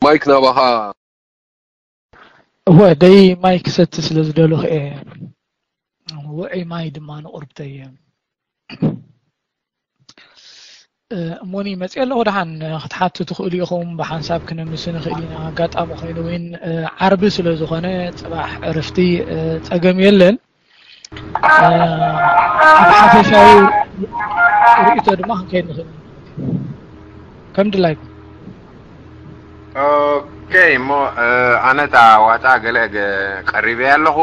ማይክ ናባኻ። እወ ደይ ማይ ክሰቲ ስለ ዝደለኹ እየ። ውዑይ ማይ ድማ ንቑርብተይ እየ። እሞኒ መፅእ ኣለኹ። ደሓን ክትሓቱ ትኽእሉ ኢኹም። ብሓንሳብ ክነምስ ንኽእል ኢና። ኣጋጣሚ ኮይኑ እውን ዓርቢ ስለ ዝኾነ ፅባሕ ዕርፍቲ ፀገም የለን። ኣብ ሓፈሻዊ ርእይቶ ድማ ክንከይድ ንኽእል ከም ድላይኩም። ኦኬ እሞ ኣነ እታ ዋጣ ገለ ቀሪበ ኣለኹ።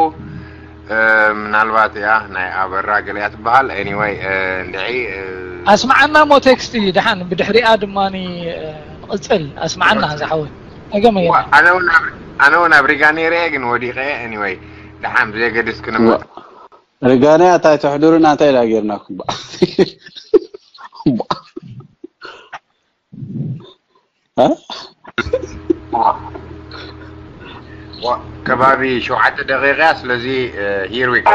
ምናልባት እያ ናይ ኣበራ ገለ እያ ትበሃል። Anyway እንድዒ ኣስማዓና እሞ ቴክስቲ ደሓን ብድሕሪኣ ድማ ንቕፅል። ኣስማዓና ዝሓወይ። ኣነ እውን ኣብ ሪጋ ነይረ እየ ግን ወዲቐ እየ። Anyway ደሓን ብዘየገድስ ክነመ ሪጋንያ እንታይ ተሕድሩና እንታይ ኢላ ጌርናኩም ከባቢ ሸውዓተ ደቂቃ ስለዚ here we go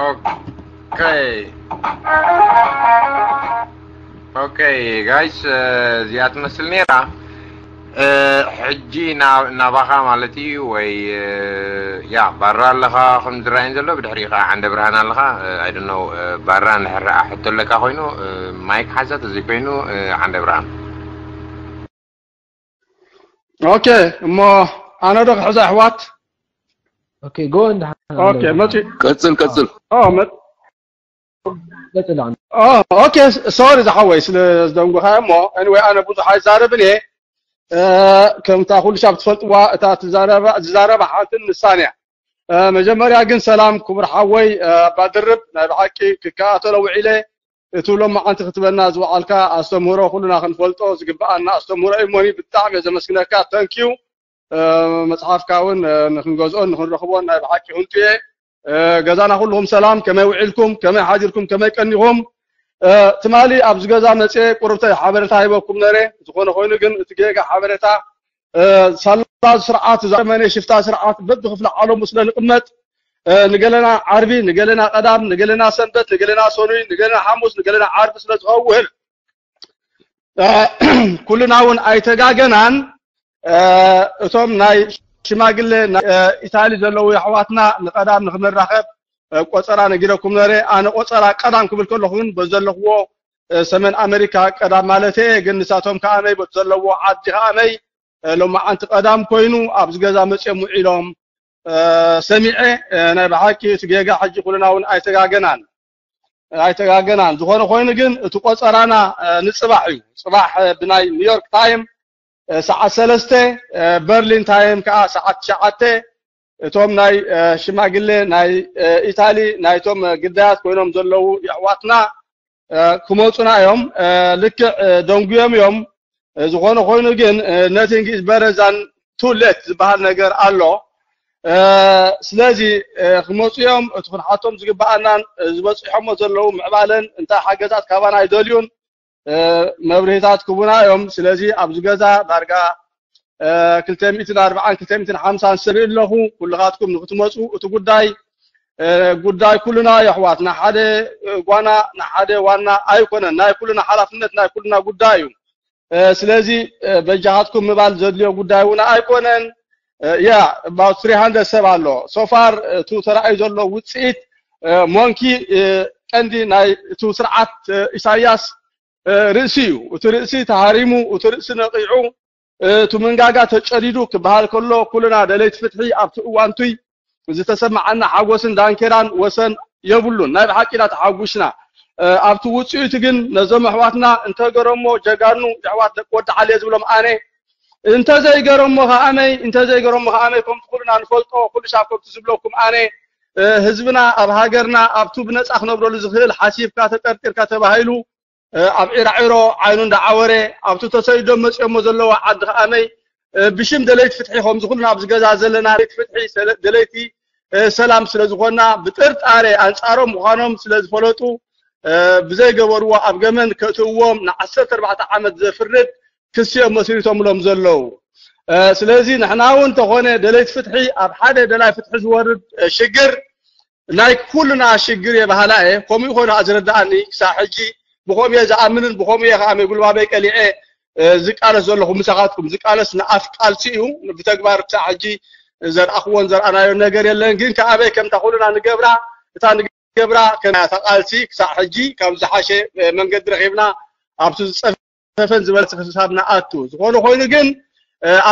ኦኬ ኦኬ ጋይስ፣ እዚኣ ትመስል ነይራ። ሕጂ ናባኻ ማለት እዩ ወይ? ያ ባራ ኣለኻ ከም ዝረኣይን ዘሎ፣ ብድሕሪ ከዓ ዓንደ ብርሃን ኣለኻ። ኣይደነው ባራ እንድሕር ረኣ ሕቶ ኣለካ ኮይኑ ማይክ ሓዛ፣ ተዘይኮይኑ ዓንደ ብርሃን። ኦኬ፣ እሞ ኣነ ዶ ክሕዛ ኣሕዋት? ኦኬ፣ ጎ እንድሓን ኦኬ፣ መጺ ቀጽል ቀጽል። ኦ መ- ቀጽል ኣነ። ኦ ኦኬ፣ ሶሪ ዝሓወይ ስለ ዝደንጉኻ እሞ፣ ኤኒዌይ ኣነ ብዙሕ ኣይዛረብን እየ። ከምታ ኩሉ ሰብ ትፈልጥዋ እታ ትዛረባ ዝዛረባ ሓንትን ንሳን እያ። መጀመርያ ግን ሰላም ክቡር ሓወይ ኣባ ድርብ፣ ናይ ብሓቂ ክከታተሎ ውዒለ። እቲ ሎማዓንቲ ክትበና ዝወዓልካ ኣስተምህሮ ኩልና ክንፈልጦ ዝግብኣና ኣስተምህሮ እዩ። ሞኒ ብጣዕሚ እየ ዘመስግነካ። ተንኪዩ። መፅሓፍካ እውን ንክንገዝኦን ንክንረኽቦን ናይ ብሓቂ ህንጡ እየ። ገዛና ኩልኹም ሰላም፣ ከመይ ውዒልኩም፣ ከመይ ሓዲርኩም፣ ከመይ ቀኒኹም? ትማሊ ኣብዚ ገዛ መፅየ ቁርብተይ ሓበሬታ ሂበኩም ነረ። ዝኾነ ኮይኑ ግን እቲ ጌጋ ሓበሬታ ሳላ ስርዓት ዘመነ ሽፍታ ስርዓት በብክፍለ ዓለሙ ስለ ንቕመጥ ንገለና ዓርቢ፣ ንገለና ቀዳም፣ ንገለና ሰንበት፣ ንገለና ሰኑይ፣ ንገለና ሓሙስ፣ ንገለና ዓርቢ ስለ ዝኸውን ኩልና እውን ኣይተጋገናን። እቶም ናይ ሽማግሌ ኢታሊ ዘለዉ ኣሕዋትና ንቀዳም ንክንራኸብ ቆፀራ ነጊረኩም ነረ። ኣነ ቆፀራ ቀዳም ክብል ከለኹ ግን በዚ ዘለኽዎ ሰሜን ኣሜሪካ ቀዳም ማለት እየ። ግን ንሳቶም ከኣመይ በቲ ዘለዎ ዓዲ ከኣመይ ሎማዓንቲ ቀዳም ኮይኑ ኣብዚ ገዛ መፅኦም ውዒሎም ሰሚዐ። ናይ ብሓቂ እቲ ጌጋ ሕጂ ኩልና እውን ኣይተጋገናን ኣይተጋገናን። ዝኾነ ኮይኑ ግን እቲ ቆፀራና ንፅባሕ እዩ። ፅባሕ ብናይ ኒውዮርክ ታይም ሰዓት ሰለስተ፣ በርሊን ታይም ከዓ ሰዓት ትሽዓተ እቶም ናይ ሽማግሌ ናይ ኢታሊ ናይቶም ግዳያት ኮይኖም ዘለዉ የሕዋትና ክመፁና እዮም። ልክዕ ደንጉዮም እዮም። ዝኾነ ኮይኑ ግን nothing is better than too late ዝበሃል ነገር ኣሎ። ስለዚ ክመፁ እዮም። እቲ ክንሓቶም ዝግበኣናን ዝበፂሖሞ ዘለዉ ምዕባለን እንታይ ሓገዛት ካባና ኣይደልዩን። መብርሂታት ክቡና እዮም። ስለዚ ኣብዚ ገዛ ዳርጋ ክልተ ሚእትን ኣርባዓን ክልተ ሚእትን ሓምሳን ሰብ ኣለኹ። ኩልኻትኩም ንክትመፁ እቲ ጉዳይ ጉዳይ ኩልና የሕዋት ንሓደ ጓና ንሓደ ዋና ኣይኮነን። ናይ ኩልና ሓላፍነት ናይ ኩልና ጉዳይ እዩ። ስለዚ በጃኻትኩም ምባል ዘድልዮ ጉዳይ እውን ኣይኮነን። ያ about three hundred ሰብ ኣሎ። So far እቱ ተራእዩ ዘሎ ውፅኢት ሞንኪ ቀንዲ ናይ እቱ ስርዓት ኢሳያስ ርእሲ እዩ። እቲ ርእሲ ተሃሪሙ፣ እቲ ርእሲ ነቒዑ፣ እቲ መንጋጋ ተጨዲዱ ክበሃል ከሎ ኩልና ደለይቲ ፍትሒ ኣብቲ እዋንቱይ ዝተሰማዓና ሓጎስን ዳንኬራን ወሰን የብሉን። ናይ ብሓቂ ኢና ተሓጒስና። ኣብቲ ውፅኢቱ ግን ነዞም ኣሕዋትና እንተገረሞ ጀጋኑ ኣሕዋት ደቂ ወዲ ዓሊ እየ ዝብሎም ኣነ። እንተዘይገረሞ ከኣመይ እንተዘይገረሞ ከኣመይ ከምቲ ኩልና ንፈልጦ ኩሉ ሻብ ከምቲ ዝብለኩም ኣነ ህዝብና ኣብ ሃገርና ኣብቱ ብነፃ ክነብረሉ ዝኽእል ሓሲብካ ተጠርጢርካ ተባሂሉ ኣብ ዒራዒሮ ዓይኑ እንዳዓወረ ኣብቲ ተሰዲዶም መፂኦሞ ዘለዋ ዓዲ ከኣመይ ብሽም ደለይቲ ፍትሒ ከምዚ ኩልና ኣብዚ ገዛ ዘለና ደለይቲ ፍትሒ ደለይቲ ሰላም ስለ ዝኾንና ብጥርጣሬ ኣንፃሮም ምዃኖም ስለ ዝፈለጡ ብዘይገበርዎ ኣብ ገመድ ከእትውዎም ንዓሰርተ ኣርባዕተ ዓመት ዘፍርድ ክሲ እዮም መስሪቶምሎም ዘለዉ። ስለዚ ንሕና እውን እንተኾነ ደለይቲ ፍትሒ ኣብ ሓደ ደላይ ፍትሒ ዝወርድ ሽግር ናይ ኩልና ሽግር እየ በሃላ እየ። ከምኡ ይኾነ ዝረዳኣኒ ክሳብ ሕጂ ብኸምኡ እየ ዝኣምንን ብኸምኡ እየ ከዓ ጉልባበይ ቀሊዐ ዝቃለስ ዘለኹ ምሳኻትኩም። ዝቃለስ ንኣፍ ቃልሲ እዩ፣ ብተግባር ክሳብ ሕጂ ዘርኣኽዎን ዘርኣናዮን ነገር የለን። ግን ከኣበይ ከምታ ኩልና ንገብራ እታ ንገብራ ከናታ ቃልሲ ክሳብ ሕጂ ካብ ዝሓሸ መንገዲ ረኺብና ኣብቲ ዝፀፈ ሰፈን ዝበልሲ ክሳብ ንኣቱ ዝኾነ ኮይኑ ግን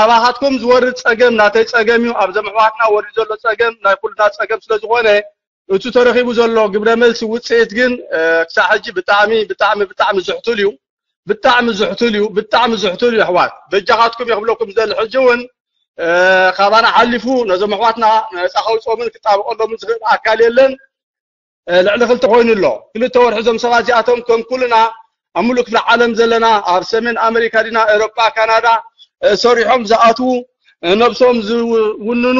ኣባኻትኩም ዝወርድ ፀገም ናተይ ፀገም እዩ። ኣብዞም ኣሕዋትና ወሪዱ ዘሎ ፀገም ናይ ኩልና ፀገም ስለ ዝኾነ እቱ ተረኺቡ ዘሎ ግብረ መልሲ ውፅኢት ግን ክሳብ ሕጂ ብጣዕሚ ብጣዕሚ ብጣዕሚ ዝሕቱል እዩ። ብጣዕሚ ዝሕቱል እዩ። ብጣዕሚ ዝሕቱል እዩ። ኣሕዋት በጃኻትኩም እየ ክብለኩም ዝደሊ። ሕጂ እውን ካባና ሓሊፉ ነዞም ኣሕዋትና ነፃ ከውፅኦምን ክጣበቀሎምን ዝኽእል ኣካል የለን። ልዕሊ ክልተ ኮይኑ ኣሎ። ክልተ ወርሒ እዞም ሰባት እዚኣቶም ከም ኩልና ኣብ ሙሉእ ክፍለ ዓለም ዘለና ኣብ ሰሜን ኣመሪካ ዲና ኤሮጳ ካናዳ ሰሪሖም ዝኣትዉ ነብሶም ዝውንኑ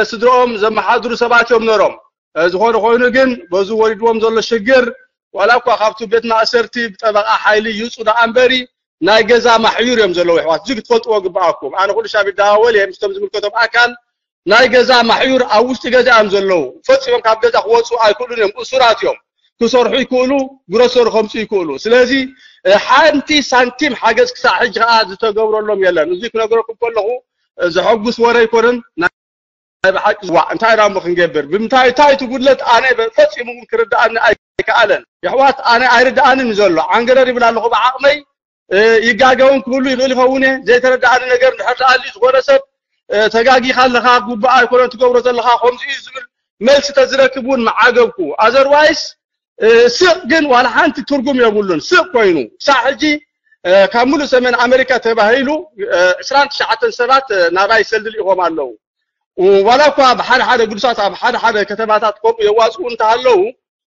ስድሮኦም ዘመሓድሩ ሰባት እዮም ነሮም። ዝኾነ ኮይኑ ግን በዚ ወሪድዎም ዘሎ ሽግር ዋላ እኳ ካብቱ ቤት ማእሰርቲ ብጠበቃ ሓይሊ ይውፁ ደኣ እምበሪ ናይ ገዛ ማሕዩር እዮም ዘለዉ። ኣሕዋት እዚ ክትፈልጥዎ ግበኣኩም። ኣነ ኩሉ ሻብ ይደዋወል እየ ምስቶም ዝምልከቶም ኣካል ናይ ገዛ ማሕዩር ኣብ ውሽጢ ገዛ እዮም ዘለዉ። ፈፂሞም ካብ ገዛ ክወፁ ኣይክእሉን እዮም። እሱራት እዮም። ክሰርሑ ይክእሉ፣ ግሮሰሪ ከምፁ ይክእሉ። ስለዚ ሓንቲ ሳንቲም ሓገዝ ክሳብ ሕጂ ከዓ ዝተገብረሎም የለን። እዚ ክነግረኩም ከለኹ ዘሐጉስ ወረ ኣይኮነን። ናይ ብሓቂ ዝዋዕ እንታይ ኢና እሞ ክንገብር ብምንታይ እንታይ እቲ ጉድለት ኣነ ፈፂሙ እውን ክርድኣኒ ኣይከኣለን። የሕዋት ኣነ ኣይርድኣንን እዩ ዘሎ። ዓንገረር ይብል ኣለኹ ብዓቕመይ ይጋገውን ክብሉ ይኽእል ይኸውን እየ። ዘይተረዳእኒ ነገር እንድሕር ደኣ ኣልዩ ዝኾነ ሰብ ተጋጊኻ ኣለኻ፣ ጉባእ ኣይኮነን ትገብሮ ዘለኻ፣ ከምዚ እዩ ዝብል መልሲ ተዝረክብ እውን መዓገብኩ። ኣዘርዋይስ ስቕ ግን ዋላ ሓንቲ ትርጉም የብሉን። ስቕ ኮይኑ ክሳብ ሕጂ ካብ ሙሉእ ሰሜን ኣሜሪካ ተባሂሉ ዕስራን ትሽዓተን ሰባት ናባይ ሰልዲ ልኢኾም ኣለዉ። ዋላ እኳ ብሓደ ሓደ ግዱሳት ኣብ ሓደ ሓደ ከተማታት ከምኡ የዋፅኡ እንተሃለዉ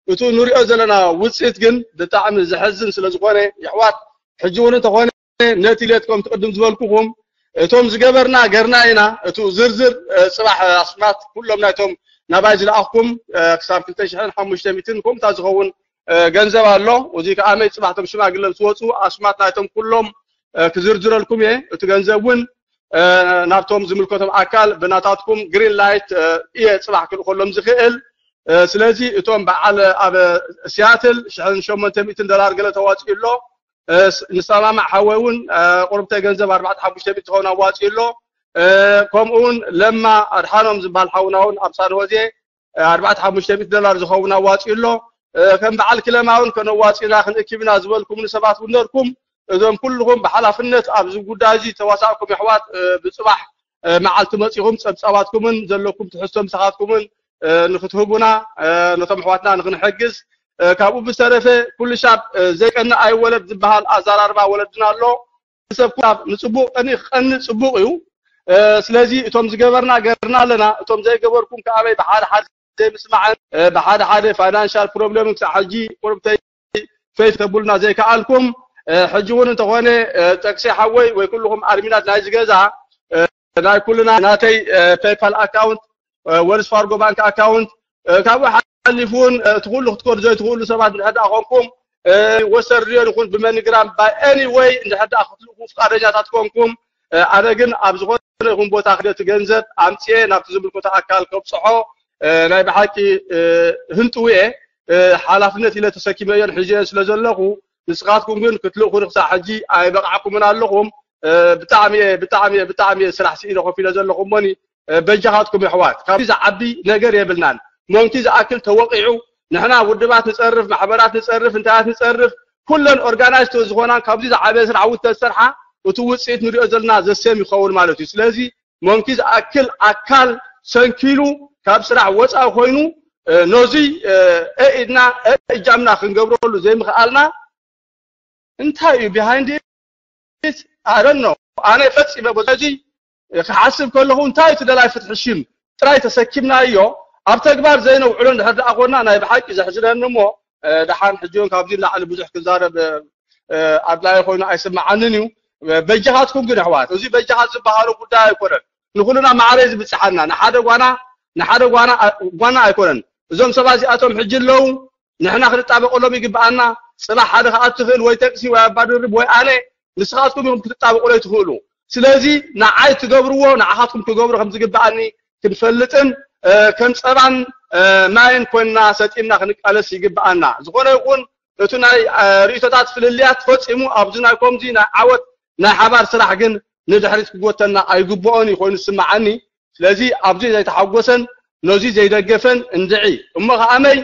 እቱ ንሪኦ ዘለና ውፅኢት ግን ብጣዕሚ ዘሕዝን ስለ ዝኾነ የሕዋት ሕጂ እውን እንተኾነ ነቲ ሌት ከምቲ ቅድም ዝበልኩኹም እቶም ዝገበርና ገርና ኢና። እቱ ዝርዝር ፅባሕ ኣስማት ኩሎም ናይቶም ናባይ ዝለኣኽኩም ክሳብ ክልተ ሽሕን ሓሙሽተ ሚእትን ከምታ ዝኸውን ገንዘብ ኣሎ። እዚ ከዓ መይ ፅባሕ እቶም ሽማግለ ምስ ወፁ ኣስማት ናይቶም ኩሎም ክዝርዝረልኩም እየ። እቲ ገንዘብ እውን ናብቶም ዝምልከቶም ኣካል ብናታትኩም ግሪን ላይት እየ ፅባሕ ክልእከሎም ዝኽእል። ስለዚ እቶም በዓል ኣብ ሲያትል ሽሕን ሸሞንተ ሚእትን ዶላር ገለ ተዋፂኡ ኣሎ። ንሰማማዕ ሓወይ እውን ቁርብተይ ገንዘብ ኣርባዕተ ሓሙሽተ ሚእቲ ትኸውን ኣዋፂኡ ኣሎ። ከምኡ እውን ለማ ኣድሓኖም ዝበሃል ሓውና እውን ኣብ ሳንሆዜ ኣርባዕተ ሓሙሽተ ሚእቲ ዶላር ዝኸውን ኣዋፂኡ ኣሎ። ከም በዓል ክለማ እውን ከነዋፂና ክንእክብ ኢና ዝበልኩም ንሰባት እውን ነርኩም እዞም ኩልኹም ብሓላፍነት ኣብዚ ጉዳይ እዚ ተዋሳእኩም የሕዋት ብፅባሕ መዓልቲ መፂኹም ፀብፃባትኩምን ዘለኩም ትሕዝቶ ምሳኻትኩምን ንክትህቡና ነቶም ኣሕዋትና ንክንሕግዝ ካብኡ ብዝተረፈ ኩሉ ሻብ ዘይቀንእ ኣይወለድ ዝበሃል ኣዘራርባ ወለድና ኣሎ። ሰብ ኩሉ ንፅቡቅ ቀኒ ክቀንእ ፅቡቅ እዩ። ስለዚ እቶም ዝገበርና ገርና ኣለና እቶም ዘይገበርኩም ከኣበይ ብሓደ ሓደ ዘይምስማዕን ብሓደ ሓደ ፋይናንሻል ፕሮብለምን ክሳብ ሕጂ ቁርብተይ ፈይ ተቡልና ዘይከኣልኩም ሕጂ እውን እንተኾነ ጠቅሲ ሓወይ ወይ ኩልኹም ኣድሚናት ናይ ዝገዛ ናይ ኩልና ናተይ ፔይፓል ኣካውንት ወልስ ፋርጎ ባንክ ኣካውንት ካብኡ ሓሊፉ እውን እቲ ኩሉ ክትከዱ ዘይትኽእሉ ሰባት እንድሕር ደኣ ኮንኩም ወስተር ዩኒዮን ይኹን ብመኒግራም ባይ ኤኒ ወይ እንድሕር ደኣ ክትልእኩ ፍቃደኛታት ኮንኩም ኣነ ግን ኣብ ዝኾነ ይኹን ቦታ ክደቲ ገንዘብ ኣምፅኤ ናብቲ ዝምልከቶ ኣካል ከብፅሖ ናይ ብሓቂ ህንጥው እየ ሓላፍነት ኢለ ተሰኪመዮን ሕዝዮን ስለ ዘለኹ ንስኻትኩም ግን ክትልእኹኒ ክሳዕ ሕጂ ኣይበቓዕኩምን ኣለኹም። ብጣዕሚ እየ ብጣዕሚ እየ ብጣዕሚ እየ ስራሕ ስኢነ ኮፍ ኢለ ዘለኹ እሞኒ፣ በጃኻትኩም የሕዋት፣ ካብዚ ዝዓቢ ነገር የብልናን። ሞንኪ ዝኣክል ተወቒዑ፣ ንሕና ውድባት ንጸርፍ፣ ማሕበራት ንጸርፍ፣ እንታያት ንጸርፍ፣ ኩለን ኦርጋናይዝድ ዝኾና ካብዚ ዝዓበየ ስራሕ ውተ ዝሰርሓ፣ እቲ ውፅኢት ንሪኦ ዘለና ዘሴም ይኸውን ማለት እዩ። ስለዚ ሞንኪ ዝኣክል ኣካል ሰንኪሉ ካብ ስራሕ ወፃኢ ኮይኑ፣ ነዙይ እኢድና እጃምና ክንገብረሉ ዘይምኽኣልና እንታይ እዩ? ቢሃይንድ ኣረኖ ኣነ ፈፂመ በዚ ክሓስብ ከለኹ እንታይ እቲ ደላይ ፍትሒ ሽም ጥራይ ተሰኪምናዮ፣ ኣብ ተግባር ዘይነውዕሎ እንድሕር ደኣ ኮና ናይ ብሓቂ ዘሕዝነኒ እሞ፣ ደሓን ሕጂ እውን ካብዚ ንላዕሊ ብዙሕ ክዛረብ ኣድላይ ኮይኑ ኣይስምዓንን እዩ። በጃኻትኩም ግን ኣሕዋት፣ እዚ በጃኻት ዝበሃሉ ጉዳይ ኣይኮነን ንኩልና ማዕረ ዝብፅሓና፣ ንሓደ ጓና ንሓደ ጓና ጓና ኣይኮነን። እዞም ሰባት እዚኣቶም ሕጂ ኣለዉ፣ ንሕና ክንጣበቀሎም ይግብኣና። ፅባሕ ሓደ ከኣ ትኽእል ወይ ተቅሲ ወይ ኣባድርብ ወይ ኣነ፣ ንስኻትኩም ኢኹም ክትጣበቁለይ ትኽእሉ። ስለዚ ንዓይ ትገብርዎ ንዓኻትኩም ክገብሮ ከም ዝግብኣኒ ክንፈልጥን ከም ፀባን ማይን ኮይንና ሰጢምና ክንቃለስ ይግብኣና። ዝኾነ ይኹን እቲ ናይ ርእቶታት ፍልልያት ፈፂሙ ኣብዚ ናይ ኮምዚ ናይ ዓወት ናይ ሓባር ስራሕ ግን ንድሕሪት ክጎተና ኣይግብኦን እዩ ኮይኑ ዝስምዓኒ። ስለዚ ኣብዚ ዘይተሓጎሰን ነዚ ዘይደገፈን እንድዒ እሞ ከኣመይ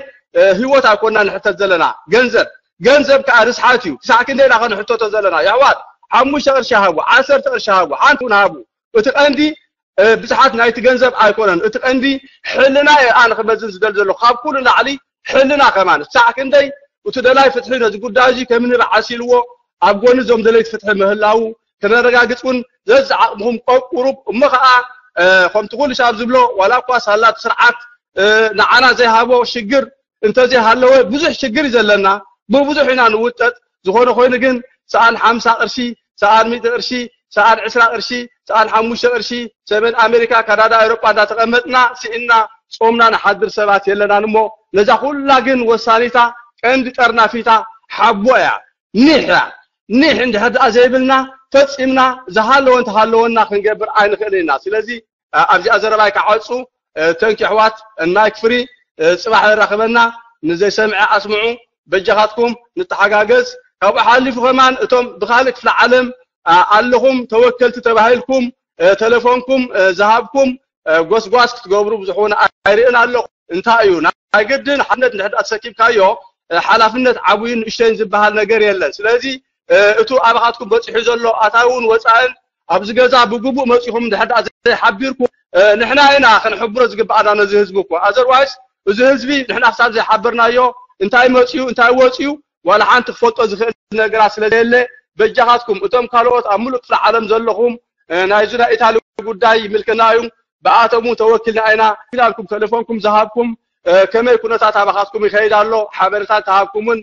ህይወት ኣይኮና ንሕተት ዘለና። ገንዘብ ገንዘብ ከዓ ርስሓት እዩ። ክሳዕ ክንደይ ኢና ከንሕተቶ ዘለና? የሕዋት ሓሙሽተ ቅርሺ ሃቡ፣ ዓሰርተ ቅርሺ ሃቡ፣ ሓንቲ እውን ሃቡ። እቲ ቀንዲ ብዙሓት ናይቲ ገንዘብ ኣይኮነን። እቲ ቀንዲ ሕልና እየ ኣነ ክመዝን ዝደል ዘለኹ። ካብ ኩሉ ላዕሊ ሕልና ከማን ክሳዕ ክንደይ እቲ ደላይ ፍትሒ ነዚ ጉዳይ እዚ ከም ንብዓስ ኢልዎ ኣብ ጎኒ እዞም ደለይቲ ፍትሒ ምህላዉ ከነረጋግፅ እውን ዘዝዓቕምኹም ቆቁሩብ እሞ ከዓ ከምቲ ኩሉ ሻብ ዝብሎ ዋላ እኳ ሳላት ስርዓት ንዓና ዘይሃቦ ሽግር እንተዘይሃለወ ብዙሕ ሽግር እዩ ዘለና። ብብዙሕ ኢና ንውጠጥ። ዝኾነ ኮይኑ ግን ሰኣን ሓምሳ ቅርሺ፣ ሰኣን ሚእቲ ቅርሺ፣ ሰኣን ዕስራ ቅርሺ፣ ሰኣን ሓሙሽተ ቅርሺ፣ ሰሜን ኣሜሪካ፣ ካናዳ፣ ኣውሮጳ እንዳተቐመጥና ስኢንና ጾምና ንሓድር ሰባት የለናን እሞ ነዛ ኩላ ግን ወሳኒታ ቀንዲ ጠርናፊታ ሓቦ እያ። ኒሕ እያ። ኒሕ እንድሕር ደኣ ዘይብልና ፈጺምና ዝሃለወ እንተሃለወና ክንገብር ኣይንኽእልን ኢና። ስለዚ ኣብዚኣ ዘረባይ ክዓጹ። ተንኪ ኣሕዋት፣ ማይክ ፍሪ። ጽባሕ የራኽበና። ንዘይሰምዐ ኣስምዑ። በጃኻትኩም ንተሓጋገዝ። ካብኡ ሓሊፉ ከማን እቶም ብኻልእ ክፍለ ዓለም ኣለኹም ተወከልቲ ተባሂልኩም ተለፎንኩም ዝሃብኩም ጎስጓስ ክትገብሩ ብዙሕ እውን ኣይርእን ኣለኹ። እንታይ እዩ ናይ ግድን ሓድነት እንድሕር ተሰኪምካዮ ሓላፍነት ዓብዩን ንእሽተይን ዝበሃል ነገር የለን። ስለዚ እቱ ኣባኻትኩም በፂሑ ዘሎ ኣታውን ወፃእን ኣብዚ ገዛ ብግቡእ መፂኹም እንድሕር ዘይሓቢርኩም ንሕና ኢና ክንሕብሮ ዝግብኣና ነዚ ህዝቢ እኮ። ኣዘርዋይስ እዚ ህዝቢ ንሕና ክሳብ ዘይሓበርናዮ እንታይ መፅዩ እንታይ ወፅዩ ዋላ ሓንቲ ክፈልጦ ዝኽእል ነገራት ስለ ዘየለ በጃኻትኩም እቶም ካልኦት ኣብ ሙሉእ ክፍለ ዓለም ዘለኹም ናይዚ ናይ ኢታሊ ጉዳይ ይምልከና እዩ ብኣቶም እውን ተወኪልና ኢና ኢላልኩም ተለፎንኩም ዝሃብኩም ከመይ ኩነታት ኣባኻትኩም ይኸይድ ኣሎ ሓበሬታ እንተሃብኩምን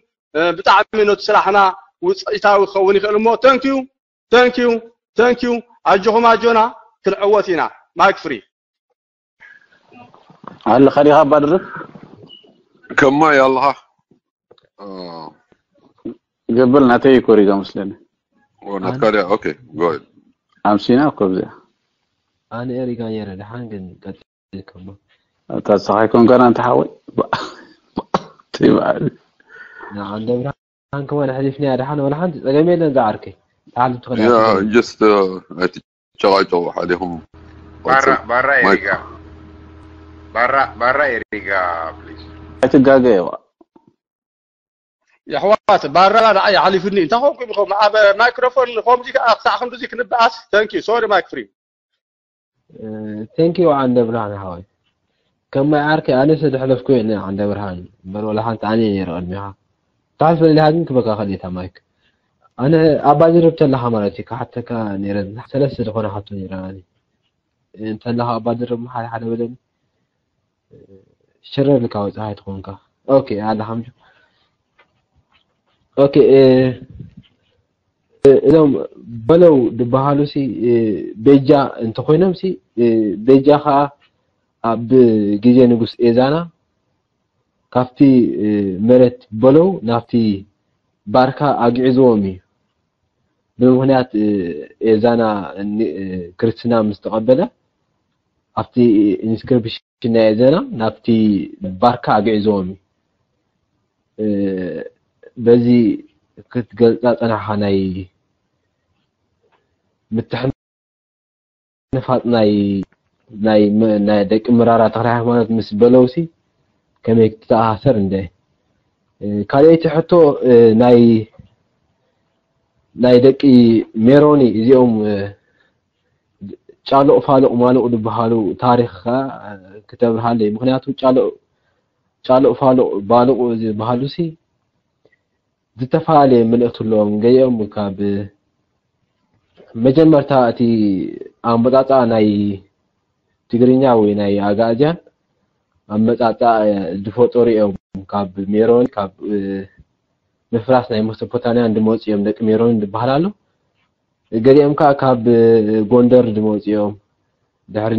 ብጣዕሚ ነቲ ስራሕና ውፅኢታዊ ክኸውን ይኽእል እሞ ተንኪዩ ተንኪዩ ተንኪዩ ኣጆኹም ኣጆና ክንዕወት ኢና ማይክ ፍሪ ኣለኻ ዲኻ ኣባ ድርብ ከማይ ኣለኻ ገበል ናተይ ይኮሪጋ መስለኒ ናትካ ድያ ኦኬ ጎይድ ኣምሲና እኮ ብዚኣ ኣነ ኤሪጋ ነረ ድሓን ግን ቀጥልከሞ እታ ሰኻይ ኮንከና እንተ ሓወይ ትይበሃል ንዓንደ ብርሃን ከማን ኣሕሊፍናያ ድሓን ወላ ሓንቲ ፀገም የለን ዝዓርከይ ትሓልፍ ትኽእል just ኣይትጨቃጨቁ ሓሊኹም ባራ ባራ ኤሪጋ ባራ ባራ ኤሪጋ ፕሊዝ ኣይትጋገ የዋ የሕዋት ባራ ንዓይ ሓሊፍኒ እንታይ ኮንኩም ኢኹም ኣብ ማይክሮፎን ከምዚ ከዓ ክሳዕ ክንድዚ ክንበኣስ ተንኪ ሶሪ ማይክ ፍሪ ቴንኪዩ ዓንደ ብርሃን ሓወይ ከማይ ዓርከይ ኣነስ ድሕለፍኩ የለ ዓንደ ብርሃን እምበር ወላ ሓንቲ ኣነ ነይረ ቅድሚኻ ታሕልፈ ኢልካ ግን ክበካ ከሊታ ማይክ ኣነ ኣባ ድርብ ተለኻ ማለት እዩ ክሓተካ ነይረ ሰለስተ ዝኾነ ሓቶ ነይረ እንተለኻ ኣባ ድርብ ሓደ ሓደ በለኒ ሽረር ኢልካ ወፅእ ኣይትኾንካ ኦኬ ኣለ ሓምዱ ኦኬ እዞም በለው ዝበሃሉ ሲ ቤጃ እንተኮይኖም ሲ ቤጃ ከዓ ኣብ ግዜ ንጉስ ኤዛና ካብቲ መሬት በለው ናብቲ ባርካ ኣግዕዝዎም እዩ ብምክንያት ኤዛና ክርስትና ምስ ተቀበለ ኣብቲ ኢንስክሪፕሽን ናይ ኤዛና ናብቲ ባርካ ኣግዕዝዎም እዩ በዚ ክትገልጻ ጸናሕኻ ናይ ምትሕንፋጽ ናይ ናይ መ- ናይ ደቂ መራራ ተኽለ ሃይማኖት ምስ በለውሲ ከመይ ክትተኣሳሰር እንደ ካልኣይቲ ሕቶ ናይ ናይ ደቂ ሜሮኒ እዚኦም ጫሉቕ ፋሉቕ ማሉቕ ዝበሃሉ ታሪኽ ክትብርሃለይ ምክንያቱ ጫሉቕ ፋሉቕ ባሉቕ ዝበሃሉሲ ዝተፈላለየ ምልእቲ ኣለዎም ገሊኦም ካብ መጀመርታ እቲ ኣመጣጣ ናይ ትግርኛ ወይ ናይ ኣጋእዝያን ኣመጣጣ ዝፈጠሩ እዮም ካብ ሜሮን ካብ ምፍራስ ናይ መሶፖታንያን ዝመፁ እዮም ደቂ ሜሮን ዝበሃል ኣሎ ገሊኦም ከዓ ካብ ጎንደር ዝመፁ እዮም ድሕሪ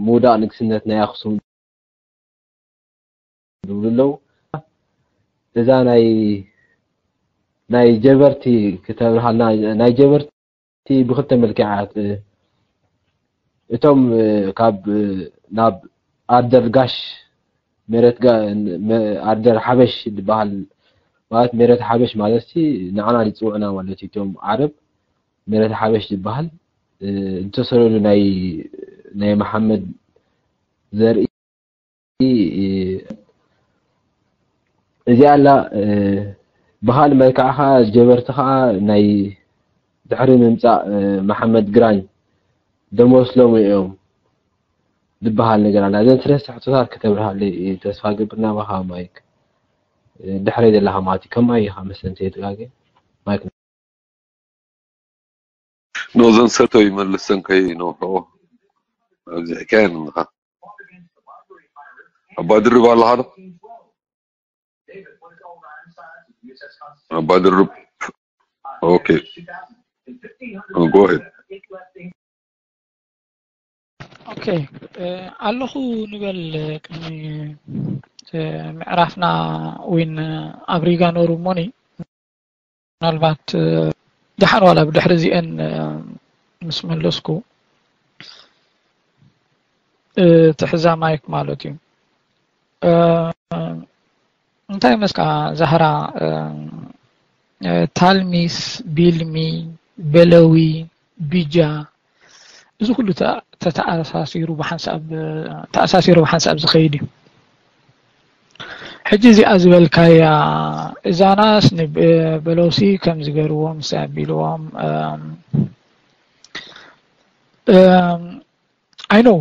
ምውዳቅ ንግስነት ናይ ኣክሱም ዝብሉ ኣለዉ እዛ ናይ ናይ ጀበርቲ ክተብርሃልና ናይ ጀበርቲ ብክልተ መልክዓት እቶም ካብ ናብ ኣርደር ጋሽ ሜረት ኣርደር ሓበሽ ዝበሃል ማለት ሜረት ሓበሽ ማለት ንዓና ዝፅውዕና ማለት እዩ እቶም ዓረብ ሜረት ሓበሽ ዝበሃል ዝተሰለሉ ናይ ናይ መሓመድ ዘርኢ እዚኣ ኣላ ብካል መልክዓ ከዓ ጀበርቲ ከዓ ናይ ድሕሪ ምምፃእ መሓመድ ግራኝ ደሞስሎም እዮም ዝበሃል ነገር ኣላ እዘን ሰለስተ ሕቶታት ከተብርሃለይ ተስፋ ገብር ናባኻ ማይክ ድሕረይ ዘለኻ ማለት እዩ ከማይ ኢኻ መሰንተ የተጋገ ማይክ ኖዘን ሰቶ ይመልሰን ከይ ነውሕኦ ኣብዚሕካየን እንኻ ኣባ ድርብ ኣለኻ ዶ ኣባ ድርብ okay go ahead okay ኣለኹ ንበል ቅድሚ ምዕራፍና ወይን ኣብ ሪጋ ነሩ እሞኒ ምናልባት ደሓን ዋላ ብድሕሪ እዚአን ምስ መለስኩ ትሕዛ ማይክ ማለት እዩ እንታይ መስካ ዛህራ ታልሚስ ቢልሚ በለዊ ቢጃ እዚ ኩሉ ተተኣሳሲሩ ብሓንሳብ ተኣሳሲሩ ብሓንሳብ ዝኸይድ እዩ ሕጂ እዚኣ ዝበልካያ እዛናስ በለውሲ ከም ዝገርዎም ኣቢልዎም I know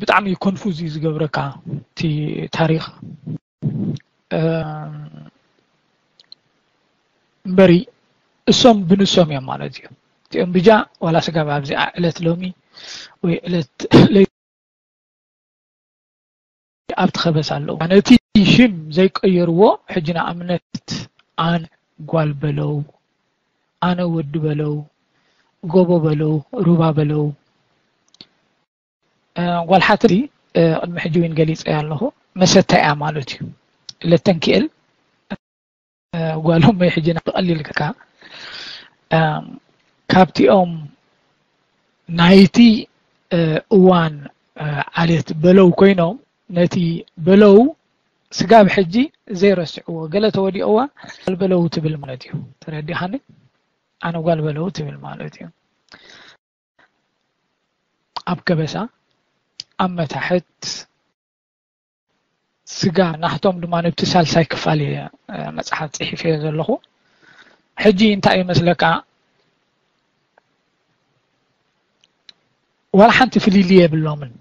ብጣዕሚ ኮንፉዝ እዩ ዝገብረካ እቲ ታሪክ እምበሪ እሶም ብንሶም እዮም ማለት እዩ እቲኦም ብጃ ዋላ ስጋብ ኣብዚኣ ዕለት ሎሚ ወይ ዕለት ለይቲ ኣብቲ ከበሳ ኣለዉ ነቲ ሽም ዘይቀየርዎ ሕጂ ንኣብነት ኣነ ጓል በለው ኣነ ወዲ በለው ጎቦ በለው ሩባ በለው ጓል ሓትቲ ቅድሚ ሕጂ እውን ገሊፀ ኣለኹ መሰታ እያ ማለት እዩ ለተንክኤል ጓሎም ወይ ሕጂ ናብ ቀሊል ከካ ካብቲኦም ናይቲ እዋን ዓሌት በለው ኮይኖም ነቲ በለው ስጋብ ሕጂ ዘይረስዕዎ ገለ ተወዲኦዋ ጓል በለው ትብል ማለት እዩ ተረዲኻኒ ኣነ ጓል በለው ትብል ማለት እዩ ኣብ ከበሳ ኣብ መታሕት ስጋ ናህቶም ድማ ነብቲ ሳልሳይ ክፋል እየ መፅሓፍ ፅሒፈዮ ዘለኹ ሕጂ እንታይ ይመስለካ ዋላ ሓንቲ ፍልልይ የብሎምን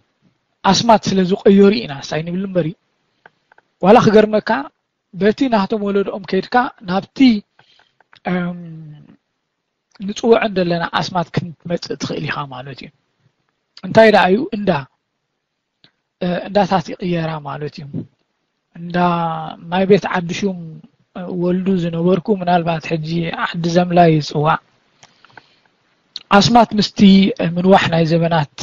ኣስማት ስለ ዝቀየሩ ኢና ሳይ ንብል እምበሪ ዋላ ክገርመካ በቲ ናህቶም ወለድኦም ከይድካ ናብቲ ንፅውዖን ዘለና ኣስማት ክትመፅእ ትኽእል ኢኻ ማለት እዩ እንታይ ደኣ እዩ እንዳ እንዳታት ይቕየራ ማለት እዩ እንዳ ማይ ቤት ዓዲ ሹም ወልዱ ዝነበርኩ ምናልባት ሕጂ ዓዲ ዘምላ ይፅዋዕ ኣስማት ምስቲ ምንዋሕ ናይ ዘበናት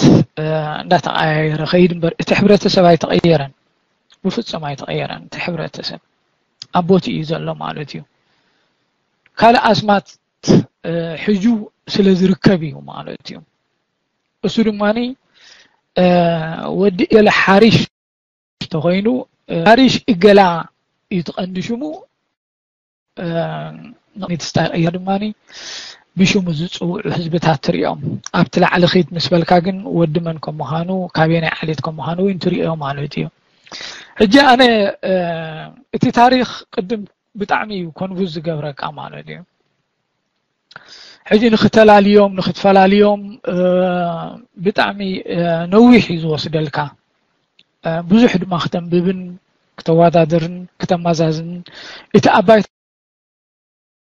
እንዳተቀያየረ ከይድ እምበር እቲ ሕብረተሰብ ኣይተቀየረን ብፍፁም ኣይተቀየረን እቲ ሕብረተሰብ ኣብ ቦቲ እዩ ዘሎ ማለት እዩ ካልእ ኣስማት ሕጁ ስለ ዝርከብ እዩ ማለት እዩ እሱ ድማ ወዲ ገለ ሓሪሽ ተኮይኑ ሓሪሽ እገላ እዩ ትቀንዲ ሽሙ ንቅኒት ስታይ ቀይር ድማ ብሽሙ ዝፅውዑ ህዝብታት ትሪኦም። ኣብቲ ላዕሊ ኺድ ምስ በልካ ግን ወዲ መን ከም ምዃኑ፣ ካበየናይ ዓሌት ከም ምዃኑ እውን ትሪኦ ማለት እዩ። ሕጂ ኣነ እቲ ታሪኽ ቅድም ብጣዕሚ እዩ ኮንፉዝ ዝገብረካ ማለት እዩ። ሕጂ ንክተላልዮም ንክትፈላልዮም ብጣዕሚ ነዊሕ እዩ ዝወስደልካ። ብዙሕ ድማ ክተንብብን ክተወዳድርን ክተመዛዝንን እቲ ኣባይ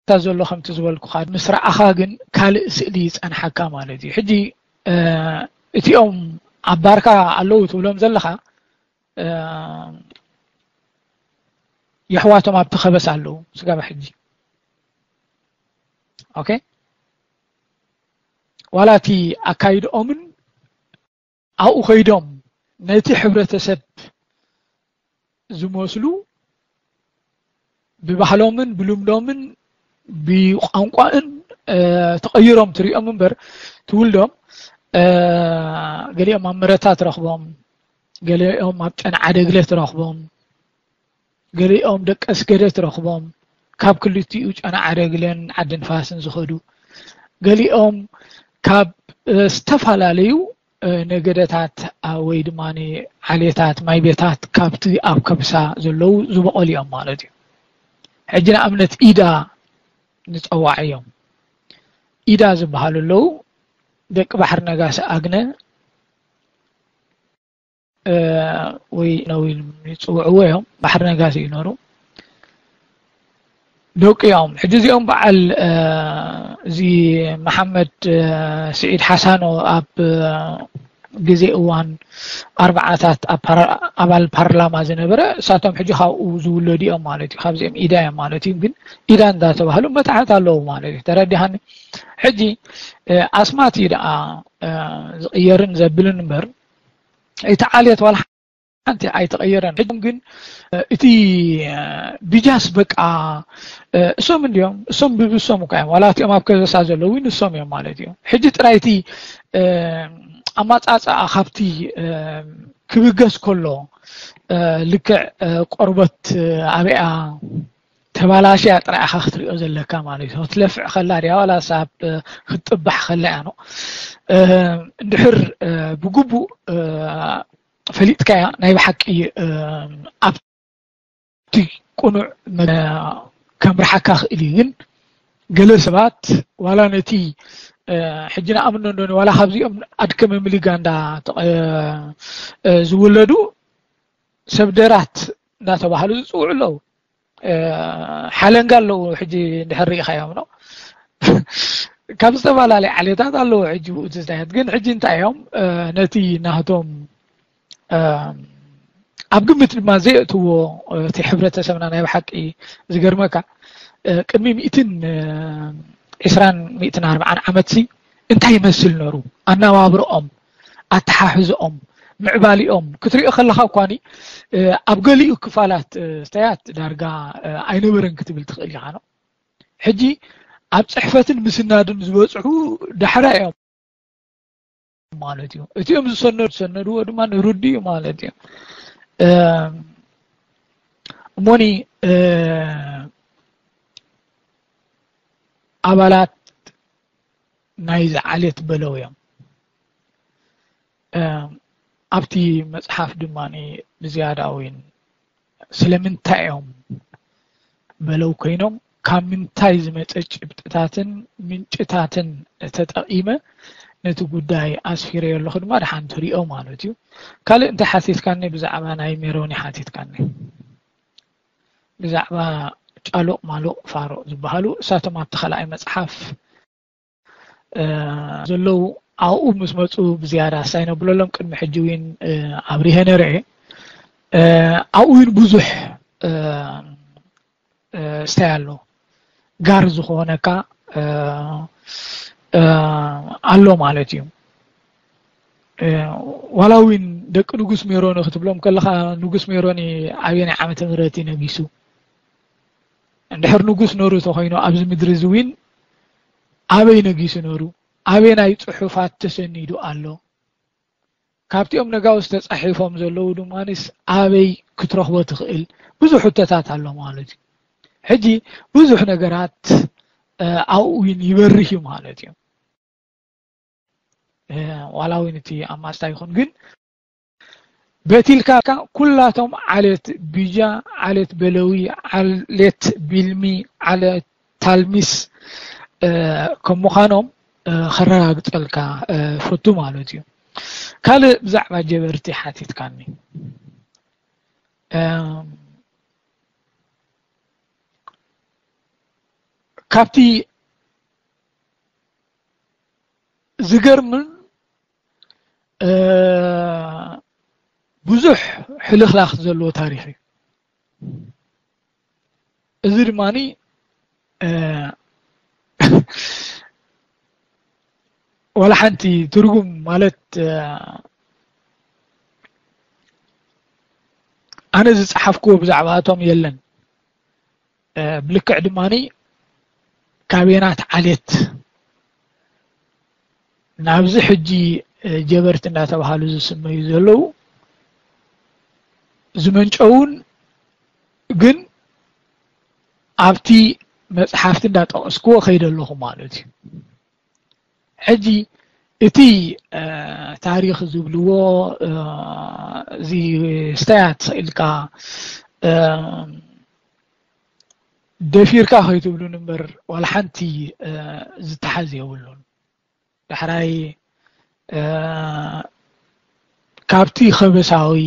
ዘሎ ከምቲ ዝበልኩኻ ምስ ረኣኻ ግን ካልእ ስእሊ ይጸንሓካ ማለት እዩ። ሕጂ እቲኦም ኣብ ባርካ ኣለዉ ትብሎም ዘለኻ የሕዋቶም ኣብቲ ከበሳ ኣለዉ ስጋብ ሕጂ። ኦኬ፣ ዋላ እቲ ኣካይድኦምን ኣብኡ ከይዶም ነቲ ሕብረተሰብ ዝመስሉ ብባህሎምን ብልምዶምን ብቋንቋን ተቐይሮም ትሪኦም እምበር ትውልዶም ገሊኦም ኣብ መረታ ትረኽቦም፣ ገሊኦም ኣብ ጨና ዓደግለ ትረኽቦም፣ ገሊኦም ደቂ ኣስገደ ትረኽቦም ካብ ክልቲኡ ጨና ዓደግለን ዓዲ ንፋስን ዝኸዱ፣ ገሊኦም ካብ ዝተፈላለዩ ነገደታት ወይ ድማ ዓሌታት ማይ ቤታት ካብቲ ኣብ ከብሳ ዘለዉ ዝበቐሉ እዮም ማለት እዩ። ሕጂ ንኣብነት ኢዳ ንፀዋዕ እዮም። ኢዳ ዝበሃሉ ኣለዉ ደቂ ባሕሪ ነጋሲ ኣግነ ወይ ነዊል ይፅውዕዎ እዮም። ባሕሪ ነጋሲ እዩ ነሩ ደቂኦም። ሕጂ እዚኦም በዓል እዚ መሓመድ ስዒድ ሓሳኖ ኣብ ግዜ እዋን ኣርባዓታት ኣባል ፓርላማ ዝነበረ እሳቶም ሕጂ ካብኡ ዝውለዱ እዮም ማለት እዩ። ካብዚኦም ኢዳ እዮም ማለት እዩ። ግን ኢዳ እንዳተባህሉ መታሕት ኣለዉ ማለት እዩ። ተረዲሃኒ። ሕጂ ኣስማት እዩ ደኣ ዝቕየርን ዘብልን እምበር እቲ ዓሌት ዋላ ሓንቲ ኣይተቐየረን። ሕጂ ግን እቲ ቢጃስ በቃ እሶም እንዲዮም እሶም ብብሶም እኳ እዮም ዋላ እቲኦም ኣብ ከበሳ ዘለዉ ንሶም እዮም ማለት እዩ። ሕጂ ጥራይ እቲ ኣማፃፅኣ ካብቲ ክብገስ ከሎ ልክዕ ቆርበት ኣበያ ተባላሽያ ጥራይ ኢኻ ክትሪኦ ዘለካ ማለት እዩ። ክትለፍዕ ከላ ድያ ዋላ ሳብ ክትጥባሕ ከላ እያ ነው እንድሕር ብግቡእ ፈሊጥካያ ናይ ብሓቂ ኣብቲ ቁኑዕ ከምርሓካ ክእል እዩ። ግን ገለ ሰባት ዋላ ነቲ ሕጂ ንኣምኖ እንዶ ዋላ ካብዚኦም ኣድከመ ምልጋ እንዳ ዝውለዱ ሰብ ደራት እንዳተባህሉ ዝፅውዑ ኣለዉ። ሓለንጋ ኣለዉ ሕጂ እንድሕር ርኢኻዮም ነው ካብ ዝተፈላለየ ዓሌታት ኣለዉ። ሕጂ ብኡ ትዝታያት ግን ሕጂ እንታይ እዮም ነቲ ናህቶም ኣብ ግምት ድማ ዘየእትዎ እቲ ሕብረተሰብና ናይ ብሓቂ ዝገርመካ ቅድሚ ሚእትን ዕስራን ሚእትን ኣርባዓን ዓመት ሲ እንታይ ይመስል ነሩ ኣነባብርኦም ኣተሓሕዝኦም ምዕባሊኦም ክትሪኦ ከለኻ እኳኒ ኣብ ገሊኡ ክፋላት ስተያት ዳርጋ ኣይነበረን ክትብል ትኽእል ኢኻ ነው። ሕጂ ኣብ ፅሕፈትን ምስናድን ዝበፅሑ ዳሕራ እዮም ማለት እዩ። እቲኦም ዝሰነዱ ዝሰነድዎ ድማ ንርዱ እዩ ማለት እዩ። እሞኒ ኣባላት ናይዚ ዓሌት በለው እዮም። ኣብቲ መፅሓፍ ድማ ብዝያዳ እውን ስለምንታይ እዮም በለው ኮይኖም ካብ ምንታይ ዝመፀ ጭብጥታትን ምንጭታትን ተጠቒመ ነቲ ጉዳይ ኣስፊረዮ ኣለኹ ድማ ደሓን ትሪኦ ማለት እዩ። ካልእ እንታይ ሓቲትካኒ? ብዛዕባ ናይ ሜሮኒ ሓቲትካኒ። ብዛዕባ ጫሉቕ ማሉቕ ፋሮቕ ዝበሃሉ እሳቶም ኣብቲ ካልኣይ መፅሓፍ ዘለዉ ኣብኡ ምስ መፁ ብዝያዳ ሳይ ነብለሎም ቅድሚ ሕጂ እውን ኣብሪሀ ነርአ ኣብኡ እውን ብዙሕ ስታይ ኣሎ ጋር ዝኾነካ ኣሎ ማለት እዩ። ዋላ እውን ደቂ ንጉስ ሜሮኒ ክትብሎም ከለኻ ንጉስ ሜሮኒ ኣበየናይ ዓመተ ምህረት እዩ ነጊሱ? እንድሕር ንጉስ ነሩ ተኾይኑ ኣብዚ ምድሪ እዚ እውን ኣበይ ነጊሱ ነሩ? ኣበየናይ ፅሑፋት ተሰኒዱ ኣሎ? ካብቲኦም ነጋውስ ተፃሒፎም ዘለዉ ድማንስ ኣበይ ክትረኽቦ ትኽእል? ብዙሕ ሕቶታት ኣሎ ማለት እዩ። ሕጂ ብዙሕ ነገራት ኣብኡ እውን ይበርህ እዩ ማለት እዩ። ዋላ እውን እቲ ኣብ ማስታ ይኹን ግን በቲ ኢልካ ኩላቶም ዓሌት ቢጃ፣ ዓሌት በለዊ፣ ዓሌት ቢልሚ፣ ዓሌት ታልሚስ ከም ምዃኖም ከረጋግጸልካ ፈቱ ማለት እዩ። ካልእ ብዛዕባ ጀበርቲ ሓቲትካኒ። ካብቲ ዝገርምን ብዙሕ ሕልኽላኽ ዘለዎ ታሪኽ እዩ። እዚ ድማ ዋላ ሓንቲ ትርጉም ማለት ኣነ ዝጸሓፍክዎ ብዛዕባኣቶም የለን። ብልክዕ ድማ ካበየናት ዓሌት ናብዚ ሕጂ ጀበርቲ እንዳተባሃሉ ዝስመዩ ዘለዉ ዝመንጨውን ግን ኣብቲ መጽሓፍቲ እንዳጠቐስክዎ ከይደ ኣለኹ ማለት እዩ። ሕጂ እቲ ታሪኽ ዝብልዎ እዚ ስተያት ኢልካ ደፊርካ ከይትብሉን እምበር ዋላ ሓንቲ ዝተሓዝ የብሉን። ዳሕራይ ካብቲ ከበሳዊ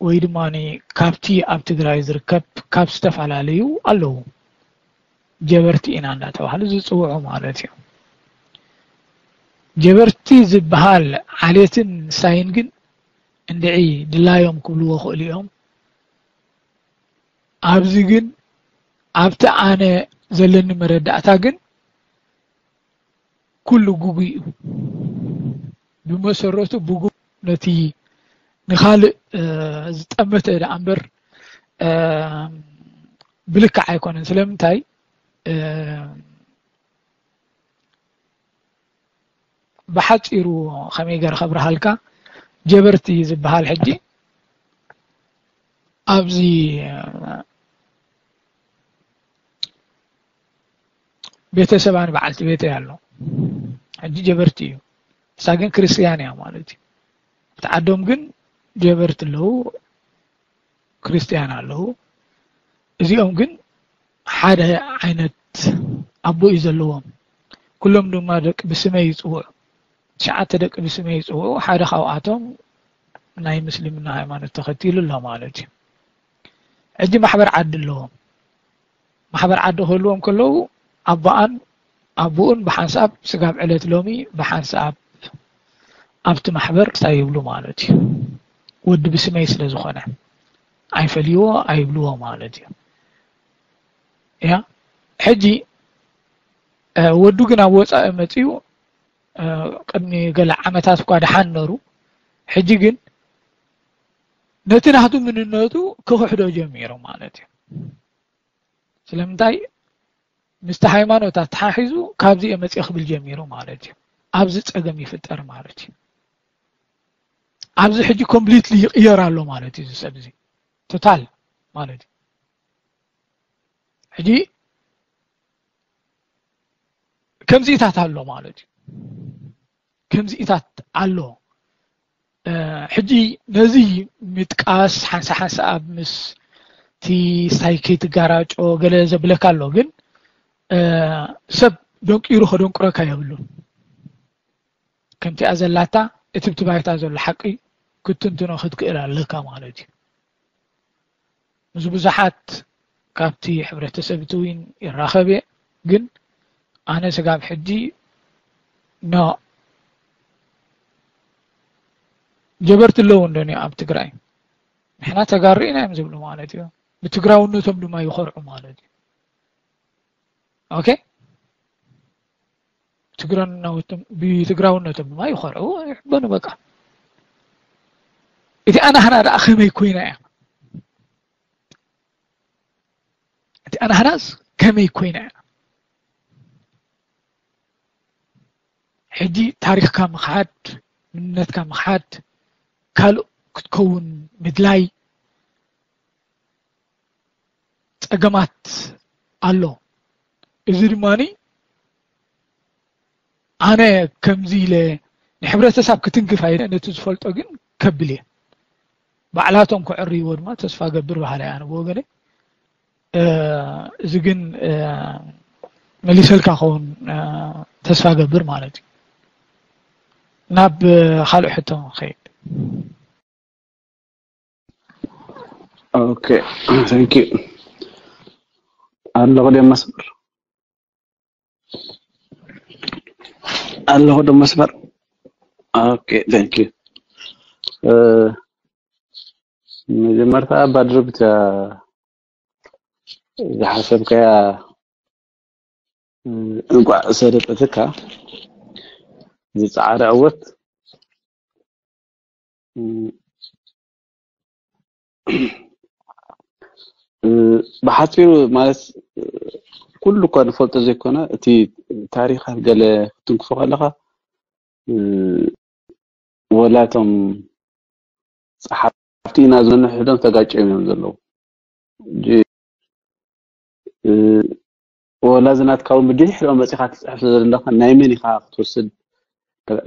ወይ ድማ ካብቲ ኣብ ትግራይ ዝርከብ ካብ ዝተፈላለዩ ኣለዉ ጀበርቲ ኢና እንዳተባሃሉ ዝፅውዑ ማለት እዩ። ጀበርቲ ዝበሃል ዓሌትን ሳይን ግን እንድዒ ድላዮም ክብልዎ ክእሉ እዮም። ኣብዚ ግን ኣብቲ ኣነ ዘለኒ መረዳእታ ግን ኩሉ ጉጉይ እዩ። ብመሰረቱ ብጉ ነቲ ንኻልእ ዝጠመተ ደኣ እምበር ብልክዕ ኣይኮነን። ስለምንታይ ብሓፂሩ ከመይ ገይረ ከብርሃልካ ጀበርቲ ዝበሃል ሕጂ ኣብዚ ቤተሰባን በዓልቲ ቤተይ ኣሎ። ሕጂ ጀበርቲ እዩ። እሳ ግን ክርስትያን እያ ማለት እዩ። እቲ ዓዶም ግን ጀበርቲ ኣለዉ፣ ክርስትያን ኣለዉ። እዚኦም ግን ሓደ ዓይነት ኣቦ እዩ ዘለዎም። ኩሎም ድማ ደቂ ብስመይ ይፅውዑ። ትሽዓተ ደቂ ብስመይ ይፅውዑ። ሓደ ካብኣቶም ናይ ምስልምና ሃይማኖት ተኸቲሉ ኣሎ ማለት እዩ። ሕጂ ማሕበር ዓዲ ኣለዎም። ማሕበር ዓዲ ክህልዎም ከለዉ ኣቦኣን ኣቦኡን ብሓንሳብ ስጋብ ዕለት ሎሚ ብሓንሳብ ኣብቲ ማሕበር እንታይ ይብሉ ማለት እዩ። ወዲ ብስመይ ስለ ዝኾነ ኣይፈልይዎ ኣይብልዎ ማለት እዩ። እያ ሕጂ ወዱ ግን ኣብ ወፃኢ መፅዩ ቅድሚ ገለ ዓመታት እኳ ደሓን ነሩ። ሕጂ ግን ነቲ ናቱ ምንነቱ ክኽሕዶ ጀሚሩ ማለት እዩ። ስለምንታይ ምስቲ ሃይማኖት ኣተሓሒዙ ካብዚ እየ መፅየ ክብል ጀሚሩ ማለት እዩ። ኣብዚ ፀገም ይፍጠር ማለት እዩ። ኣብዚ ሕጂ ኮምፕሊትሊ ይቕየር ኣሎ ማለት እዩ። እዚ ሰብ እዚ ቶታል ማለት እዩ። ሕጂ ከምዚኢታት ኣሎ ማለት እዩ። ከምዚኢታት ኣሎ። ሕጂ ነዚ ምጥቃስ ሓንሳ ሓንሳ ኣብ ምስ እቲ ሳይኬት ጋራጮ ገለ ዘብለካ ኣሎ፣ ግን ሰብ ደንቂሩ ከደንቁረካ የብሉን። ከምቲኣ ዘላታ እቲ ብቲ ባይታ ዘሎ ሓቂ ክትንትኖ ክትክእል ኣለካ ማለት እዩ። ምስ ብዙሓት ካብቲ ሕብረተሰብ እቲ እውን ይራኸብ እየ፣ ግን ኣነ ስጋብ ሕጂ ኖ። ጀበርቲ ኣለዉ እንዶ ኣብ ትግራይ? ንሕና ተጋሩ ኢና እዮም ዝብሉ ማለት እዩ። ብትግራውነቶም ድማ ይኾርዑ ማለት እዩ። ኦኬ? ትግራውነቶም ብትግራውነቶም ድማ ይኾርዑ፣ ይሕበኑ በቃ። እቲ ኣናህና ደኣ ከመይ ኮይና እያ? እቲ ኣናህናስ ከመይ ኮይና እያ? ሕጂ ታሪኽካ ምኽሓድ፣ መንነትካ ምኽሓድ፣ ካልእ ክትከውን ምድላይ፣ ጸገማት ኣሎ። እዚ ድማ ኣነ ከምዚ ኢለ ንሕብረተሰብ ክትንክፍ ኣይደ፣ ነቲ ዝፈልጦ ግን ከብል እየ። ባዕላቶም ክዕርይዎ ድማ ተስፋ ገብር ባህል ኣነ ብወገነ። እዚ ግን መሊሰልካ ከውን ተስፋ ገብር ማለት እዩ። ናብ ካልእ ሕቶ ከይድ። Okay, thank you. ኣለኹ ዶ መስመር? ኣለኹ ዶ መስመር? Okay, thank you. መጀመርታ ባድርብታ ዝሓሰብካያ እንቋዕ ሰደጠትካ ዝፀዓረ ዕወት ብሓፂሩ ማለት ኩሉ እኳ ንፈልጦ ዘይኮነ እቲ ታሪኻት ገለ ክትንክፎ ከለካ ወላቶም ፀሓፍቲ ኢና ዝነንሕዶም ተጋጭዮም እዮም ዘለዉ። ወላ ዝናትካ እውን ብድሕሪኦም መፂኻ ትፅሕፍ ዘለኻ ናይ መን ኢኻ ክትወስድ?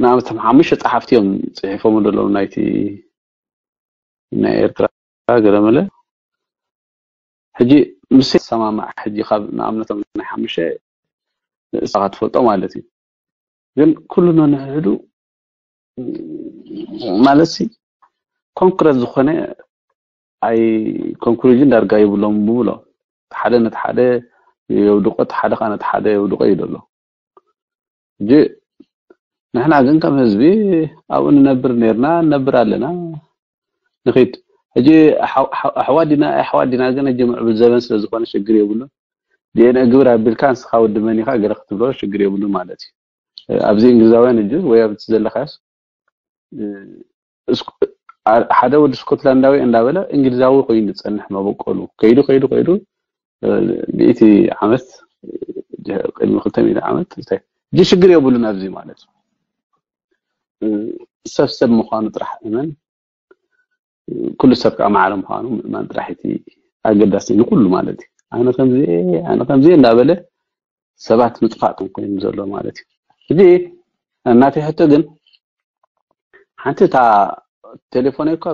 ንኣብነት ሓሙሽተ ፀሓፍቲ እዮም ፅሒፎም ዘለዉ ናይቲ ናይ ኤርትራ ገለመለ። ሕጂ ምስ ሰማማዕ ሕጂ ካብ ንኣብነቶም ናይ ሓሙሽተ ንእስኻ ትፈልጦ ማለት እዩ። ግን ኩሉ ነንሕዱ ማለት ሲ ኮንክረት ዝኾነ ኣይ ኮንክሉዥን ዳርጋ ይብሎም ብብሎ ሓደ ነቲ ሓደ የውድቆ እቲ ሓደ ከዓ ነቲ ሓደ የውድቆ እዩ ዘሎ። ሕጂ ንሕና ግን ከም ህዝቢ ኣብኡ ንነብር ነርና ንነብር ኣለና ንኺድ። ሕጂ ኣሕዋት ዲና ኣይ ኣሕዋት ዲና ግን ሕጂ ምዕብል ዘበን ስለ ዝኾነ ሽግር የብሉን። ዲኤንኤ ግብር ኣቢልካ ንስኻ ወዲ መን ኢኻ ገለ ክትብሎ ሽግር የብሉን ማለት እዩ። ኣብዚ እንግሊዛውያን እጅ ወይ ኣብዚ ዘለኻስ ሓደ ወዲ ስኮትላንዳዊ እንዳበለ እንግሊዛዊ ኮይኑ ዝፀንሕ መበቆሉ ከይዱ ከይዱ ከይዱ ሚእቲ ዓመት ቅድሚ ክልተ ሚእቲ ዓመት እንታይ እዚ ሽግር የብሉን ኣብዚ ማለት ሰብ ሰብ ምዃኑ ጥራሕ እመን ኩሉ ሰብ ከዓ ማዕረ ምዃኑ ምእማን ጥራሕ እቲ ኣገዳሲ ንኩሉ ማለት እዩ ኣነ ከምዚ ኣነ ከምዚ እንዳበለ ሰባት ምጥፋእ ከም ኮይኑ ዘሎ ማለት እዩ። ሕጂ እናተይ ሕቶ ግን ሓንቲ እታ ቴሌፎነይ እኳ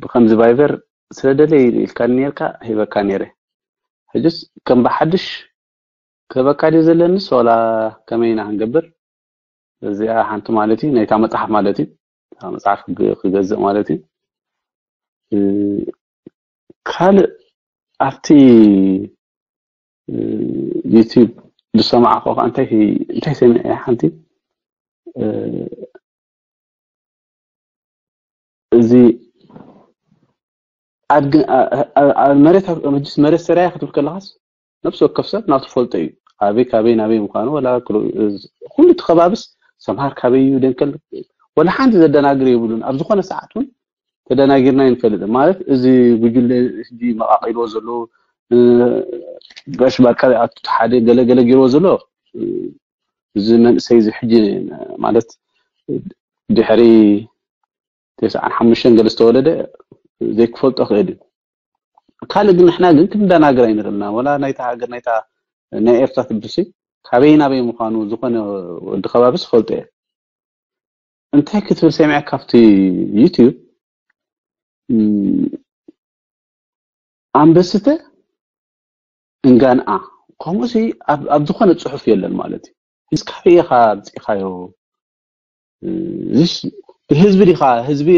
ብከምዚ ቫይበር ስለ ደለይ ኢልካኒ ነርካ ሂበካ ነይረ። ሕጅስ ከም ብሓድሽ ክህበካ ድዩ ዘለኒስ ዋላ ከመይ ኢና ክንገብር? እዚኣ ሓንቲ ማለት እዩ ናይታ መፅሓፍ ማለት እዩ። እታ መፅሓፍ ክገዝእ ማለት እዩ። ካልእ ኣብቲ ዩቲዩብ ዝሰማዕኮ ከዓ እንታይ እንታይ ሰሚዐ ሓንቲ እዚ ኣድግ መሬት መጅስ መሬት ሰራያ ክትብል ከለካስ ነብሲ ወከፍ ሰብ ናቱ ፈልጦ እዩ። ኣበይ ካበይ ናበይ ምዃኑ ወላ ኩሉ እቲ ከባብስ ሰምሃር ካበይ እዩ ደንከል ወላ ሓንቲ ዘደናግር የብሉን። ኣብ ዝኾነ ሰዓት እውን ተደናጊርና ይንፈልጥ ማለት እዚ ጉጅለ ሕጂ መቃቂልዎ ዘሎ ጋሽ ባርካ ኣቱ ሓደ ገለ ገለ ገይርዎ ዘሎ እዚ መንእሰይ እዚ ሕጂ ማለት ድሕሪ ተስዓን ሓሙሽተን ገለ ዝተወለደ ዘይክፈልጦ ክእል እዩ። ካልእ ግን ንሕና ግን ክንደናገር ኣይንኽእልና ወላ ናይታ ሃገር ናይታ ናይ ኤርትራ ትብሲ ካበይ ናበይ ምዃኑ ዝኾነ ወዲ ከባቢ ዝፈልጦ እየ። እንታይ ክትብል ሰሚዐ ካብቲ ዩቲዩብ ኣንበስተ እንጋንኣ ከምኡሲ ኣብ ዝኾነ ፅሑፍ የለን ማለት እዩ። እዚ ካበይ ኢኻ ኣምፂእኻዮ? እዚስ ብህዝቢ ዲኻ ህዝቢ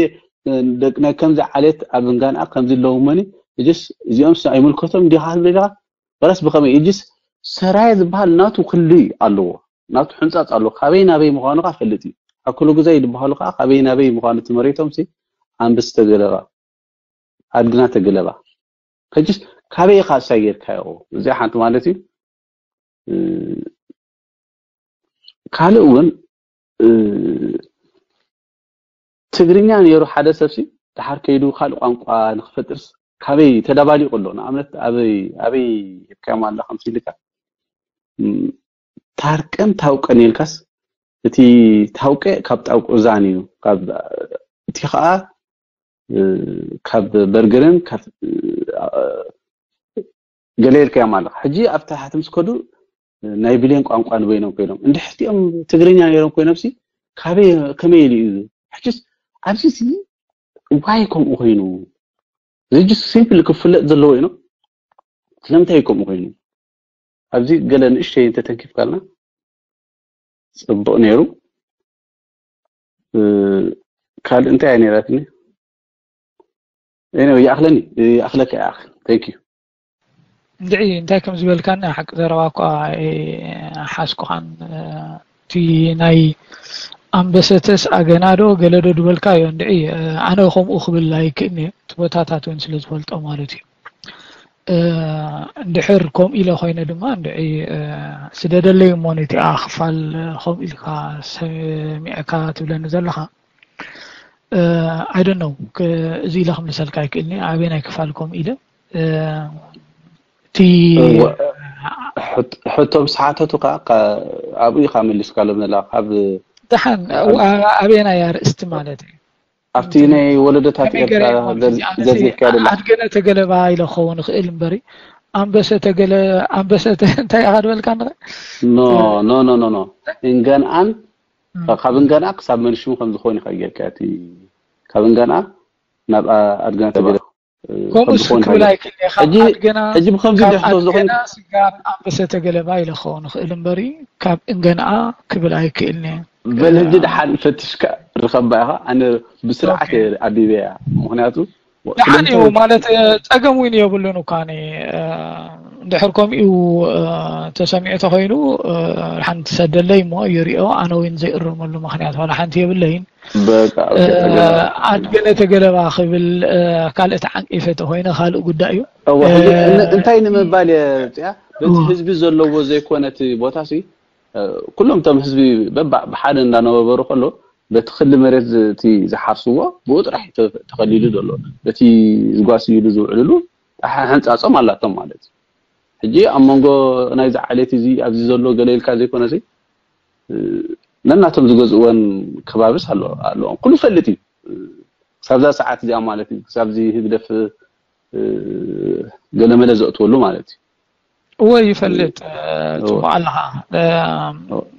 ደቂ ናይ ከምዚ ዓሌት ኣብ እንጋንኣ ከምዚ ኣለውመኒ እጅስ እዚኦም ኣይምልከቶም ዲኻ ህዝቢ ዲኻ ወላስ ብኸመይ እጅስ ሰራየ ዝበሃል ናቱ ክሊ ኣለዎ ናቱ ሕንፃፅ ኣለዎ ካበይ ናበይ ምዃኑ ከዓ ፈልጥ እዩ ኣክሉ ግዛይ ዝበሃሉ ከዓ ካበይ ናበይ ምዃኑ እቲ መሬቶም ሲ ኣንብስ ተገለባ ኣድግና ተገለባ ከጅስ ካበይ ኢኻ እሳይ ጌርካዮ እዚኣ ሓንቲ ማለት እዩ ካልእ እውን ትግርኛ ነይሩ ሓደ ሰብሲ ድሓር ከይዱ ካልእ ቋንቋ ንክፈጥርስ ካበይ ተደባሊቁ ኣሎ ንኣብነት ኣበይ ኣበይ ሂብካዮም ኣላ ከምሲ ኢልካ ታርቀን ታውቀን ኢልካስ እቲ ታውቀ ካብ ጣውቁ ዛን እዩ ካብ እቲ ከዓ ካብ በርገርን ካብ ገለ ኢልካዮም ኣለኻ። ሕጂ ኣብ ታሕቲ ምስ ከዱ ናይ ብሌን ቋንቋ ንበይኖም ኮይኖም፣ እንድሕር እቲኦም ትግርኛ ነይሮም ኮይኖም ሲ ካበይ ከመይ ኢሉ እዩ? ሕጂስ ኣብዚ ሲ ዋይ ከምኡ ኮይኑ? እዚ ጅስ ሲምፕል ክፍለጥ ዘለዎ እዩ። ስለምንታይ እዩ ከምኡ ኮይኑ? ኣብዚ ገለ ንእሽተይ እንተተንኪፍካልና ጽቡቕ ነይሩ። ካልእ እንታይ እያ ነይራትኒ? ይኣኽለኒ፣ ይኣኽለካ ይኣኽል። Thank you። እንድዒ እንታይ ከም ዝበልካኒ ሓቂ ዘረባ እኳ ሓስኩኻን። እቲ ናይ ኣንበሰተስ ኣገናዶ ገለዶ ዝበልካዮ እንድዒ፣ ኣነ ከምኡ ክብል ኣይክእልኒ፣ እቲ ቦታታት እውን ስለ ዝፈልጦ ማለት እዩ። እንድሕር ከምኡ ኢለ ኮይነ ድማ እንድዒ ስደደለይ እሞ ነቲኣ ክፋል ከምኡ ኢልካ ሰሚዕካ ትብለኒ ዘለኻ። I don't know፣ እዚ ኢለ ክምልሰልካ ኣይክእልኒ ኣበየናይ ክፋል ከምኡ ኢለ። እቲ ሕቶ ምስ ሓተቱካ ኣብኡ ኢኻ መሊስካሎም ዘላ ካብ ደሓን ኣበየናይ ኣርእስቲ ማለት እዩ። ኣብቲ ናይ ወለዶታት ኤርትራ ዘርዚርካ ደላ ኣድገነ ተገለባ ኢለ ክኸውን ይኽእል እምበሪ ኣንበሰ ተገለ ኣንበሰ እንታይ ኢኻ ዝበልካ ንኸ no no no no no እንገንኣን ካብ እንገንኣ ክሳብ መንሽሙ ከም ዝኾን ኢኻ ጌርካ እቲ ካብ እንገንኣ ናብ ኣድገነ ተገለ ከምኡስ ክብል ኣይክእል ኢኻ ኣድገና ሕጂ ብከምዚ ድሕቶ ዝኾን ስጋብ ኣንበሰ ተገለባ ኢለ ክኸውን ይኽእል እምበሪ ካብ እንገንኣ ክብል ኣይክእልን በል ሕጂ ደሓን ፈትሽካ ርኸባ ኢኻ ኣነ ብስርዓት ኣቢበያ ምክንያቱ ደሓን እዩ ማለት ጸገም እውን የብሉን እኳ እንድሕር ከምኡ ተሰሚዑ ተኮይኑ ሓንቲ ሰደለይ እሞ ይሪኦ ኣነ እውን ዘይእረመሉ ምክንያት ዋላ ሓንቲ የብለይን በቃ ኣድገነ ተገለባ ክብል ካልእ ተዓንቂፈ ተኮይነ ካልእ ጉዳይ እዩ እንታይ ንምባል እየ በቲ ህዝቢ ዘለዎ ዘይኮነ እቲ ቦታ ሲ ኩሎም እቶም ህዝቢ በባዕ ብሓደ እንዳነበሩ ከሎ በቲ ክሊ መሬት እቲ ዝሓርስዎ ብኡ ጥራሕ ተኸሊሉ ዘሎ በቲ ዝጓስይሉ ዝውዕልሉ ሕንፃፆም ኣላቶም ማለት እዩ። ሕጂ ኣብ መንጎ ናይዚ ዓሌት እዚ ኣብዚ ዘሎ ገለ ኢልካ ዘይኮነ ነናቶም ዝገዝእወን ከባብስ ኣለዎም ኩሉ ፈልጥ እዩ። ክሳብዛ ሰዓት እዚኣ ማለት እዩ ክሳብዚ ህግደፍ ገለመለ ዘእትወሉ ማለት እዩ። እወ ይፈልጥ ጽቡቅ ኣለኻ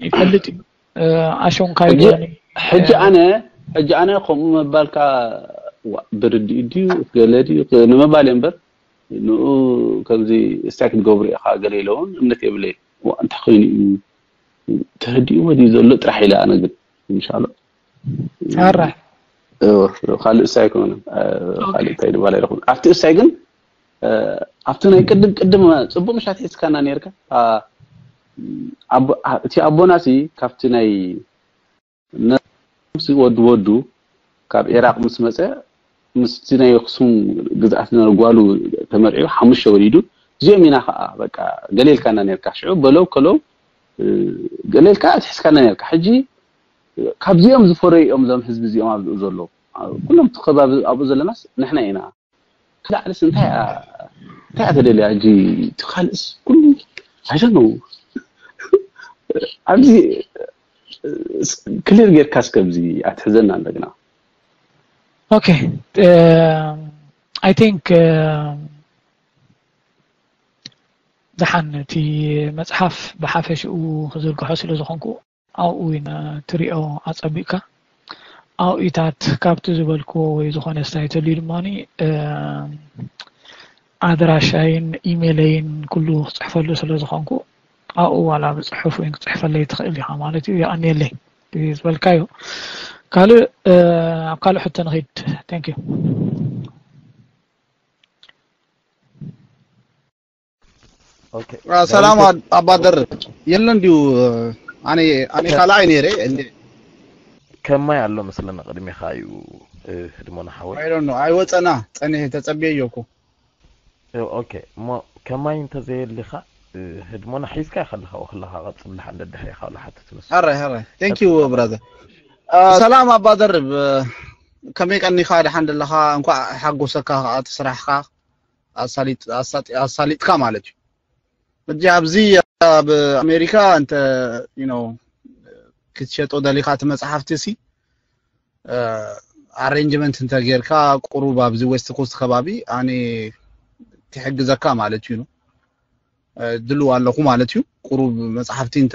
ይፈልጥ እዩ ኣሾንካይ ሕጂ ኣነ ሕጂ ኣነ ከምኡ መባልካ ብርድኡ ድዩ ገለ ድዩ ንምባል እየ እምበር ንኡ ከምዚ እስታይ ክትገብሩ ኢኻ ገለ ኢለውን እምነት የብለይ እንታይ ኮይኑ እዩ ተረዲእዎ ድዩ ዘሎ ጥራሕ ኢለ ኣነ ግን ኢንሻሎ ኣራ ካልእ እሳይ ኣይኮነን ካልእ እንታይ ድባል ኣይረኹም ኣብቲ እሳይ ግን ኣብቲ ናይ ቅድም ቅድም ፅቡቅ ምሻት ሒዝካና ነርካ እቲ ኣቦና ሲ ካብቲ ናይ ነሲ ወዱ ወዱ ካብ ኢራቅ ምስ መፀ ምስቲ ናይ ኣክሱም ግዝኣት ዝነበረ ጓሉ ተመርዒው ሓሙሽተ ወሊዱ እዚኦም ኢና ከዓ በቃ ገሌልካና ነርካ ሽዑ በለው ከለው ገሌልካ ኣትሒዝካና ነርካ ሕጂ ካብዚኦም ዝፈረዩ እዮም እዞም ህዝቢ እዚኦም ኣብኡ ዘለዉ ኩሎም እቲ ከባቢ ኣብኡ ዘለናስ ንሕና ኢና ክላዕልስ እንታይ እንታይ ተደልያ ሕጂ እቲ ካልእስ ኩሉ ኣይዘነው ኣብዚ ክሊር ጌርካ እስከ ኣብዚ ኣትሕዘና እንደገና okay I think ደሓን እቲ መፅሓፍ ብሓፈሽኡ ክዝርግሖ ስለ ዝኾንኩ ኣብኡ ትሪኦ ኣፀቢቕካ ኣብኢታት ካብቲ ዝበልክዎ ወይ ዝኾነ ስታይ ተልዩ ድማ ኣድራሻይን ኢሜይለይን ኩሉ ክፅሕፈሉ ስለ ዝኾንኩ ኣብኡ ዋላ ብፅሑፍ ወይ ክፅሕፈለይ ትኽእል ኢኻ ማለት እዩ የቐንየለይ ዝበልካዮ ካልእ ኣብ ካልእ ሕቶ ንኽድ thank you ሰላም ኣባደር የለን ድዩ ኣነ ኣነ ካልኣይ ነይረ እንዴ ከማይ ኣሎ መስለና ቅድሚኻ እዩ ህድሞና ሓወይ I don't know ኣይወፀና ፀኒሐ ተፀብየዮ እኮ okay እሞ ከማይ እንተዘየሊኻ ህድሞና ሒዝካ ከለኻ ወክለኻ ቀፅል ሓንደ ድሕሪኻ ወላ ሓትት መስ ሕራይ ሕራይ thank you brother ሰላም ኣባደርብ ከመይ ቀኒኻ ደሓን ደለኻ እንኳዕ ሓጎሰካ ከዓ እቲ ስራሕካ ኣሳሊጥካ ማለት እዩ ሕጂ ኣብዚ ኣብ ኣሜሪካ እንተ ክትሸጦ ደሊካ እቲ መፅሓፍቲ ሲ ኣሬንጅመንት እንተ ጌርካ ቁሩብ ኣብዚ ዌስት ኮስት ከባቢ ኣነ ክሕግዘካ ማለት እዩ ድልው ኣለኹ ማለት እዩ። ቁሩብ መፅሓፍቲ እንተ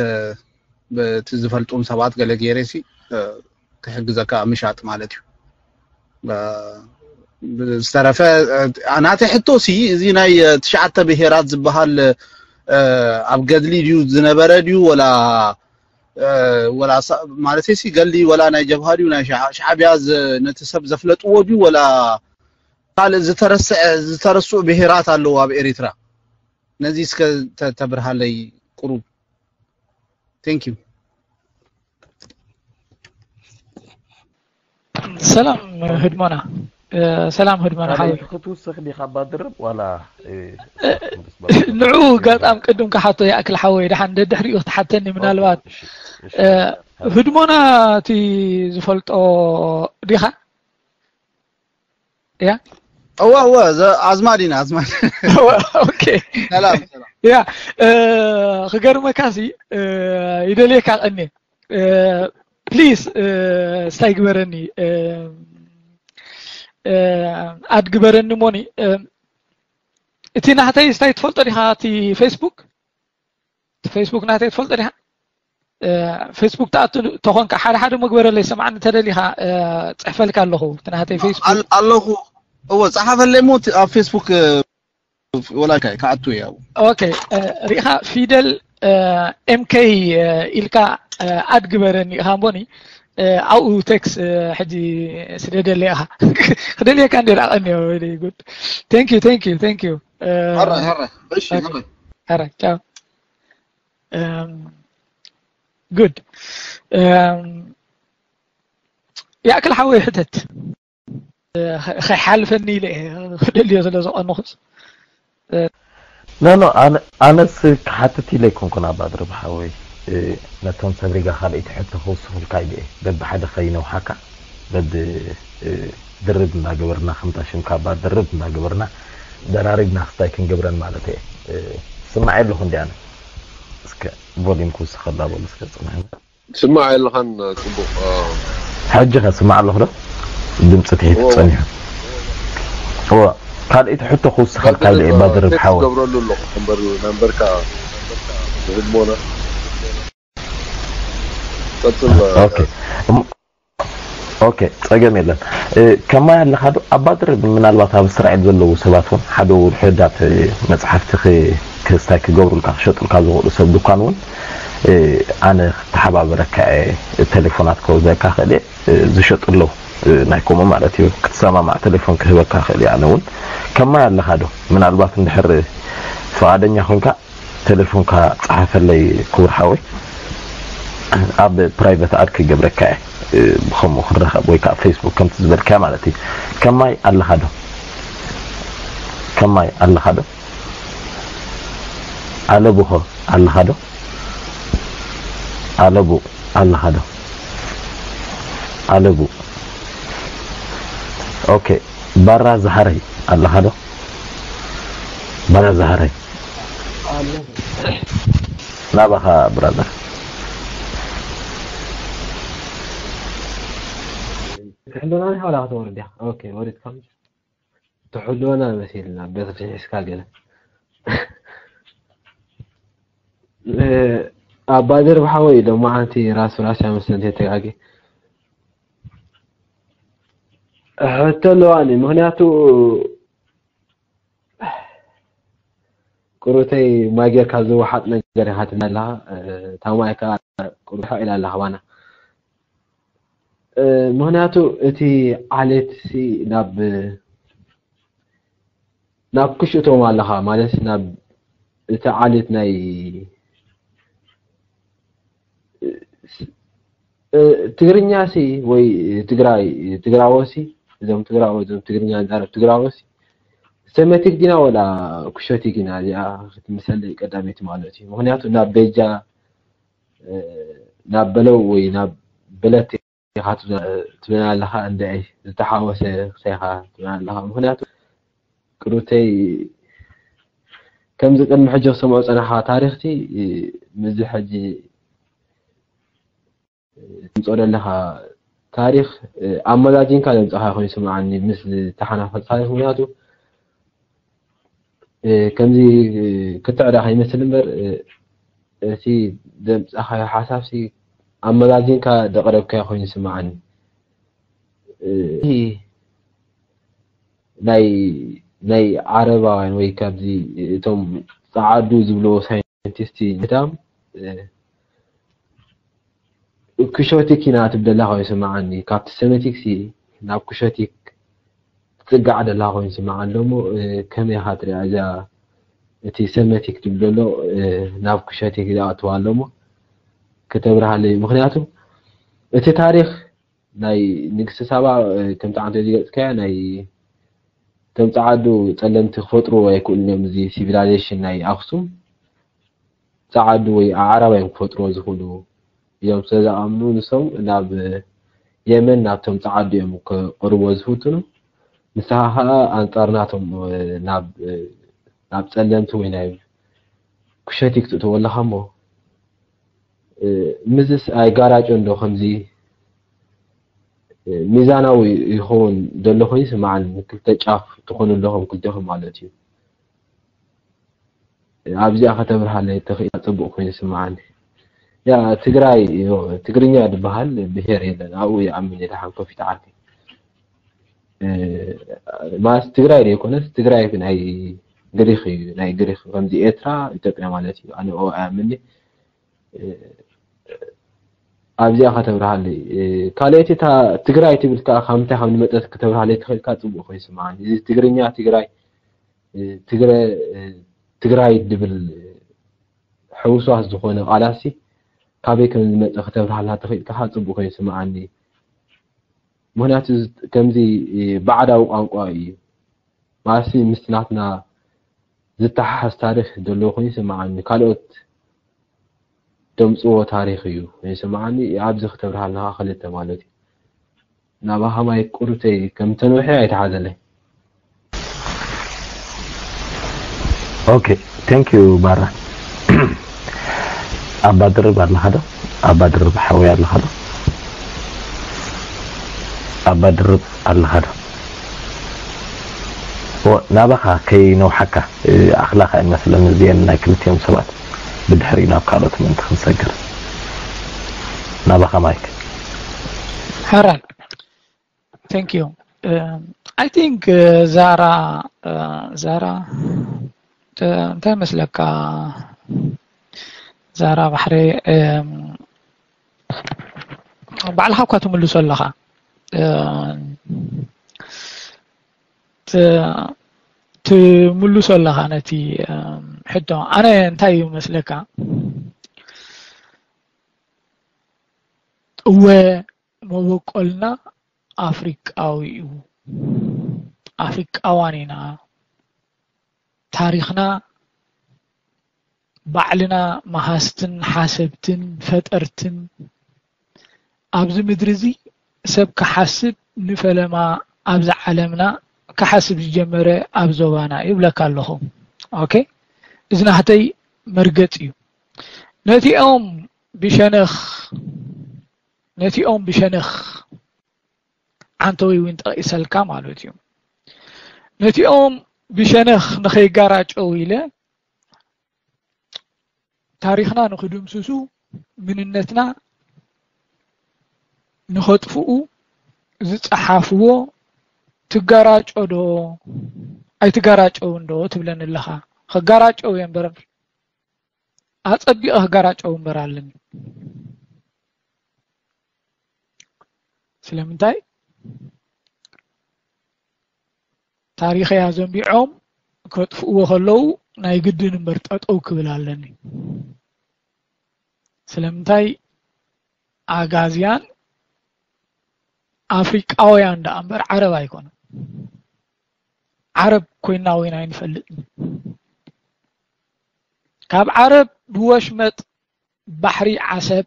በቲ ዝፈልጡም ሰባት ገለ ገይረ ሲ ክሕግዘካ ምሻጥ ማለት እዩ። ዝተረፈ ናተ ሕቶ ሲ እዚ ናይ ትሽዓተ ብሄራት ዝበሃል ኣብ ገድሊ ድዩ ዝነበረ ድዩ ወላ ወላ ማለት ሲ ገድሊ ወላ ናይ ጀብሃ ድዩ ናይ ሻዕብያ ነቲ ሰብ ዘፍለጥዎ ድዩ ወላ ካልእ ዝተረስዐ ዝተረስዑ ብሄራት ኣለዉ ኣብ ኤሪትራ? ነዚ እስከ ተብርሃለይ ቁሩብ። Thank you። ሰላም ህድሞና። ሰላም ህድሞና ሓወይ። ክትውስኽ ዲኻ ባድርብ ዋላ ንዑ ጋጣም ቅድም ክሓቶ ይኣክል ሓወይ፣ ደሓን ደድሕሪኡ ክትሓተኒ ምናልባት። ህድሞና እቲ ዝፈልጦ ዲኻ? ያ እወ እወ ኣዝማድ ኢና ኣዝማድ። ኦኬ ሰላም ሰላም። ያ ክገርመካ ሲ ይደልየካ ቀኒ ፕሊዝ ስታይ ግበረኒ ኣድ ግበረኒ ሞኒ። እቲ ናህተይ ስታይ ትፈልጦ ዲኻ? እቲ ፌስቡክ እቲ ፌስቡክ ናተይ ትፈልጦ ዲኻ? ፌስቡክ ትኣቱ ተኾንካ ሓደ ሓደ መግበረለይ ሰማዕኒ ተደሊኻ ጽሕፈልካ ኣለኹ እቲ ናተይ ፌስቡክ ኣለኹ። እወ ጸሓፈለይ ሞ ኣብ ፌስቡክ ወላ ካይ ክኣቱ ያው ኦኬ ሪኢኻ ፊደል ኤምከይ ኢልካ ኣድ ግበረኒ ኢኻ እምቦኒ ኣብኡ ቴክስ ሕጂ ስደደለይ ኢኻ ክደልየካ እንደ ራቐኒ ጉድ thank you thank you thank you ሀረ ሀረ እሺ ሀረ ሀረ ቻው good ያእክል ሓወይ ሕተት ከይሓልፈኒ ኢለ ክደልዮ ስለ ዝቐንኹስ ኖ ኖ ኣነስ ክሓትት ኢለ ኣይኮንኩን ኣባ ድርብ ሓወይ ነቶም ሰብ ሪጋ ካልኣይቲ ሕቶ ክውስኹልካ ኢለ እየ በብሓደ ከይነውሓካ በብ ድርብ እናገበርና ከምታ ሽምካ ኣባ ድርብ እናገበርና ደራሪብና ክስታይ ክንገብረን ማለት እየ ስማዕ ኣለኹ እንዲ ኣነ እስከ ቮሊም ክውስኸላ በሉ እስከ ፅንሕና ትስማዕ የለኻን ጽቡቕ ሕጂ ከስማዕ ኣለኹ ዶ ድምፂ ትሒት እወ። ፀኒሑ እወ ካልኣይቲ ሕቶ ክውስኸልካ ኢለ እየ ባድርብ ሓወይ ገብረሉ ኣለኹ እምበር ናምበርካ ዝህድሞና ቀፅል ኦኬ እም- ኦኬ ፀገም የለን እ፣ ከማይ ኣለኻ ዶ ኣባ ድርብ ምናልባት ኣብ እስራኤል ዘለዉ ሰባት እውን ሓደ ውሕዳት እ፣ መፅሓፍቲ ክ- ክስታይ ክገብሩልካ ክሸጡልካ ዝኽእሉ ሰብ ድኳን እውን እ፣ ኣነ ክተሓባበረካ እየ ቴሌፎናት ከውዘካ ክእል እየ እ፣ ዝሸጡ ኣለዉ እ፣ ናይ ከምኡ ማለት እዩ ክትሰማማዕ ቴሌፎን ክህበካ ክእል እየ ኣነ እውን ከማይ ኣለኻ ዶ ምናልባት እንድሕር ፍቓደኛ ኮንካ ቴሌፎንካ ጸሓፈለይ ክቡር ሓወይ ኣብ ፕራይቨት ኣድ ክገብረካ እየ ብከምኡ ክንረኸብ ወይ ከዓ ፌስቡክ ከምቲ ዝበልካያ ማለት እዩ ከማይ ኣለኻ ዶ ከማይ ኣለኻ ዶ ኣለቡኸ ኣለኻ ዶ ኣለቡ ኣለኻ ዶ ኣለቡ ኦኬ ባራ ዝሃረይ ኣለኻ ዶ ባራ ዝሃረይ ናባኻ ብራዘር ትሕልናኒ ሓላ ክትወርድ እያ ኦኬ ወሪድካ ትሕልወና መሲልና በዚ ሒዝካ ገለ ኣባድር ብሓወይ ሎማዓንቲ ራሱ ራሻ መሰል ተጋጊ ሕቶ ኣለዋኒ ምክንያቱ ቁሩተይ ማይ ጌርካ ዝወሓጥ ነገር ኢኻ ትብላ ኣለኻ ታማይ ከኣ ቁሩብ ኢላ ኣለኻ ባና ምክንያቱ እቲ ዓሌት ናብ ናብ ክሽእቶም ኣለኻ ማለት ናብ እቲ ዓሌት ናይ ትግርኛ ሲ ወይ ትግራይ ትግራዎ ሲ እዞም ትግራዎ እዞም ትግርኛ ንዛረብ ትግራዎ ሲ ሰመቲክ ዲና ወላ ኩሸቲክ ኢና እዚኣ ክትምሰለይ ቀዳመይቲ ማለት እዩ ምክንያቱ ናብ በጃ ናብ በለው ወይ ናብ በለት ኢኻ ትብለና ኣለኻ እንድዒ ዝተሓወሰ ክሳይኻ ትብለና ኣለኻ ምክንያቱ ቅሩተይ ከምዚ ቅድሚ ሕጂ ክሰምዖ ዝጸናሕካ ታሪኽቲ ምስዚ ሕጂ ትምፅኦ ዘለኻ ታሪኽ ኣመዛዚንካ ዘምፅኻ ኮይኑ ይስምዓኒ ምስ ዝተሓናፈፅ ታሪኽ ምክንያቱ ከምዚ ክትዕዳ ከይመስል እምበር፣ እቲ ዘምጻኻዮ ሓሳብሲ ኣመዛዚንካ ዘቕረብካዮ ኮይኑ ይስምዓኒ። ናይ ናይ ዓረባውያን ወይ ካብዚ እቶም ጸዓዱ ዝብልዎ ሳይንቲስት ዳም ኩሾቲክ ኢና ትብል ደላ ኮይኑ ይስምዓኒ። ካብቲ ሰሜቲክሲ ናብ ኩሾቲክ ትጽጋዕ ደላ ኮይኑ ይስምዓኒ። ደሞ ከመይ ኢኻ ትሪኣ እዛ እቲ ሰሜቲክ ትብል ዘሎ ናብ ኩሾቲክ ዝኣትዋ ኣሎ እሞ ከተብርሃለይ። ምኽንያቱ እቲ ታሪኽ ናይ ንግስቲ ሳባ ከምቲ ዓንተ ዝገልጽካያ ናይ ከም ጸዓዱ ጸለምቲ ክፈጥርዎ ኣይክእሉን እዮም። እዚ ሲቪላይዜሽን ናይ ኣኽሱም ጸዓዱ ወይ ኣዕራብ እዮም ክፈጥርዎ ዝኽእሉ እዮም ስለ ዝኣምኑ ንሶም ናብ የመን ናብቶም ጸዓዱ እዮም ክቕርብዎ ዝፍትኑ። ንስኻ ኸኣ ኣንጻር ናቶም ናብ ናብ ጸለምቲ ወይ ናይ ኩሸቲክ ትእትዎ ኣለኻ እሞ ምስስ ኣይጋራጮ እንዶ ከምዚ ሚዛናዊ ይኸውን ዘሎ ኮይኑ ይስምዓኒ። ክልተ ጫፍ ትኾኑ ኣለኹም ክልቴኹም ማለት እዩ። ኣብዚኣ ከተብርሃለይ ተኽኢላ ጽቡቕ ኮይኑ ይስምዓኒ። ያ ትግራይ ትግርኛ ዝበሃል ብሄር የለን። ኣብኡ ይኣምን እየ። ደሓን ኮፊት ዓርከይ ማለት ትግራይ ዘይኮነስ ትግራይ ናይ ግሪክ እዩ። ናይ ግሪክ ከምዚ ኤርትራ ኢትዮጵያ ማለት እዩ። ኣነ ኦ ኣያምኒ ኣብዚኣ ከተብርሃለይ ካልኦት እታ ትግራይ ትብል ከኣ ካብ ምንታይ ከም ዝመፀት ከተብርሃለይ ተኽእል ከኣ ፅቡቅ ኮይኑ ይስምዓኒ። እዚ ትግርኛ ትግራይ ትግረ ትግራይ ድብል ሕውስዋስ ዝኾነ ቃላሲ ካበይ ከም ዝመፀ ከተብርሃልና ተኽእል ከኣ ፅቡቅ ኮይኑ ይስምዓኒ። ምክንያቱ ከምዚ ባዕዳዊ ቋንቋ እዩ። ማለትሲ ምስቲ ናትና ዝተሓሓዝ ታሪኽ ዘለዎ ኮይኑ ይስምዓኒ። ካልኦት ደምፅዎ ታሪኽ እዩ ይስምዓኒ። ኣብዚ ክተብርሃልና ክልተ ማለት እዩ። ናባኻ ማይክ ቁሩተይ ከም ተነውሐ ኣይተሓዘለይ። ኦኬ፣ thank you ባራ። ኣባ ድርብ ኣለኻ ዶ? ኣባ ድርብ ሓወይ ኣለኻ ዶ? ኣባ ድርብ ኣለኻ ዶ? ናባኻ ከይነውሓካ ኣኽላኻ ይመስለኒ እዚአን ናይ ክልቲኦም ሰባት ብድሕሪ ናብ ካልኦት ምእንቲ ክንሰግር ናባኻ ማይክ። ሕራይ thank you I think ዛራ ዛራ እንታይ መስለካ ዛራ ባሕሪ ባዕልኻ እኳ ትምልሶ ኣለኻ ትምልሶ ኣለኻ ነቲ ሕቶ ኣነ እንታይ እዩ መስለካ እወ መበቆልና ኣፍሪቃዊ እዩ ኣፍሪቃዋን ኢና ታሪኽና ባዕልና መሃዝትን ሓሰብትን ፈጠርትን ኣብዚ ምድሪ እዚ ሰብ ክሓስብ ንፈለማ ኣብዛ ዓለምና ክሓስብ ዝጀመረ ኣብ ዞባና ይብለካ ኣለኹ። ኦኬ እዚ ናህተይ መርገጽ እዩ። ነቲኦም ብሸነኽ ነቲኦም ብሸነኽ ዓንተወይ እውን ጠቒሰልካ ማለት እዩ። ነቲኦም ብሸነኽ ንኸይጋራጨው ኢለ ታሪኽና ንኽድምስሱ ምንነትና ንኸጥፍኡ ዝፀሓፍዎ ትጋራጮ ዶ ኣይትጋራጨውን ዶ ትብለኒ ኣለኻ። ክጋራጨው እየ እምበር ኣፀቢቐ ክጋራጨው እምበር ኣለኒ። ስለምንታይ ታሪኸይ ኣዘንቢዖም ከጥፍእዎ ከለዉ ናይ ግድን እምበር ጠጠው ክብል ኣለኒ። ስለምንታይ ኣጋዝያን ኣፍሪቃውያን ደኣ እምበር ዓረብ ኣይኮኑን። ዓረብ ኮይና ወይና ኣይንፈልጥን። ካብ ዓረብ ብወሽመጥ ባሕሪ ዓሰብ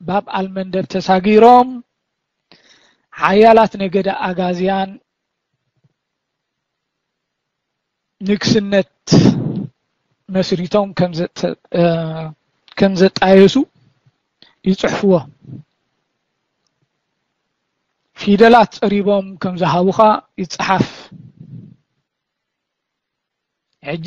ባብ ኣልመንደብ ተሳጊሮም ሓያላት ነገደ ኣጋዝያን ንግስነት መስሪቶም ከም ዘጣየሱ ይፅሕፍዎ። ፊደላት ፀሪቦም ከም ዝሃቡኻ ይፀሓፍ። ሕጂ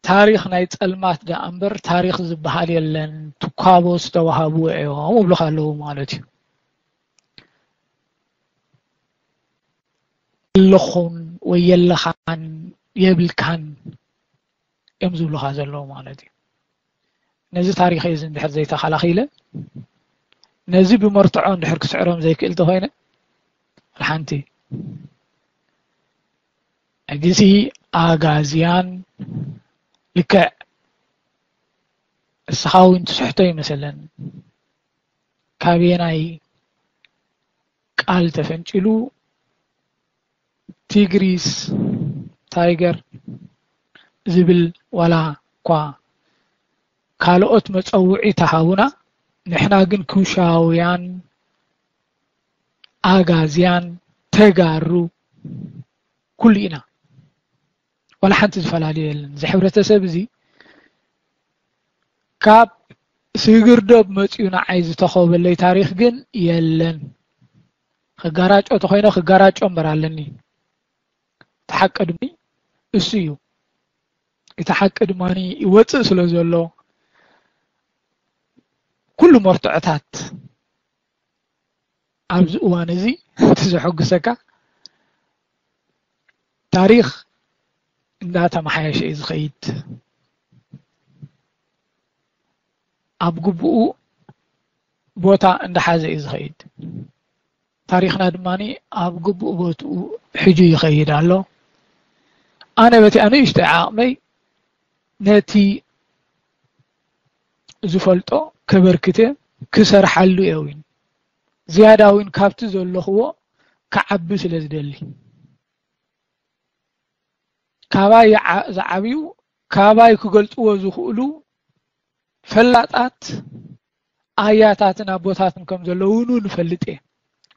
ታሪኽ ናይ ጸልማት ደኣ እምበር ታሪኽ ዝበሃል የለን፣ ትኳቦ ዝተዋሃቡ እዮም እብሉኻ ኣለዉ ማለት እዩ። ኣለኹን ወይ የለኻን የብልካን እዮም ዝብሉኻ ዘለዉ ማለት እዩ። ነዚ ታሪኽ እዚ እንድሕር ዘይተኸላኺለ፣ ነዚ ብመርትዖ እንድሕር ክስዕሮም ዘይክእል ተኾይነ፣ ሓንቲ ሕጂሲ ኣጋዝያን ልክዕ እስኻ እውን ትስሕቶ ይመስለኒ። ካበየናይ ቃል ተፈንጭሉ ቲግሪስ፣ ታይገር ዝብል ዋላ እኳ ካልኦት መጸውዒ ተሃቡና፣ ንሕና ግን ኩሻውያን፣ ኣጋዝያን፣ ተጋሩ ኩሉ ኢና። ዋላ ሓንቲ ዝፈላለዩ የለን። እዚ ሕብረተሰብ እዚ ካብ ስግር ዶብ መጺኡ ንዓይ ዝተኸበለይ ታሪኽ ግን የለን። ክጋራጮ ተኾይነ ክጋራጮ እምበር ኣለኒ። እቲ ሓቂ ድማ እሱ እዩ። እቲ ሓቂ ድማ ይወጽእ ስለ ዘሎ ኩሉ መርትዖታት ኣብዚ እዋን እዚ እቲ ዘሐጉሰካ ታሪኽ እንዳተመሓየሸ እዩ ዝኸይድ። ኣብ ግቡኡ ቦታ እንዳሓዘ እዩ ዝኸይድ። ታሪኽና ድማ ኣብ ግቡእ ቦትኡ ሕጂ ይኸይድ ኣሎ። ኣነ በቲ ኣንእሽተይ ዓቕመይ ነቲ ዝፈልጦ ከበርክተ ክሰርሓሉ እየ እውን ዝያዳ እውን ካብቲ ዘለኽዎ ክዓቢ ስለ ዝደሊ ካባይ ይዓ- ዝዓብዩ ካባይ ክገልጽዎ ዝኽእሉ ፈላጣት ኣያታትን ኣቦታትን ከም ዘለዉ እውን ንፈልጥ እየ።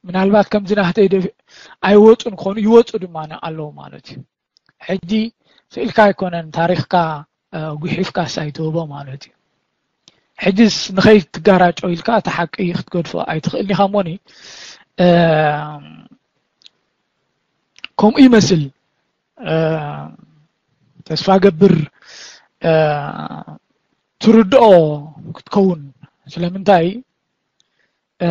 ምናልባት ከምዚ ናህተይ ደ- ኣይወፁን ክኾኑ ይወፁ ድማ ኣለዉ ማለት እዩ። ሕጂ ስኢልካ ኣይኮነን ታሪኽካ እ፣ ጉሒፍካስ ኣይትህቦ ማለት እዩ። ሕጅስ ንኸይትጋራጮ ኢልካ እቲ ሓቂ ክትገድፎ ኣይትኽእልን ኢኻ እሞኒ እ፣ ከምኡ ይመስል እ፣ ተስፋ ገብር እ፣ ትርድኦ ክትከውን ስለምንታይ እ፣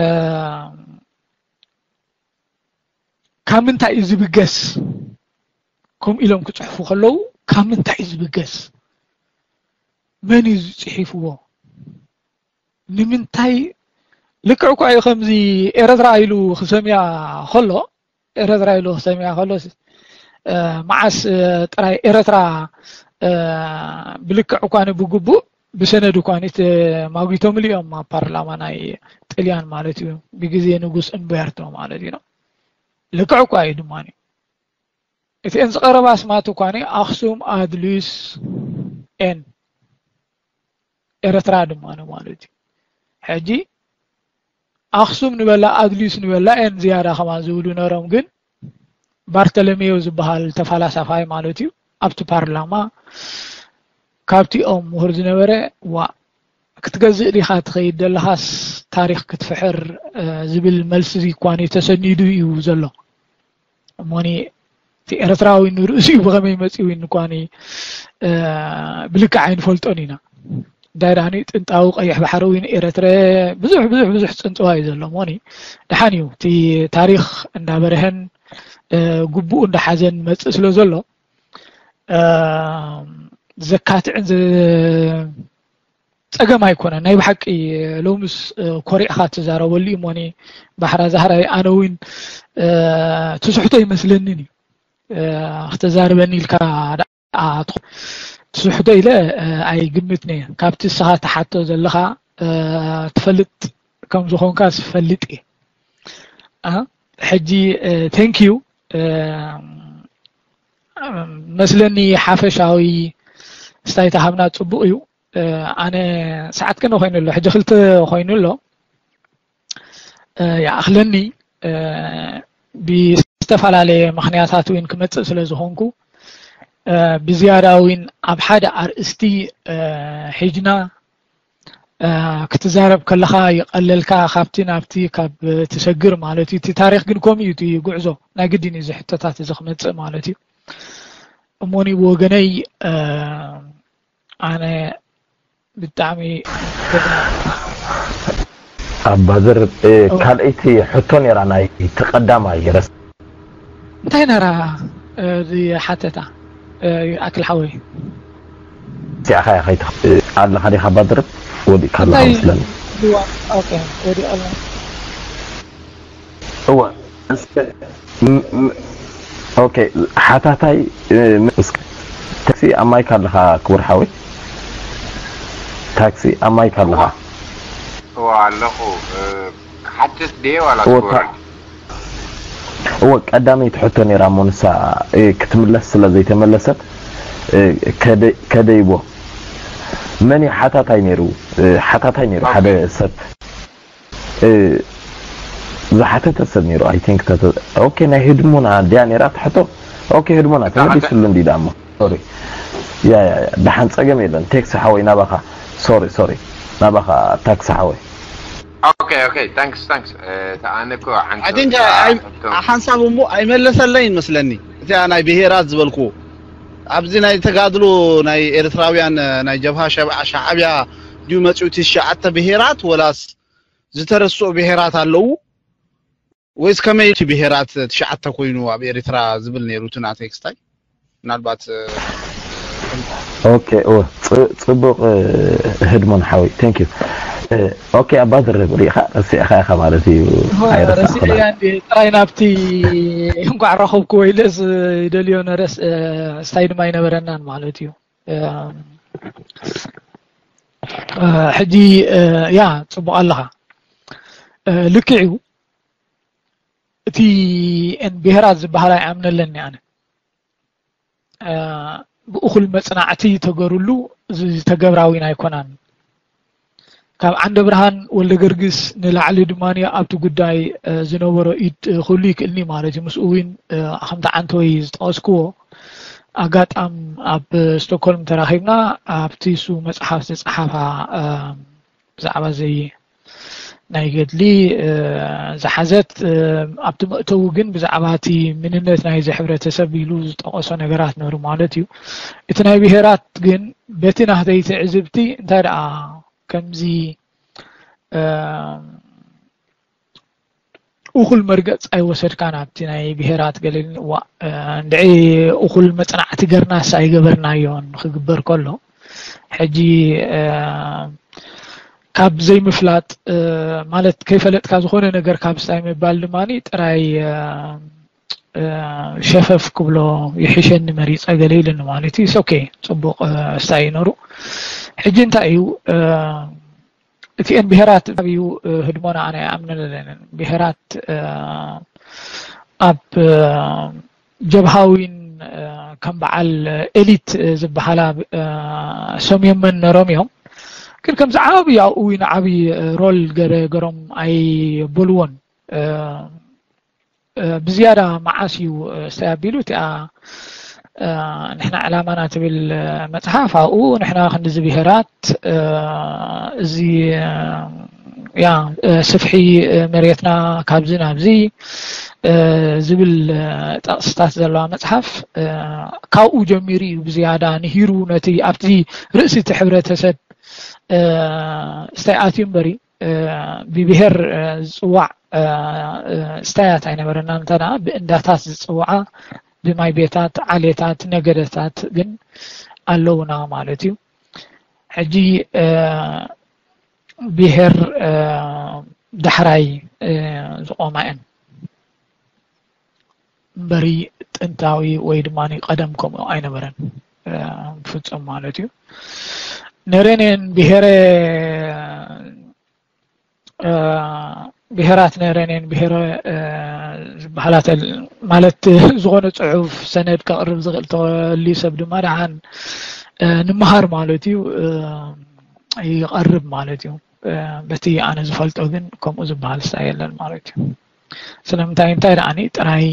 ካብ ምንታይ እዩ ዝብገስ? ከምኡ ኢሎም ክፅሕፉ ከለዉ ካብ ምንታይ እዩ ዝብገስ? መን እዩ ዝፅሒፍዎ? ንምንታይ? ልክዕ እኳ እዩ ከምዚ ኤረትራ ኢሉ ክሰምያ ከሎ ኤረትራ ኢሉ ክሰምያ ከሎ እ፣ መዓስ እ፣ ጥራይ ኤረትራ እ፣ ብልክዕ እኳ ብግቡእ ብሰነድ እኳ ተማጒቶምሉ እዮም ኣብ ፓርላማ ናይ ጥልያን ማለት እዩ ብግዜ ንጉስ እምቤርቶ ማለት እዩ። ልክዕ እኳ እዩ ድማ እቲ ኤን ዝቐረባ ኣስማት እኳ ኣኽሱም ኣድሊስ ኤን ኤረትራ ድማ ማለት እዩ። ሕጂ ኣኽሱም ንበላ ኣድሊስ ንበላ ኤን ዝያዳ ከማን ዝብሉ ነሮም ግን ባርተለሜዮ ዝበሃል ተፈላሳፋይ ማለት እዩ ኣብቲ ፓርላማ ካብቲኦም ምሁር ዝነበረ ዋ ክትገዝእ ዲኻ ትኸይድ ዘለኻስ ታሪኽ ክትፍሕር ዝብል መልሲ እኳ ተሰኒዱ እዩ ዘሎ እሞኒ እቲ ኤርትራዊ ንርእሲኡ ብኸመይ መፂኡ እኳ ብልክዕ ኣይንፈልጦን ኢና እንታይ ዳኒ ጥንታዊ ቀይሕ ባሕሪ እውን ኤረትረ ብዙሕ ብዙሕ ብዙሕ ፅንፅዋ እዩ ዘሎ እሞኒ ደሓን እዩ እቲ ታሪኽ እንዳበርሀን ግቡኡ እንዳሓዘን መፅእ ስለ ዘሎ ዘካትዕን ጸገም ኣይኮነን ናይ ብሓቂ ሎምስ ኮሪዕኻ ትዛረበሉ እዩ ሞኒ ባሕራ ዛህራይ ኣነ እውን ትስሕቶ ይመስለንን እዩ ክተዛርበኒ ኢልካ ትስሕቶ ኢለ ኣይግምትን እየ ካብቲ እስኻ ትሓቶ ዘለኻ ትፈልጥ ከም ዝኾንካ ዝፈልጥ እየ ሕጂ thank you መስለኒ ሓፈሻዊ ስታይ ተሃብና ፅቡቅ እዩ ኣነ ሰዓት ክንደይ ኮይኑ ኣሎ ሕጂ ክልተ ኮይኑ ኣሎ ይኣኽለኒ ብዝተፈላለየ ምኽንያታት እውን ክመፅእ ስለ ዝኾንኩ ብዝያዳ እውን ኣብ ሓደ ኣርእስቲ ሒጅና ክትዛረብ ከለኻ ይቐለልካ ካብቲ ናብቲ ካብ ትሰግር ማለት እዩ እቲ ታሪኽ ግን ከምኡ እዩ እቲ ጉዕዞ ናይ ግድን እዩ እዚ ሕቶታት እዚ ክመፅእ ማለት እዩ እሞኒ ብወገነይ ኣነ ብጣዕሚ ኣባድር ካልኣይቲ ሕቶ ነራ ናይ ተቀዳማይ ረስ እንታይ ነራ ሓተታ ኣክል ሓወይ ሲኣኻ ኢኻ ኣለኻ ዲኻ ኣባድር ወዲእካ ኣለኻ መስለኒ ወዲእ ኣሎ እወ ኦኬ ሓታታይ ታክሲ ኣብ ማይክ ኣለኻ ክቡር ሓወይ ታክሲ ኣብ ማይክ ኣለኻ እወ ኣለኹ ክሓትት ድየ ዋላ ትወረድ እወ ቀዳመይቲ ሕቶ ነይራ እሞ ንሳ ክትምለስ ስለ ዘይተመለሰት ከደይቦ መን እዩ ሓታታይ ነይሩ ሓታታይ ነይሩ ሓደ ሰብ ዝሓተተ ሰብ ነይሩ I think okay ናይ ህድሞና ድያ ነይራ ትሕቶ okay ህድሞና ተመሊስሉ እንዲ ዳሞ sorry ያ ያ ደሓን ፀገም የለን ቴክስ ሓወይ ናባኻ sorry sorry ናባኻ ታክስ ሓወይ okay okay thanks thanks ተኣነኮ ሓንቲ ሓንሳብ እሞ ኣይመለሰለይን መስለኒ እዚኣ ናይ ብሄራት ዝበልኩ ኣብዚ ናይ ተጋድሎ ናይ ኤርትራውያን ናይ ጀብሃ ሸብዓ ሻዕብያ ድዩ መፅኡ ትሽዓተ ብሄራት ወላስ ዝተረስዑ ብሄራት ኣለዉ ወይስ ከመይ እቲ ብሄራት ትሽዓተ ኮይኑ ኣብ ኤርትራ ዝብል ነይሩ እቲ ናተይ ክስታይ ምናልባት okay ጽቡቅ ህድሞን ሓወይ thank you okay ኣባ ዝርብ ሪኢኻ ረሲዕኻ ኢኻ ማለት እዩ ኣይረሳዕኩ ጥራይ ናብቲ እንኳዕ ረኸብኩ ወይለስ ይደልዮ ነረስ ስታይ ድማ ኣይነበረናን ማለት እዩ ሕጂ ያ ጽቡቕ ኣለኻ ልክዕ እዩ እቲ ብሄራት ዝበሃል ኣይኣምነለኒ ኣነ ብእኹል መጽናዕቲ ተገሩሉ ዝተገብራ እውን ኣይኮናን ካብ ዓንደ ብርሃን ወልደ ገርግስ ንላዕሊ ድማ ኣብቲ ጉዳይ ዝነበሮ ኢድ ኩሉ ይክእልኒ ማለት እዩ ምስኡ እውን ከምቲ ዓንተወይ ዝጠቀስክዎ ኣጋጣም ኣብ ስቶክሆልም ተራኺብና ኣብቲ እሱ መፅሓፍ ዝፀሓፋ ብዛዕባ ዘይ ናይ ገድሊ ዝሓዘት ኣብቲ መእተዊ ግን ብዛዕባ እቲ ምንነት ናይዚ ሕብረተሰብ ኢሉ ዝጠቀሶ ነገራት ነሩ ማለት እዩ እቲ ናይ ብሄራት ግን በቲ ናህተይ ትዕዝብቲ እንታይ ደኣ ከምዚ እኹል መርገፅ ኣይወሰድካን ኣብቲ ናይ ብሄራት ገለ ዋ እንድዒ እኹል መፅናዕቲ ገርናስ ኣይገበርናዮን ክግበር ከሎ ሕጂ ካብ ዘይምፍላጥ ማለት ከይፈለጥካ ዝኾነ ነገር ካብ ስታይ ምባል ድማ ጥራይ ሸፈፍ ክብሎ ይሕሸኒ መሪፀ ገለ ኢሉኒ ማለት እዩ ኦኬ ፅቡቅ ስታይ ይነሩ ሕጂ እንታይ እዩ እቲኤን ብሄራት እዩ ህድሞና ኣነ ኣምነለንን ብሄራት ኣብ ጀብሃዊን ከም በዓል ኤሊት ዝበሃላ ሰምዮመን ነሮም እዮም ግን ከምዚ ዓብዪ ኣብኡ እውን ዓብዪ ሮል ገሮም ኣይበልዎን ብዝያዳ መዓስ እዩ ስታይ ኣቢሉ እቲኣ ንሕና ዕላማና ትብል መፅሓፍ ኣብኡ ንሕና ክንድዚ ብሄራት እዚ ያ ስፍሒ መሬትና ካብዚ ናብዚ ዝብል ጠቕስታት ዘለዋ መፅሓፍ ካብኡ ጀሚሩ እዩ ብዝያዳ ንሂሩ ነቲ ኣብቲ ርእሲ እቲ ሕብረተሰብ ስታይ ኣትዩ እምበሪ ብብሄር ዝፅዋዕ ስታያት ኣይነበረና እንተና ብእንዳታት ዝፅውዓ ብማይ ቤታት ዓሌታት ነገደታት ግን ኣለውና ማለት እዩ ሕጂ ብሄር ዳሕራይ ዝቆማ እየን እምበሪ ጥንታዊ ወይ ድማ ቀደም ከምኡ ኣይነበረን ብፍፁም ማለት እዩ ነረኔን ብሄረ ብሄራት ነረኔን ብሄረ ዝበሃላተ ማለት ዝኾነ ፅሑፍ ሰነድ ከቕርብ ዝኽእል ተወልዩ ሰብ ድማ ደሓን ንምሃር ማለት እዩ ይቐርብ ማለት እዩ በቲ ኣነ ዝፈልጦ ግን ከምኡ ዝበሃል ስታ የለን ማለት እዩ ስለምንታይ እንታይ ደኣኒ ጥራይ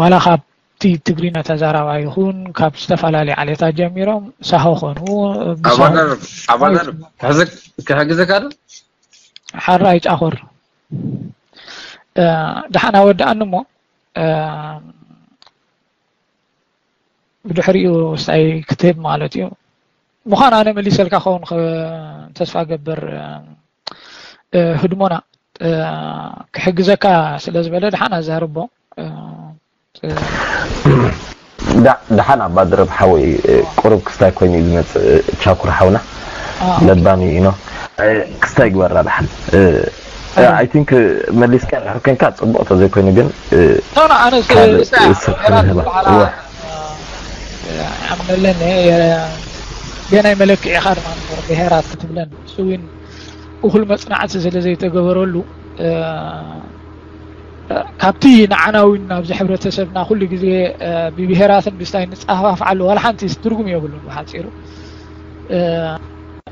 ዋላ ካብቲ ትግርኛ ተዛራባይ ይኹን ካብ ዝተፈላለዩ ዓሌታት ጀሚሮም ሳሆ ኮኑ ክሕግዘካ ዶ ሓራይ ጫኾር ደሓን ኣወድኣኒ እሞ ብድሕሪኡ ስታይ ክትህብ ማለት እዩ። ምዃን ኣነ መሊሰልካ ኸውን ተስፋ ገብር። ህድሞና ክሕግዘካ ስለ ዝበለ ድሓን ኣዛርቦ። ደሓን ኣባ ድረብ ሓወይ፣ ቁሩብ ክስታይ ኮይኑ እዩ ዝመፅእ። ቻኩር ሓውና ለባሚ ኢኖ ክስታይ ግበራ ደሓን። I think መሊስካ ድሕር ኮንካ ፅቡቅ ተዘይኮይኑ ግን ኣነ ሓምለለኒ ገናይ መለክዒኻ ድማ ብሄራት ክትብለን እሱ እውን እኹል መፅናዕቲ ስለ ዘይተገበረሉ ካብቲ ንዓና እውን ናብዚ ሕብረተሰብና ኩሉ ግዜ ብብሄራትን ብስታይ ንፀፋፍዓሉ ዋላ ሓንቲ ትርጉም የብሉን። ብሓፂሩ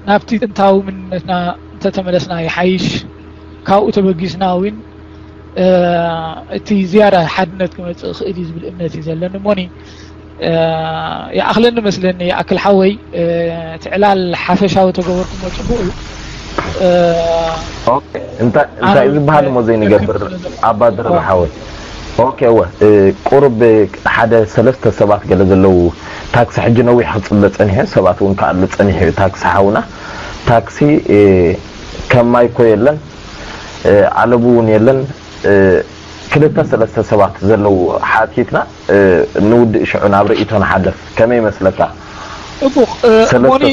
ናብቲ ጥንታዊ መንነትና እንተተመለስና ይሓይሽ። ካብኡ ተበጊስና እውን እቲ ዝያዳ ሓድነት ክመፅእ ይኽእል እዩ ዝብል እምነት እዩ ዘለኒ። እሞኒ ይኣኽለኒ መስለኒ። ይኣክል ሓወይ እቲ ዕላል ሓፈሻዊ ተገበርኩሞ ፅቡቅ እዩ። እንታይ እንታይ ዝበሃል እሞ ዘይንገብር ኣባ ድረብ ሓወይ። ኦኬ እወ ቁሩብ ሓደ ሰለስተ ሰባት ገለ ዘለዉ ታክሲ ሕጂ ነዊሕ ክፅበ ፀኒሑ ሰባት እውን ክኣሉ ፀኒሑ እዩ። ታክሲ ሓውና ታክሲ ከም ማይ እኮ የለን ኣለቡ እውን የለን። ክልተ ሰለስተ ሰባት ዘለዉ ሓቲትና ንውድእ ሽዑ ናብ ርእይቶ ንሓልፍ። ከመይ ይመስለካ? ጽቡቕ ሞኒ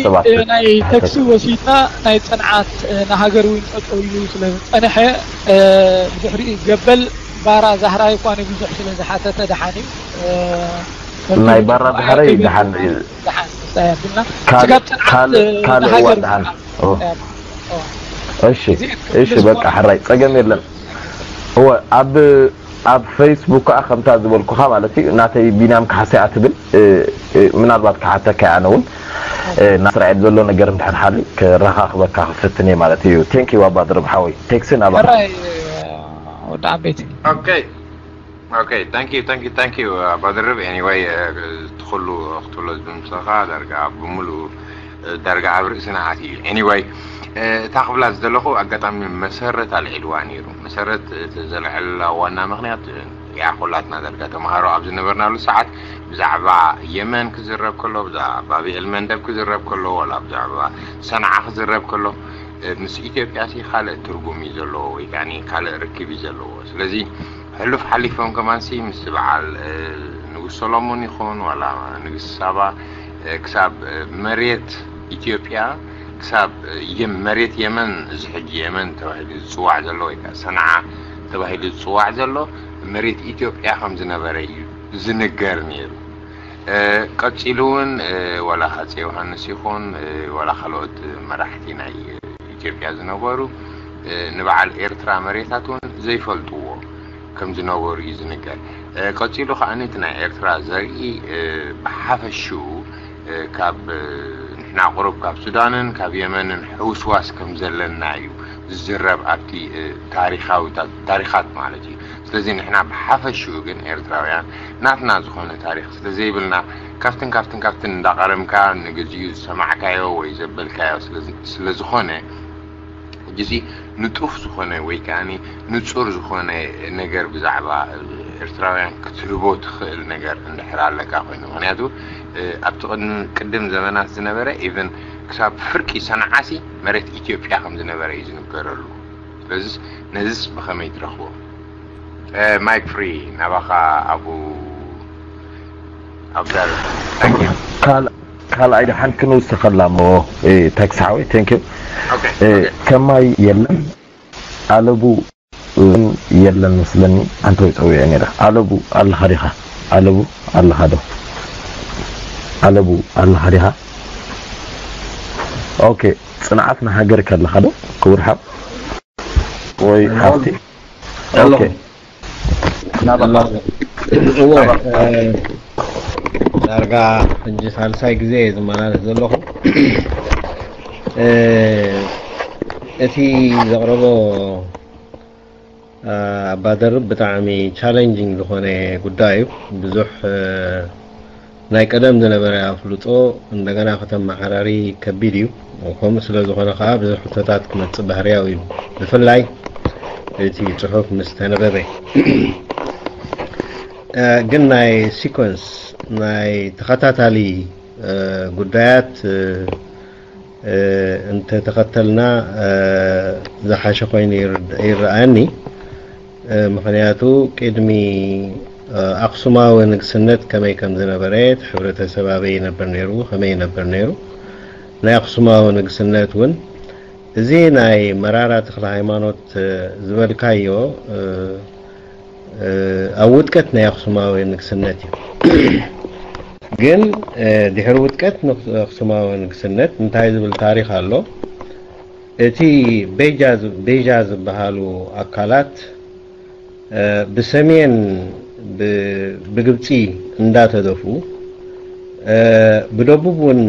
ናይ ተክሲ ወሲድና ናይ ጽንዓት ንሃገር እውን ጠጠው ኢሉ ስለ ዝጸንሐ ብድሕሪኡ ገበል ባራ ዛህራይ እኳ ንብዙሕ ስለ ዝሓተተ ደሓን እዩ። ናይ ባራ ዛህራይ ደሓን እዩ። ደሓን ምሳይ ኣቢልና ካልእ ስጋብ ጽንዓት ካልእ ካልእ እዋ ንሃገር ደሓን ኦ። እሺ እሺ በቃ ሕራይ ጸገም የለን። እወ ኣብ ኣብ ፌስቡክ ከዓ ከምታ ዝበልኩኻ ማለት እዩ ናተይ ቢንያም ካሕሰይ ኣትብል እ፣ እ፣ ምናልባት ክሓተካ ኣነ እውን እ፣ ናብ እስራኤል ዘሎ ነገር እንድሕር ሓሊ ክረኻኽበካ ክፍትን እየ ማለት እዩ። ቴንክ ዩ ኣባ ድርብ ሓወይ ቴክሲ ናባኻ። ሕራይ ወዲ ዓበይቲ Okay. Okay, thank you, thank you, thank you, uh, ኣባ ድርብ። Anyway, uh, ትኽሉ ክትብሎ ዝምሰኻ ዳርጋ ብምሉእ ዳርጋ ኣብ ርእስና ኣትዩ እዩ። Anyway, እታ ክብላ ዝደለኹ ኣጋጣሚ መሰረት ኣልዒልዋ ነይሩ። መሰረት እቲ ዘልዐላ ዋና ምኽንያት ያ ኩላትና ዳርጋ ተምሃሮ ኣብ ዝነበርናሉ ሰዓት ብዛዕባ የመን ክዝረብ ከሎ፣ ብዛዕባ ባብኤል መንደብ ክዝረብ ከሎ፣ ወላ ብዛዕባ ሰንዓ ክዝረብ ከሎ ምስ ኢትዮጵያ ሲ ካልእ ትርጉም እዩ ዘለዎ ወይ ከዓ ካልእ ርክብ እዩ ዘለዎ። ስለዚ ሕሉፍ ሓሊፎም ከማንሲ ምስ በዓል ንጉስ ሰሎሞን ይኹን ዋላ ንግስቲ ሳባ ክሳብ መሬት ኢትዮጵያ ክሳብ መሬት የመን እዚ ሕጂ የመን ተባሂሉ ዝፅዋዕ ዘሎ ወይ ከዓ ሰንዓ ተባሂሉ ዝፅዋዕ ዘሎ መሬት ኢትዮጵያ ከም ዝነበረ እዩ ዝንገር ነይሩ። ቀፂሉ እውን ዋላ ሃፀይ ዮሃንስ ይኹን ዋላ ካልኦት መራሕቲ ናይ ኢትዮጵያ ዝነበሩ ንበዓል ኤርትራ መሬታት እውን ዘይፈልጥዎ ከም ዝነበሩ እዩ ዝንገር። ቀፂሉ ከዓ እቲ ናይ ኤርትራ ዘርኢ ብሓፈሽኡ ካብ ንሕና ቁሩብ ካብ ሱዳንን ካብ የመንን ሕውስዋስ ከም ዘለና እዩ ዝዝረብ ኣብቲ ታሪኻዊ ታሪኻት ማለት እዩ። ስለዚ ንሕና ብሓፈሽኡ ግን ኤርትራውያን ናትና ዝኾነ ታሪኽ ስለዘይብልና ካብትን ካብትን ካብትን እንዳቐረምካ ንግዚኡ ዝሰማዕካዮ ወይ ዘበልካዮ ስለዝኾነ ሕጂዚ ንጡፍ ዝኾነ ወይ ከዓ ንፁር ዝኾነ ነገር ብዛዕባ ኤርትራውያን ክትህቦ ትኽእል ነገር እንድሕር ኣለካ ኮይኑ ምክንያቱ ኣብቲ ቅድም ዘመናት ዝነበረ ኢቨን ክሳብ ፍርቂ ሰንዓሲ መሬት ኢትዮጵያ ከም ዝነበረ እዩ ዝንገረሉ። ስለዚስ ነዚስ ብኸመይ ትረኽቦ? ማይክ ፍሪ ናባኻ ኣቡ ኣብዛር ካልኣይ ደሓን ክንውስኸላ እሞ ተክሳሓወይ ቴንክ ዩ ከማይ የለን ኣለቡ እውን የለን መስለኒ ኣንተ ወይ ፀዊዐ ነይረ ኣለቡ ኣለኻ ዲኻ ኣለቡ ኣለኻ ዶ ኣለቡ ኣለኻ ዲኻ ኦኬ ፅንዓት ንሃገር ከለኻ ዶ ክቡር ሓብ ወይ ሓፍቲ እዎ ዳርጋ ሕጂ ሳልሳይ ግዜ እየ ዝመላለስ ዘለኹ እቲ ዘቕረቦ ኣባ ደርብ ብጣዕሚ ቻለንጂንግ ዝኾነ ጉዳይ እዩ ብዙሕ ናይ ቀደም ዝነበረ ኣፍልጦ እንደገና ከተመዓራሪ ከቢድ እዩ። ከምኡ ስለ ዝኾነ ከዓ ብዙሕ ሕቶታት ክመፅእ ባህርያዊ እዩ። ብፍላይ እቲ ፅሑፍ ምስ ተነበበ ግን ናይ ሲኮንስ ናይ ተኸታታሊ ጉዳያት እንተተኸተልና ዝሓሸ ኮይኑ ይረኣኒ። ምኽንያቱ ቅድሚ ኣክሱማዊ ንግስነት ከመይ ከም ዝነበረ፣ እቲ ሕብረተሰብ ኣበይ ይነብር ነይሩ፣ ከመይ ይነብር ነይሩ፣ ናይ ኣክሱማዊ ንግስነት እውን እዚ ናይ መራራ ተክለ ሃይማኖት ዝበልካዮ ኣብ ውድቀት ናይ ኣክሱማዊ ንግስነት እዩ። ግን ድሕሪ ውድቀት ኣክሱማዊ ንግስነት እንታይ ዝብል ታሪኽ ኣሎ? እቲ ቤጃ ዝበሃሉ ኣካላት ብሰሜን ብግብፂ እንዳተደፍኡ፣ ብደቡብ እውን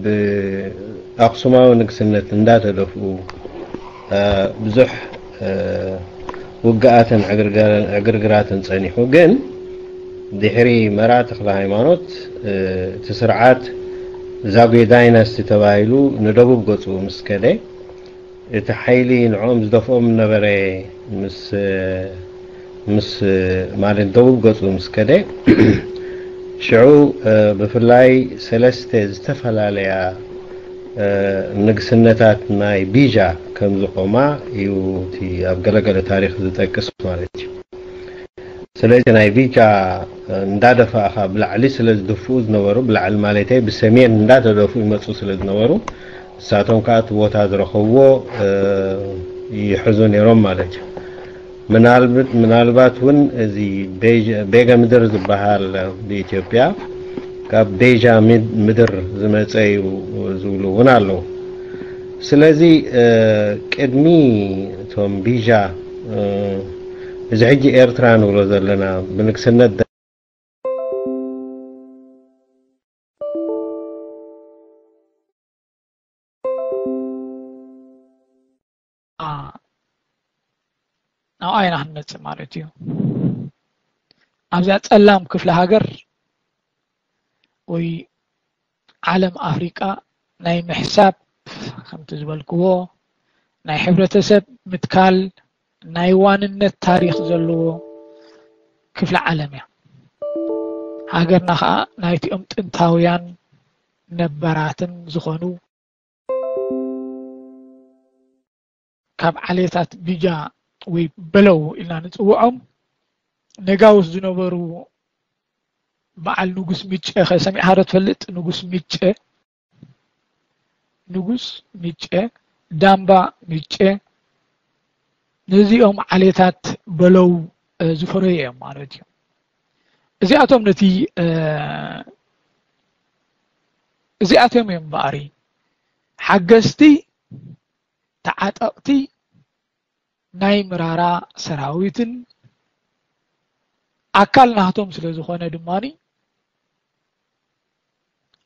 ብኣክሱማዊ ንግስነት እንዳተደፍኡ ብዙሕ ውግኣትን ዕግርግራትን ጸኒሑ። ግን ድሕሪ መራ ተክለ ሃይማኖት እቲ ስርዓት ዛጉዌ ዳይናስቲ ተባሂሉ ንደቡብ ገጹ ምስ ከደ፣ እቲ ሓይሊ ንዕኦም ዝደፍኦም ነበረ ምስ ምስ ማለት ደቡብ ገጹ ምስ ከደ፣ ሽዑ ብፍላይ ሰለስተ ዝተፈላለያ ንግስነታት ናይ ቢጃ ከም ዝቆማ እዩ እቲ ኣብ ገለገለ ታሪኽ ዝጠቅስ ማለት እዩ። ስለዚ ናይ ቢጃ እንዳደፋእኻ ብላዕሊ ስለ ዝድፍኡ ዝነበሩ፣ ብላዕሊ ማለተይ ብሰሜን እንዳተደፍኡ ይመፁ ስለ ዝነበሩ፣ ንሳቶም ከዓ እቲ ቦታ ዝረኸብዎ ይሕዙ ነይሮም ማለት እዩ። ምናልባት እውን እዚ ቤገ ምድር ዝበሃል ብኢትዮጵያ ካብ ቤጃ ምድር ዝመፀ እዩ ዝብሉ እውን ኣለዉ። ስለዚ ቅድሚ እቶም ቢጃ፣ እዚ ሕጂ ኤርትራ ንብሎ ዘለና ብንግስነት ናብኣ ኢና ክንመፅእ ማለት እዩ። ኣብዚኣ ፀላም ክፍለ ሃገር ወይ ዓለም ኣፍሪቃ ናይ ምሕሳብ፣ ከምቲ ዝበልክዎ፣ ናይ ሕብረተሰብ ምትካል ናይ ዋንነት ታሪኽ ዘለዎ ክፍለ ዓለም እያ። ሃገርና ኸዓ ናይቲኦም ጥንታውያን ነባራትን ዝኾኑ ካብ ዓሌታት ቢጃ ወይ በለው ኢልና ንፅውዖም ነጋውስ ዝነበሩ በዓል ንጉስ ምጨ ከ ሰሚዕኻ ዶ ትፈልጥ? ንጉስ ምጨ፣ ንጉስ ምጨ፣ ዳምባ ምጨ፣ ነዚኦም ዓሌታት በለው ዝፈረዩ እዮም ማለት እዩ። እዚኣቶም ነቲ እዚኣቶም እዮም እምበኣሪ ሓገዝቲ ተዓጠቕቲ ናይ ምራራ ሰራዊትን ኣካል ናቶም ስለ ዝኾነ ድማ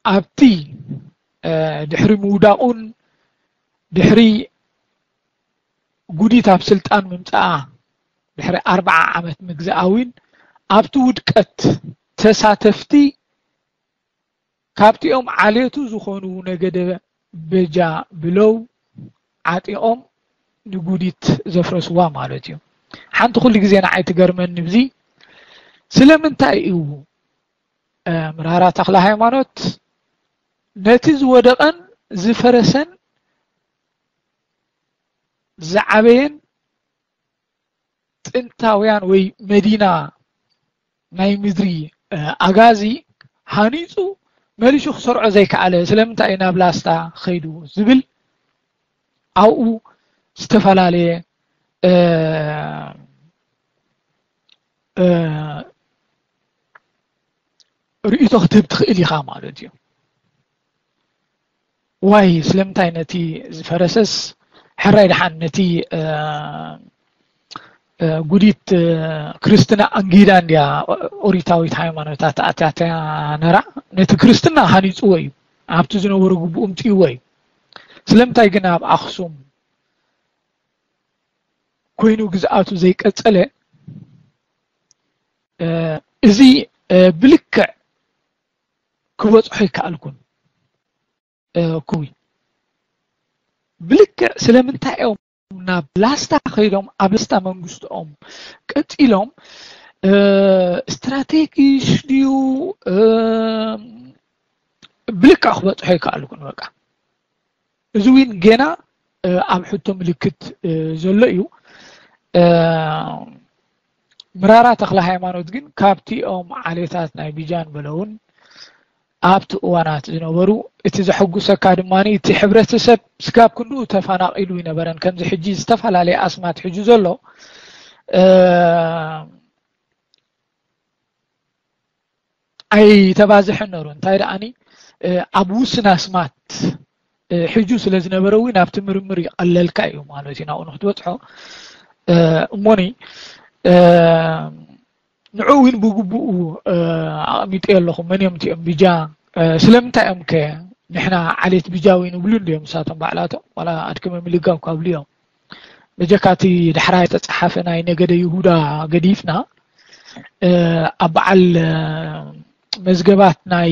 ኣብቲ ድሕሪ ምውዳቑን ድሕሪ ጉዲት ኣብ ስልጣን ምምፃኣ ድሕሪ ኣርብዓ ዓመት ምግዛኣዊን ኣብቲ ውድቀት ተሳተፍቲ ካብቲኦም ዓሌቱ ዝኾኑ ነገደ በጃ ብለው ዓጢቖም ንጉዲት ዘፍረስዋ ማለት እዩ። ሓንቲ ኩሉ ግዜ ንዓይ ትገርመኒ ብዚ ስለምንታይ እዩ ምራራ ተክለ ሃይማኖት ነቲ ዝወደቐን ዝፈረሰን ዝዓበየን ጥንታውያን ወይ መዲና ናይ ምድሪ ኣጋዚ ሃኒፁ መሊሹ ክሰርዖ ዘይከኣለ ስለምንታይ እዩ ናብ ላስታ ከይዱ ዝብል ኣብኡ ዝተፈላለየ ርእይቶ ክትህብ ትኽእል ኢኻ ማለት እዩ። ዋይ ስለምንታይ ነቲ ዝፈረሰስ ሕራይ ደሓን ነቲ ጉዲት ክርስትና ኣንጊዳ እንድያ ኦሪታዊት ሃይማኖት ኣተኣትያትያ ነራ ነቲ ክርስትና ሃኒፅዎ እዩ። ኣብቲ ዝነበሩ ግቡኡ ምፅእዎ እዩ። ስለምንታይ ግን ኣብ ኣክሱም ኮይኑ ግዝኣቱ ዘይቀፀለ እዚ ብልክዕ ክበፅሖ ይከኣልኩን ኩዊ ብልክዕ ስለምንታይ እዮም ናብ ላስታ ከይዶም ኣብ ላስታ መንግስትኦም ቀፂሎም ስትራቴጂሽ ድዩ? ብልካ ክበፅሖ ይከኣልኩን በቃ። እዚ እውን ገና ኣብ ሕቶ ምልክት ዘሎ እዩ። ምራራ ተክለ ሃይማኖት ግን ካብቲኦም ዓሌታት ናይ ቢጃን በለውን ኣብቲ እዋናት ዝነበሩ፣ እቲ ዘሐጉሰካ ድማ እቲ ሕብረተሰብ ስጋብ ክንድኡ ተፈናቒሉ ይነበረን ከምዚ ሕጂ ዝተፈላለየ ኣስማት ሕጂ ዘሎ ኣይተባዝሐን ነሩ። እንታይ ደኣኒ ኣብ ውስን ኣስማት ሕጁ ስለ ዝነበረ እውን ኣብቲ ምርምር ይቐለልካ እዩ ማለት እዩ ናብኡ ንክትበፅሖ። እሞኒ ንዑ እውን ብግቡኡ ኣቐሚጠ ኣለኹ። መን እዮም እቲኦም ቢጃ? ስለምንታይ እዮም ከ ንሕና ዓሌት ቢጃዊ ንብሉ እንድዮም ንሳቶም ባዕላቶም ዋላ ኣድክመ ምልጋብ ካብሉ እዮም። በጀካቲ ዳሕራይ ዝተፀሓፈ ናይ ነገደ ይሁዳ ገዲፍና ኣብ በዓል መዝገባት ናይ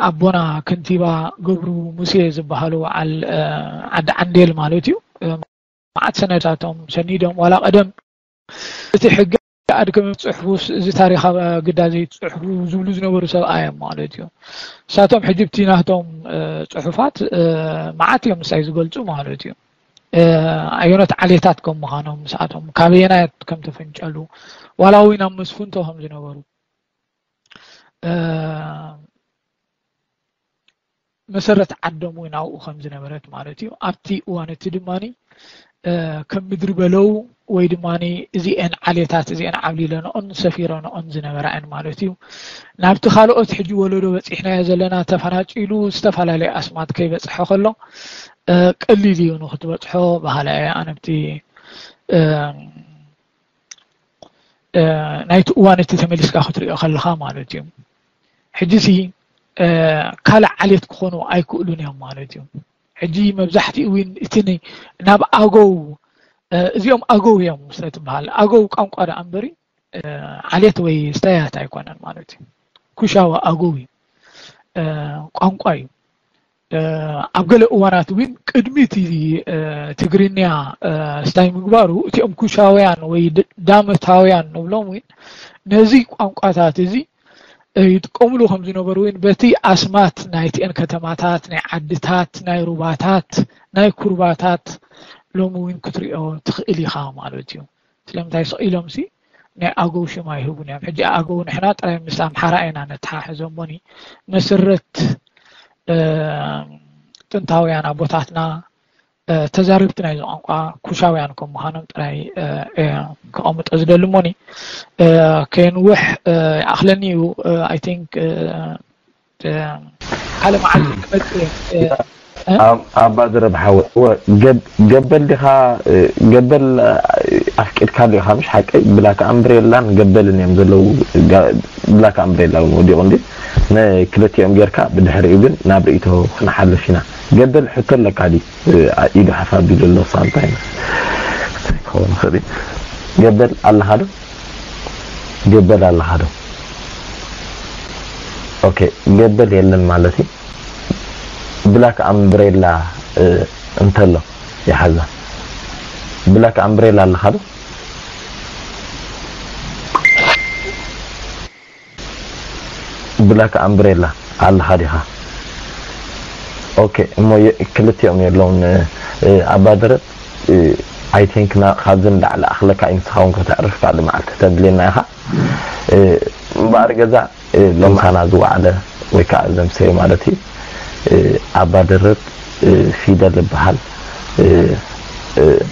ኣቦና ከንቲባ ገብሩ ሙሴ ዝበሃሉ በዓል ዓዲ ዓንዴል ማለት እዩ። መዓት ሰነዳቶም ሰኒዶም ዋላ ቀደም እቲ ሕጊ ኣድክም ጽሕፉስ እዚ ታሪኻዊ ግዳ ዘይትጽሕፉ ዝብሉ ዝነበሩ ሰብኣይ እዮም ማለት እዩ። ንሳቶም ሕጂ ብቲ ናቶም ጽሑፋት መዓት እዮም ምሳይ ዝገልጹ ማለት እዩ። ኣየኖት ዓሌታት ከም ምዃኖም ምስኣቶም ካበየናት ከም ተፈንጨሉ ዋላ እውን ኣብ መስፍንቶ ከም ዝነበሩ መሰረት ዓዶም እውን ኣብኡ ከም ዝነበረት ማለት እዩ። ኣብቲ እዋን እቲ ድማ ከም ምድሪ በለው ወይ ድማ እዚአን ዓሌታት እዚአን ዓብሊለንኦን ሰፊረንኦን ዝነበራ እየን ማለት እዩ። ናብቲ ካልኦት ሕጂ ወለዶ በፂሕናዮ ዘለና ተፈናጭሉ ዝተፈላለየ ኣስማት ከይበፅሐ ከሎ ቀሊል እዩ ንክትበፅሖ ባህላ እየ ኣነብቲ ናይቲ እዋን እቲ ተመሊስካ ክትሪኦ ከለኻ ማለት እዩ። ሕጂ ሲ ካልእ ዓሌት ክኾኑ ኣይክእሉን እዮም ማለት እዩ። ሕጂ መብዛሕትኡ እውን እቲ ናብ ኣገው እዚኦም ኣገው እዮም ስለ ትበሃል ኣገው ቋንቋ ደኣ እምበሪ ዓሌት ወይ ስተያት ኣይኮነን ማለት እዩ። ኩሻዊ ኣገው እዩ ቋንቋ እዩ። ኣብ ገለ እዋናት እውን ቅድሚ እቲ ትግርኛ ስታይ ምግባሩ እቲኦም ኩሻውያን ወይ ዳመታውያን ንብሎም እውን ነዚ ቋንቋታት እዚ ይጥቀምሉ ከም ዝነበሩ እውን በቲ ኣስማት ናይቲአን ከተማታት ናይ ዓድታት ናይ ሩባታት ናይ ኩርባታት ሎሚ እውን ክትሪኦ ትኽእል ኢኻ ማለት እዩ። ስለምንታይ ስቕ ኢሎም ሲ ናይ ኣገው ሽም ኣይህቡን እዮም። ሕጂ ኣገው ንሕና ጥራይ ምስ ኣምሓራ ኢና ነተሓሕዞ እሞኒ መሰረት ጥንታውያን ኣቦታትና ተዛረብቲ ናይዚ ቋንቋ ኩሻውያን ከም ምዃኖም ጥራይ ክቐምጦ ዝደሊ እሞኒ ከየንውሕ ይኣኽለኒ እዩ። I think ካልእ መዓልቲ ክመፅእ እየ። ኣባ ድረብ ሓወ ገበል ዲኻ? ገበል ኣፍቂድካ ዲኻ? ምሽ ሓቀይ ብላክ ኣምብሬላን ገበልን እዮም ዘለዉ። ብላክ ኣምብሬላ እውን ወዲቑ እንዲ ንክልቲኦም ጌርካ ብድሕሪኡ ግን ናብ ርእይቶ ክንሓልፍ ኢና። ገበል ሕቶ ኣለካ ዲ ኢዱ ሓፍ ኣቢሉ ኣሎ ሳምታይ ክኸውን ይኽእል። ገበል ኣለኻ ዶ? ገበል ኣለኻ ዶ? ኦኬ ገበል የለን ማለት እዩ። ብላክ ኣምብሬላ እንተሎ ይሓዛ። ብላክ ኣምብሬላ ኣለኻ ዶ? ብላክ ኣምብሬላ ኣለኻ ዲኻ? ኦኬ እሞ ክልቲኦም የለውን። ኣባደረ I think ካብዚ ንላዕሊ ኣኽለካ እዩ ንስኻ እውን ከተዕርፍ ካልእ መዓልቲ ተድልየና ኢኻ። እምበኣር ገዛ ሎምሳና ዝወዓለ ወይ ከዓ ዘምሰየ ማለት እዩ። ኣባ ድርብ ፊደል ይበሃል።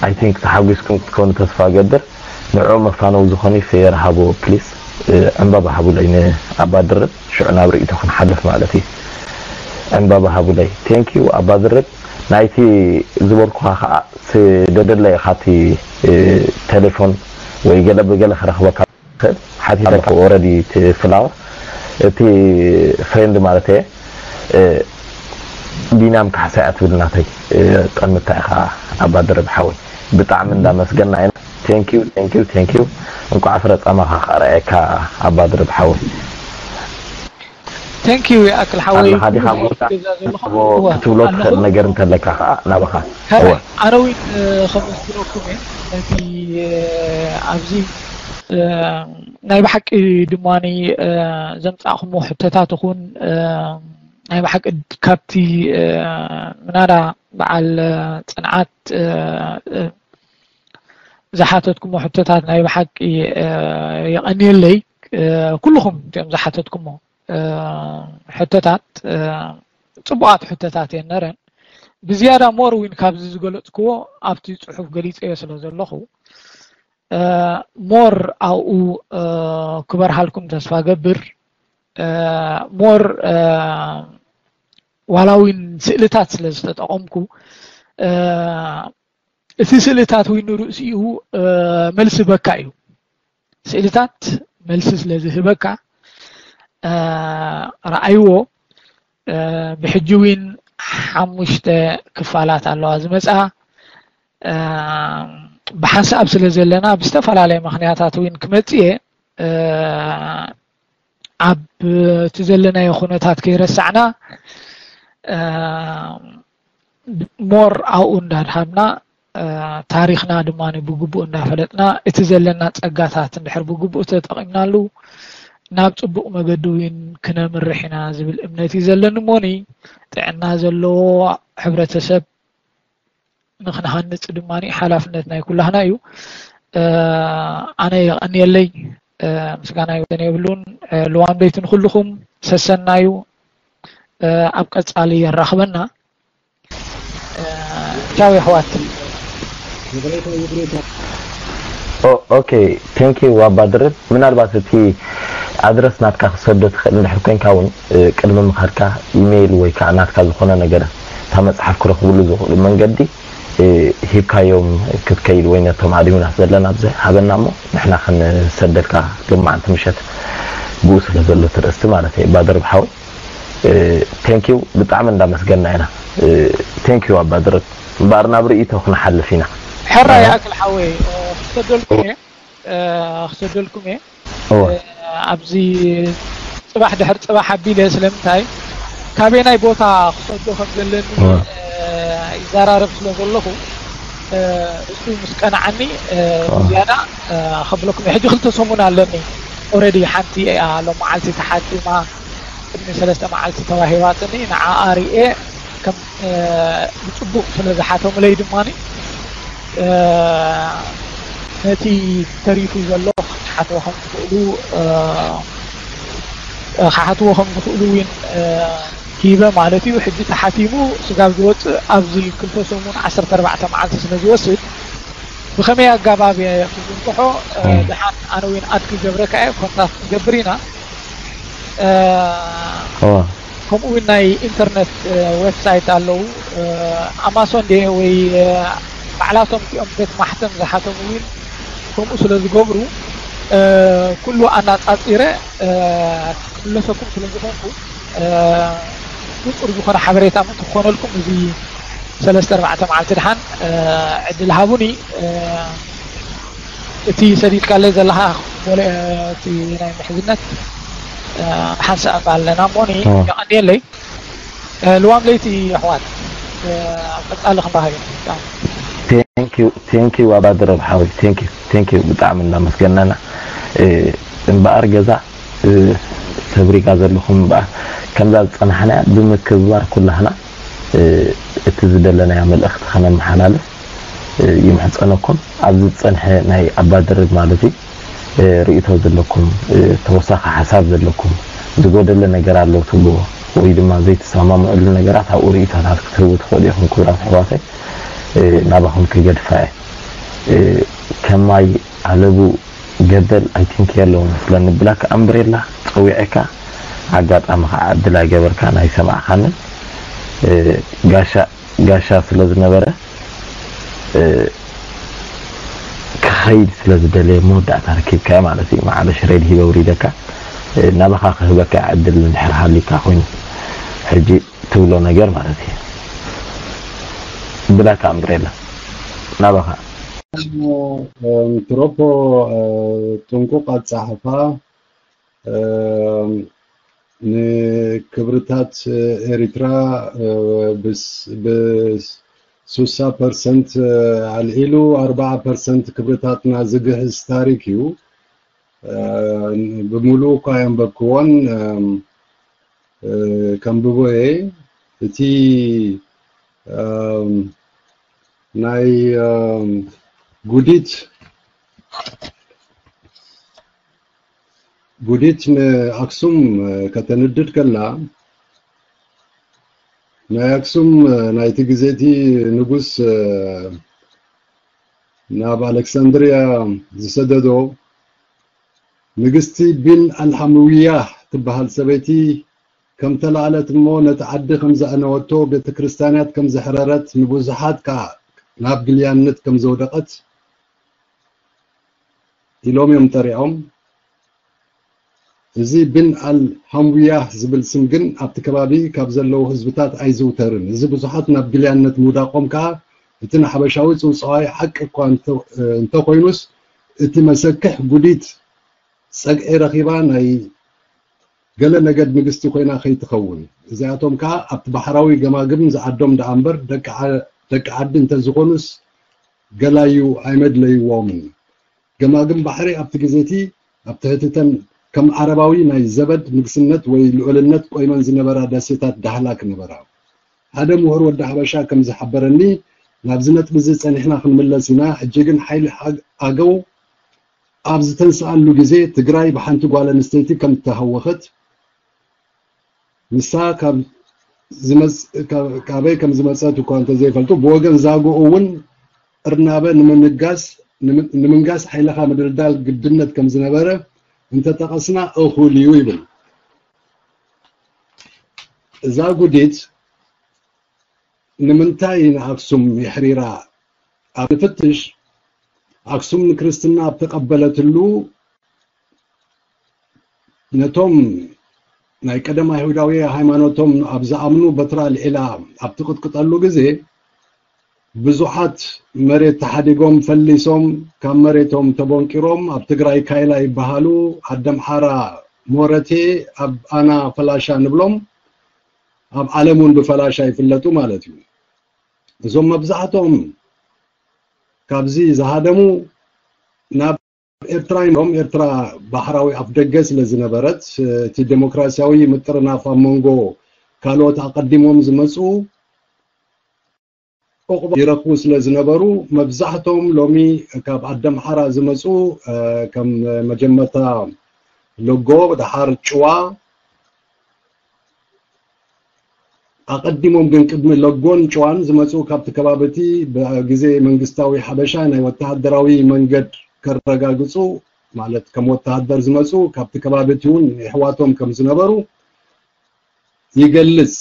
I think ተሓጒስኩም ክትኮኑ ተስፋ እገብር። ንዕኡ መፋነዊ ዝኾነ ፌር ሃቦ ፕሊስ። ዕምባባ ሃቡለይ ንኣባ ድርብ ሽዑ ናብ ርእይቶ ክንሓልፍ ማለት እዩ። ዕምባባ ሃቡለይ። Thank you ኣባ ድርብ። ናይቲ ዝበልኩኻ ከዓ ስደደለይ ኢኻ እቲ ቴሌፎን ወይ ገለ ብገለ ክረኽበካ ሓቲተካ ኦረዲ እቲ ፍላወር እቲ ፍሬንድ ማለት እየ። ቢናም ካሕሳይ ኣትብል ናተይ ጠምታ ኢኻ ኣባ ድርብ ሓወይ። ብጣዕሚ እንዳመስገና ኢና። Thank you thank you thank you። እንቋዕ ፍረ ጻማኻ ከረኣየካ ኣባ ድርብ ሓወይ። Thank you ይኣክል ሓወይ። ኣለኻ ዲኻ? ኩሉ ገዛ ዘለኹም እዎ እወ፣ ክትብሎ ኣለኹ። ትኽእል ነገር እንተለካ ከዓ ናባኻ። ከመይ እወ። ኣነ እውን እ፣ ከመስግነኩም እየ ነቲ እ፣ ኣብዚ እ፣ ናይ ብሓቂ ድማኒ እ፣ ዘምጻእኹሞ ሕቶታት ይኹን እ፣ ናይ ብሓቂ ካብቲ እ፣ ምናዳ በዓል እ፣ ጽንዓት እ፣ እ፣ ዝሓተትኩሞ ሕቶታት ናይ ብሓቂ እ፣ የቐንየለይ። እ፣ ኩልኹም እቲኦም ዝሓተትኩሞ እ፣ ሕቶታት እ፣ ጽቡቓት ሕቶታት እየን ነረን። ብዝያዳ ሞር ዊን ካብዚ ዝገለጽክዎ ኣብቲ ጽሑፍ ገሊጸዮ ስለ ዘለኹ እ፣ ሞር ኣብኡ እ፣ ክበርሃልኩም ተስፋ ገብር። እ፣ ሞር እ፣ ዋላ ዊን ስእልታት ስለ ዝተጠቐምኩ እ፣ እቲ ስእልታት ዊን ንርእሲኡ እ፣ መልሲ በካ እዩ። ስእልታት መልሲ ስለ ዝህበካ እ፣ ረኣይዎ። እ፣ ብሕጂ ዊን ሓሙሽተ ክፋላት ኣለዋ ዝመጽኣ። እ፣ ብሓንሳብ ስለ ዘለና ብዝተፈላለየ ምኽንያታት ዊን ክመጽእ እየ። እ፣ ኣብ እቲ ዘለናዮ ኩነታት ከይረሳዕና እ፣ ሞር ኣብኡ እንዳድሃብና እ፣ ታሪኽና ድማ ብግቡእ እንዳፈለጥና እቲ ዘለና ጸጋታት እንድሕር ብግቡእ ተጠቒምናሉ ናብ ጽቡቕ መገዲ እውን ክነምርሕ ኢና ዝብል እምነት እዩ ዘለኒ። እሞኒ ጥዕና ዘለዎ ሕብረተሰብ ንክንሃንጽ ድማ ሓላፍነት ናይ ኩላህና እዩ። እ፣ ኣነ የቐንየለይ። እ፣ ምስጋና ይወሰን የብሉን። እ፣ ልዋም ለይቲ ንኩልኹም ሰሰናዩ። እ፣ ኣብ ቀጻሊ የራኽበና። እ፣ ቻው የሕዋት። ኦኬ፣ ቴንክ ዩ ኣባ ድርብ። ምናልባት እቲ ኣድረስ ናትካ ክሰዶ ትኽእል እንድሕር ኮይንካ እውን እ፣ ቅድሚ ምኻድካ ኢሜይል ወይ ከዓ ናትካ ዝኾነ ነገር እታ መፅሓፍ ክረኽብሉ ዝኽእሉ መንገዲ እ፣ ሂብካዮም ክትከይድ ወይ ነቶም ኣድሚናት ዘለና ኣብዚ ሃበና እሞ ንሕና ክንሰደልካ ሎማዓንቲ ምሸት ብኡ ስለ ዘሎ እቲ ርእስቲ ማለት እየ ባደር ብሓው ቴንኪው ብጣዕሚ እንዳመስገና ኢና ቴንኪው ኣባ ድርብ እምበኣር ናብ ርእይቶ ክንሓልፍ ኢና ሕራ ይኣክል ሓወይ ክሰደልኩም እየ ክሰደልኩም እየ ኣብዚ ፅባሕ ድሕር ፅባሕ ኣቢለ ስለምንታይ ካበናይ ቦታ ክሰዶ ከም ዘለኒ ይዘራረብ ስለ ዘለኹ እሱ ምስ ቀናዓኒ ዝያዳ ከብለኩም ሕጂ ክልተ ሰሙን ኣለኒ ኦረዲ ሓንቲ እያ ሎም መዓልቲ ተሓቲማ ቅድሚ ሰለስተ መዓልቲ ተዋሂባትኒ ንዓኣ ርኤ ከም ብፅቡቅ ስለ ዝሓተሙለይ ድማ ነቲ ተሪፉ ዘሎ ክሓትዎ ከም ዝኽእሉ ክሓትዎ ከም ዝኽእሉ እውን ሂበ ማለት እዩ። ሕጂ ተሓቲሙ ስጋብ ዝወፅእ ኣብዚ ክልተ ሰሙን ዓሰርተ ኣርባዕተ መዓልቲ ስለ ዝወስድ ብኸመይ ኣጋባብ እየ ክዝንግሖ ድሓን ኣነ እውን ኣድ ክገብረካ እየ ኮንታክት ንገብር ኢና። ከምኡ እውን ናይ ኢንተርነት ዌብሳይት ኣለዉ ኣማሶን ድየ ወይ ባዕላቶም እቲኦም ቤት ማሕተም ዝሓተሙ እውን ከምኡ ስለ ዝገብሩ ኩሉ ኣናፃፂረ ክምለሰኩም ስለ ዝኾንኩ ንፁር ዝኾነ ሓበሬታ ምእንቲ ክኾነልኩም እዚ ሰለስተ ኣርባዕተ መዓልቲ ድሓን ዕድል ሃቡኒ እቲ ሰዲድካለይ ዘለኻ እቲ ናይ ምሕዝነት ሓንሳእ ኣለና እሞኒ የቐንየለይ ልዋም ለይቲ ኣሕዋት ኣብ ቀፃሊ ክንራኸብ ኢና ቴንኪዩ ኣባድረብ ሓወይ ቴንኪዩ ብጣዕሚ እናመስገናና እምበኣር ገዛ ሰብሪጋ ዘለኹም እምበኣር ከምዛ ዝፀናሕናያ ብምክብባር ኩላህና እቲ ዝደለናዮ መልእኽቲ ከነመሓላልፍ ይምሕፀነኩም ኣብዚ ዝፀንሐ ናይ ኣባድርብ ማለት እዩ ርእቶ ዘለኩም ተወሳኺ ሓሳብ ዘለኩም ዝጎደለ ነገር ኣሎ ትብልዎ ወይ ድማ ዘይተሰማምዕሉ ነገራት ኣብኡ ርእቶታት ክትህቡ ትኽእሉ ኢኹም ክቡራት ኣሕዋተይ ናባኹም ክገድፋ እየ ከማይ ኣለቡ ገበል ኣይቲንክ የለውን ስለኒ ብላክ ኣምብሬላ ፀዊዐካ ኣጋጣሚ ከዓ ዕድል ኣይገበርካ ናይ ሰማዕካንን ጋሻ ጋሻ ስለ ዝነበረ ክኸይድ ስለ ዝደለየ መወዳእታ ረኪብካዮ ማለት እዩ ማዕበሽ ሬድ ሂበ ውሪደካ ናባኻ ክህበካ ዕድል እንድሕር ሃሊካ ኮይኑ ሕጂ ትብሎ ነገር ማለት እዩ ብላክ ኣምብሬላ ናባኻ ትሮፖ ጥንቁቕ ኣጻሕፋ ንክብርታት ኤሪትራ ብስሳ ፐርሰንት ኣልዒሉ ኣርባዓ ፐርሰንት ክብርታትና ዝግህስ ታሪክ እዩ። ብምሉኡ እኳ የንበብክዎን፣ ከንብቦ እየ። እቲ ናይ ጉዲት ጉዲት ንኣክሱም ከተንድድ ከላ፣ ናይ ኣክሱም ናይቲ ግዜ እቲ ንጉስ ናብ ኣሌክሳንድርያ ዝሰደዶ ንግስቲ ቢን ኣልሓምውያህ ትበሃል ሰበይቲ ከም ተላዕለት እሞ ነቲ ዓዲ ከም ዘዕነወቶ፣ ቤተ ክርስቲያናት ከም ዘሕረረት፣ ንብዙሓት ከኣ ናብ ግልያነት ከም ዘውደቐት ኢሎም እዮም ጠሪዖም። እዚ ቢን ኣል ሃምውያህ ዝብል ስም ግን ኣብቲ ከባቢ ካብ ዘለዉ ህዝብታት ኣይዝውተርን። እዚ ብዙሓት ናብ ግልያነት ምውዳቖም ከኣ እቲ ንሓበሻዊ ጽውጽዋይ ሓቂ እኳ እንተ- እንተኾይኑስ እቲ መሰክሕ ጉዲት ጸግዒ ረኺባ ናይ ገለ ነገድ ንግስቲ ኮይና ከይትኸውን። እዚኣቶም ከኣ ኣብቲ ባሕራዊ ገማግም ዝዓዶም ደኣ እምበር ደቂ ዓ- ደቂ ዓዲ እንተዝኾኑስ ገላዩ ኣይመድለይዎምን። ገማግም ባሕሪ ኣብቲ ግዜ እቲ ኣብ ትሕቲ እተን ከም ዓረባዊ ናይ ዘበድ ንግስነት ወይ ልዑልነት ቆይመን ዝነበራ ደሴታት ዳህላክ ነበራ። ሓደ ምሁር ወዲ ሓበሻ ከም ዝሓበረኒ፣ ናብዚ ነጥቢ እዚ ጸኒሕና ክንምለስ ኢና። ሕጂ ግን ሓይሊ ኣገው ኣብ ዝተንስኣሉ ግዜ ትግራይ ብሓንቲ ጓል ኣንስተይቲ ከም እተሃወኸት ንሳ ካብ ዝመጽ- ካብ- ካበይ ከም ዝመጸት እኳ እንተዘይፈልጡ ብወገን ዛጉኡ እውን እርናበ ንምንጋስ ንምንጋስ ሓይልኻ ምድልዳል ግድነት ከም ዝነበረ እንተጠቐስና እኹል እዩ ይብል። እዛ ጉዲት ንምንታይ ንኣክሱም የሕሪራ ኣብ ንፍትሽ ኣክሱም ንክርስትና ኣብ ተቐበለትሉ ነቶም ናይ ቀደም ኣይሁዳዊ ሃይማኖቶም ኣብ ዝኣምኑ በትራ ኣልዒላ ኣብ ትቕጥቅጠሉ ግዜ ብዙሓት መሬት ተሓዲጎም ፈሊሶም ካብ መሬቶም ተቦንቂሮም ኣብ ትግራይ ካይላ ይበሃሉ ኣደምሓራ ሞረቴ ኣብ ኣና ፈላሻ ንብሎም ኣብ ዓለም እውን ብፈላሻ ይፍለጡ ማለት እዩ። እዞም መብዛሕትኦም ካብዚ ዝሃደሙ ናብ ኤርትራ እዮም። ኤርትራ ባሕራዊ ኣፍ ደገ ስለ ዝነበረት እቲ ዴሞክራሲያዊ ምጥርናፍ ኣብ መንጎ ካልኦት ኣቐዲሞም ዝመፁ ዑቕባ ይረኽቡ ስለ ዝነበሩ መብዛሕትኦም ሎሚ ካብ ኣደምሓራ ዝመፁ ከም መጀመርታ ሎጎ ደሓር ጭዋ ኣቐዲሞም ግን ቅድሚ ለጎን ጭዋን ዝመፁ ካብቲ ከባቢ እቲ ብግዜ መንግስታዊ ሓበሻ ናይ ወተሃደራዊ መንገድ ከረጋግፁ ማለት ከም ወተሃደር ዝመፁ ካብቲ ከባቢ እቲ እውን የሕዋቶም ከም ዝነበሩ ይገልፅ።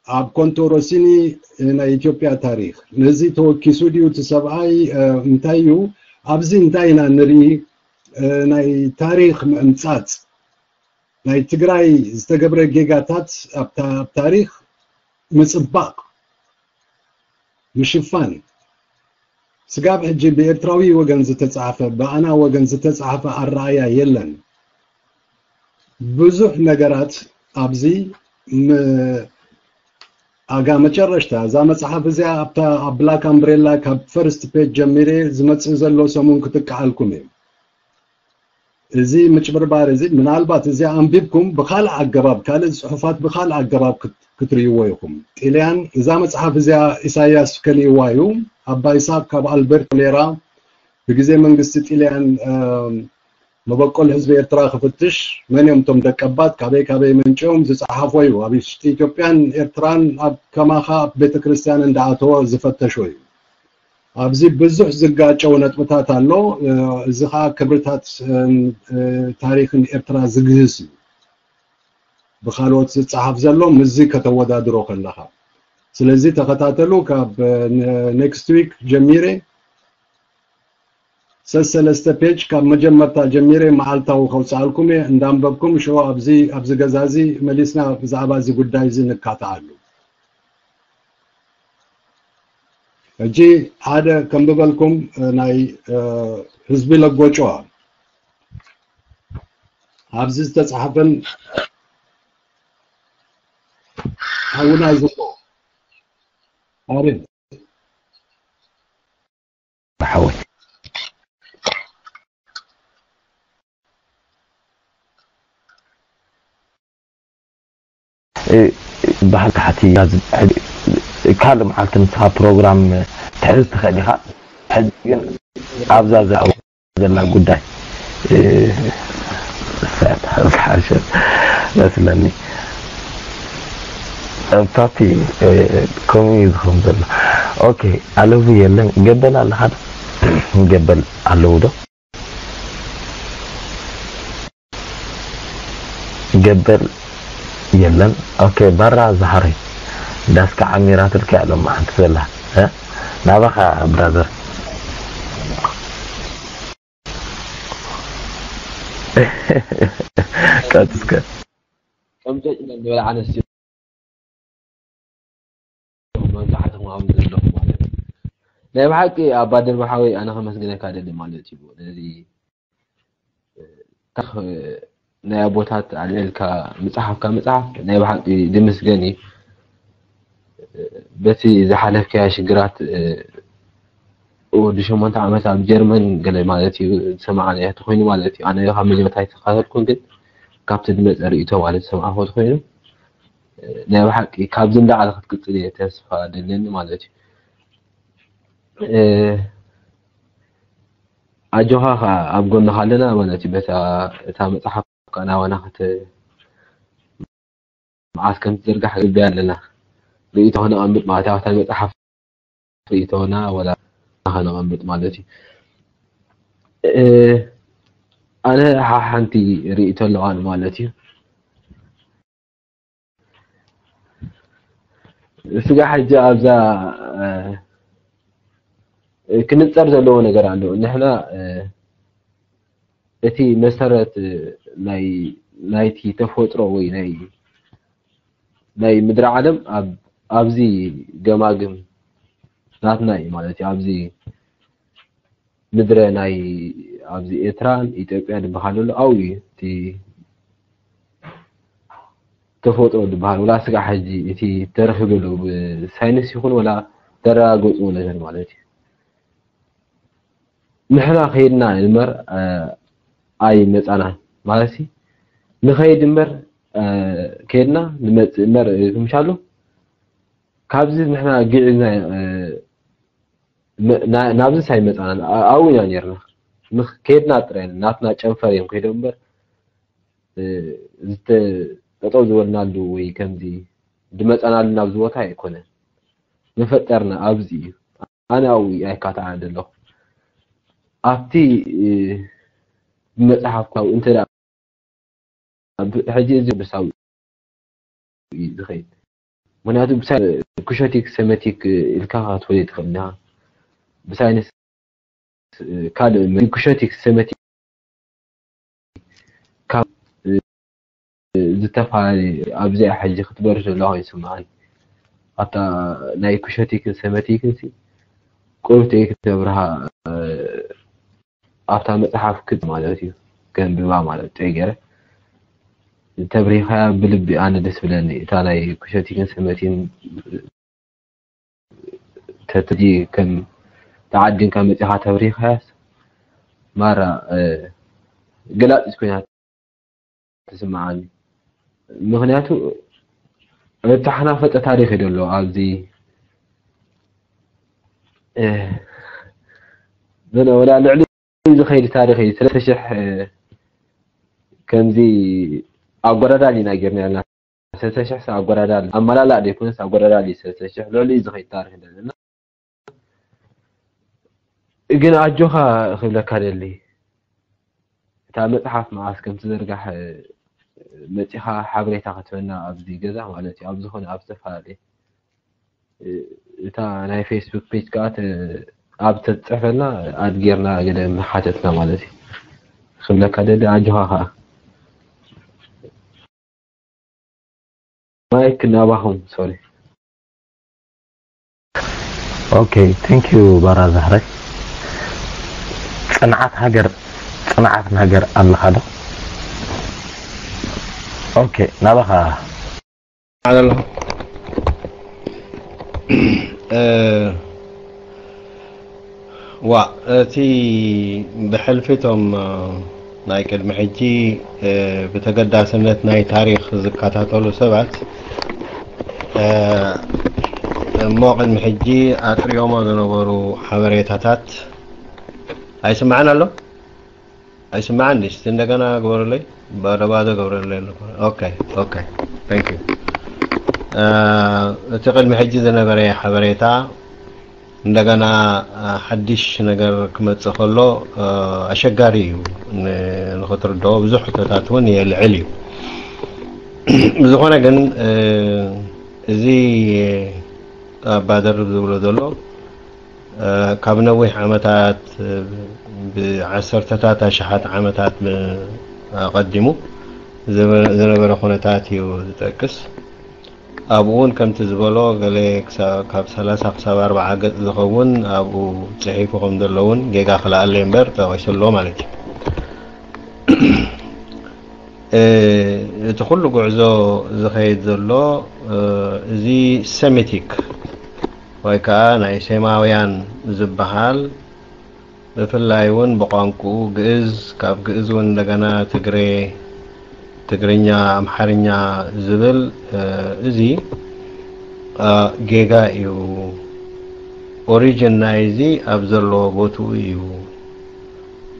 ኣብ ኮንቶ ሮሲኒ ናይ ኢትዮጵያ ታሪክ ነዚ ተወኪሱ ድዩ እቲ ሰብኣይ እንታይ እዩ? ኣብዚ እንታይ ኢና ንርኢ? ናይ ታሪክ ምዕምፃፅ ናይ ትግራይ ዝተገብረ ጌጋታት ኣብ ታሪክ ምፅባቕ ምሽፋን ስጋብ ሕጂ ብኤርትራዊ ወገን ዝተፃሕፈ ብኣና ወገን ዝተፃሕፈ ኣረኣያ የለን። ብዙሕ ነገራት ኣብዚ ኣጋ መጨረሽታ እዛ መፅሓፍ እዚኣ ኣብታ ኣብ ብላክ ኣምብሬላ ካብ ፈርስት ፔጅ ጀሚረ ዝመፅእ ዘሎ ሰሙን ክጥቅዓልኩም እዩ። እዚ ምጭብርባር እዚ ምናልባት እዚ ኣንቢብኩም ብካልእ ኣገባብ ካልእ ፅሑፋት ብካልእ ኣገባብ ክትርእይዎ ኢኹም። ጢልያን እዛ መፅሓፍ እዚኣ ኢሳያስ ከሊእዋ እዩ። ኣባ ይስሃቅ ካብ ኣልበርት ሌራ ብግዜ መንግስቲ ጢልያን መበቆል ህዝቢ ኤርትራ ክፍትሽ መን እዮም እቶም ደቀባት ካበይ ካበይ መንጭዮም ዝፀሓፎ እዩ። ኣብ ውሽጢ ኢትዮጵያን ኤርትራን ኣብ ከማኻ ኣብ ቤተክርስትያን እንዳኣተወ ዝፈተሾ እዩ። ኣብዚ ብዙሕ ዝጋጨው ነጥብታት ኣሎ። እዚ ከዓ ክብርታት ታሪክን ኤርትራ ዝግህስ እዩ። ብካልኦት ዝፀሓፍ ዘሎ ምስዚ ከተወዳድሮ ከለካ። ስለዚ ተኸታተሉ። ካብ ኔክስት ዊክ ጀሚረ ሰሰለስተ ፔጅ ካብ መጀመርታ ጀሚረ መዓልታዊ ከውፅኣልኩም እየ። እንዳንበብኩም ሽዑ ኣብዚ ኣብዚ ገዛ እዚ መሊስና ብዛዕባ እዚ ጉዳይ እዚ ንካትዓሉ። ሕጂ ሓደ ከንብበልኩም ናይ ህዝቢ ለጎጭዋ ኣብዚ ዝተፃሓፈን ሓውና ይዝቦ ኣረ ብሓወይ እ፣ ባህል ካሕቲ ያዝ፣ ሕጂ ካልእ መዓልቲ ንስኻ ፕሮግራም ትሕዝ ትኽእል ኢኻ። ሕጂ ግን ኣብዛ ዘላ ጉዳይ እ፣ ዝሓሸ መስለኒ። ኣብታቲ እ፣ ከምኡ እዩ ዝኸውን ዘሎ። ኦኬ፣ ኣለቡ የለን። ገበል ኣለኻ ዶ? ገበል ኣለዉ ዶ? ገበል የለን። ኦኬ፣ ባራ ዝሃረይ ዳስካ ዓሚራትልካ እያ ሎማ ሓንቲ ዘላ እ? ናባኻ ብራዘር። ቀጥስከ ከምጨጭ ዝበላ ኣነስትዮ መብዛሕትኹም ኣብዚ ዘለኹም ማለት እዩ። ናይ ብሓቂ ኣባ ድርቢ ሓወይ ኣነ ከመስግነካ ደሊ ማለት እዩ። ነዚ ታሪኽ ናይ ኣቦታት ኣልዒልካ ምጽሓፍካ ምጽሓፍ ናይ ብሓቂ ድምስገን እዩ። በቲ ዝሓለፍካዮ ሽግራት እ፣ ወዲ ሸሞንተ ዓመት ኣብ ጀርመን ገለ ማለት እዩ ዝሰማዕናዮ ተኾይኑ ማለት እዩ። ኣነ ካብ መጀመርታ ኣይተኸታተልኩን፣ ግን ካብቲ ዝመጸ ርእይቶ ማለት ዝሰማዕኩ ተኾይኑ እ፣ ናይ ብሓቂ ካብዚ እንዳዓለ ክትቅጽል እየ ተስፋ ደለኒ ማለት እዩ። እ፣ ኣጆኻ ኸኣ ኣብ ጎንኻ ኣለና ማለት እዩ። በታ እታ መጽሓፍ ከኣ ናባና ክት-፣ መዓስ ከም ትዝርጋሕ ንጽበያ ኣለና። ርእይቶ ክነቐምጥ ማለት ኣብታ መጽሓፍ ርእይቶና ወላ ከነቐምጥ ማለት እዩ። እ፣ ኣነ ሓ-፣ ሓንቲ ርእይቶ ኣለዋኒ ማለት እዩ። ስጋ ሕጂ ኣብዛ እ፣ ክንጸር ዘለዎ ነገር ኣሎ። ንሕና እ፣ እቲ መሰረት እ፣ ናይ ናይቲ ተፈጥሮ ወይ ናይ ናይ ምድሪ ዓለም ኣብ ኣብዚ ገማግም ናትና እዩ ማለት እዩ። ኣብዚ ምድረ ናይ ኣብዚ ኤርትራን ኢትዮጵያ ዝበሃል ኣሎ ኣብኡ እዩ እቲ ተፈጥሮ ዝበሃል። ወላ ስጋ ሕጂ እቲ ተረኺቡ ኣሎ ብሳይንስ ይኹን ወላ ተረጋገጽዎ ነገር ማለት እዩ። ንሕና ከይድና እምበር እ፣ ኣይመጻናን ማለት እዩ። ንኸይድ እምበር እ፣ ከይድና ንመጽእ እምበር እ፣ ምሻሉ ካብዚ ንሕና ግዕዝና እ፣ ም-፣ ና-፣ ናብዚ ሳይመጻና ኣ-፣ ኣብኡ ኢና ኔርና። ምኽ-፣ ከድና ጥራይ ናትና ጨንፈር እዮም ከይዶም እምበር፣ እ፣ ዝተ-፣ ጠጠው ዝበልናሉ ወይ ከምዚ ዝመጻናሉ ናብዚ ቦታ ኣይኮነን። መፈጠርና ኣብዚ እዩ። ኣነ ኣብኡ ኣይካታዓን ዘለኹ። ኣብቲ፣ እ፣ ብመጽሓፍ ካብኡ እንተ ደኣ ኣብ ሕጂ እዚ ብሳዊ እዩ ዝኸይድ። ምኽንያቱ ብሳይ-፣ ኩሾቲክ ሰመቲክ ኢልካ ክትፈልዮ ትኽእል ኢኻ። ብሳይንስ ካልእ ኩሾቲክ ሰመቲክ ካብ ዝተፈላለየ ኣብዚኣ ሕጂ ክትበርሽ ዘለዋ ኮይኑ ይስምዓኒ። ኣብታ ናይ ኩሾቲክን ሰመቲክን ሲ ቁሩብ ትእይ ክትገብርሃ ኣብታ መጽሓፍ ክት ማለት እዩ ከንብባ ማለት ጥዕይ ገይረ ተብሪኻያ ብልቢ ኣነ ደስ ብለኒ እታ ናይ ኩሸቲክን ሰመቲን ተትጂ ከም ተዓዲንካ መጺኻ ተብሪኻያስ ማራ ገላጺት ኮይና ትስምዓኒ። ምኽንያቱ እተሓናፈጠ ታሪኽ እዩ ዘሎ ኣብዚ እ፣ ገለ ወላ ልዕሊ ዝኸይድ ታሪኽ እዩ። ሰለስተ ሽሕ ከምዚ ኣጎዳዳሊ ኢና ጌርና ያልና። ሰለስተ ሽሕ ኣጎዳዳሊ ኣመላላእ ዘይኮነስ ኣጎዳዳሊ ሰለስተ ሽሕ ልዕሊ ዝኸይድ ታሪኽ ኣለና። ግን ኣጆኻ ክብለካ ደሊ እታ መጽሓፍ መዓስ ከም ትዝርጋሕ መጺኻ ሓበሬታ ክትበና ኣብዚ ገዛ ማለት እዩ ኣብ ዝኾነ ኣብ ዝተፈላለየ እታ ናይ ፌስቡክ ፔጅ ከዓ ተ- ኣብ ተትፅሕፈልና ኣድ ጌርና ገለ ምሓተትና ማለት እዩ ክብለካ ደሊ ኣጆኻ ከዓ ማይክ ናባኹም ሶሪ Okay, thank you ባራ ዛህራይ። ጽንዓት ሃገር ጽንዓት ሃገር ኣለኻ ዶ? Okay, ናባኻ ይሰማዕ ዘሎ? እ፣ ዋ፣ እቲ ብሕልፊ እቶም፣ እ፣ ናይ ቅድሚ ሕጂ፣ እ፣ ብተገዳስነት ናይ ታሪኽ ዝከታተሉ ሰባት፣ እ፣ እሞ ቅድሚ ሕጂ ኣጥሪዮሞ ዝነበሩ ሓበሬታታት ኣይስማዕን ኣሎ? ኣይስማዕን ድሽ? እንደገና ግበሩለይ። ባዶ ባዶ ገብረለይ ኣለኩ። ኦኬ፣ ኦኬ። Thank you። እ፣ እቲ ቅድሚ ሕጂ ዝነበረ ሓበሬታ እንደገና፣ እ፣ ሓድሽ ነገር ክመጽእ ከሎ፣ እ፣ ኣሸጋሪ እዩ ን-፣ ንኽትርድኦ። ብዙሕ ሕቶታት እውን የልዕል እዩ። ብዝኾነ ግን፣ እ፣ እዚ ኣባ ደርብ ዝብሎ ዘሎ፣ እ፣ ካብ ነዊሕ ዓመታት፣ እ፣ ብዓሰርተታት ኣሽሓት ዓመታት ብ-፣ ኣቐዲሙ ዝበ-፣ ዝነበረ ኩነታት እዩ ዝጠቅስ። ኣብኡ እውን ከምቲ ዝበሎ ገለ ክሳ-፣ ካብ ሰላሳ ክሳብ ኣርብዓ ገጽ ዝኸውን ኣብኡ ጽሒፉ ከም ዘሎ እውን ጌጋ ክለኣለ እምበር ጠቒሱ ኣሎ ማለት እዩ። እ፣ እቲ ኩሉ ጉዕዞ ዝኸይድ ዘሎ፣ እ፣ እዚ ሰሚቲክ ወይ ከዓ ናይ ሴማውያን ዝበሃል፣ ብፍላይ እውን ብቋንቋኡ ግእዝ፣ ካብ ግእዝ እውን እንደገና ትግሬ፣ ትግርኛ፣ ኣምሓርኛ ዝብል፣ እ፣ እዚ፣ እ፣ ጌጋ እዩ። ኦሪጅን ናይዚ ኣብ ዘለዎ ቦትኡ እዩ።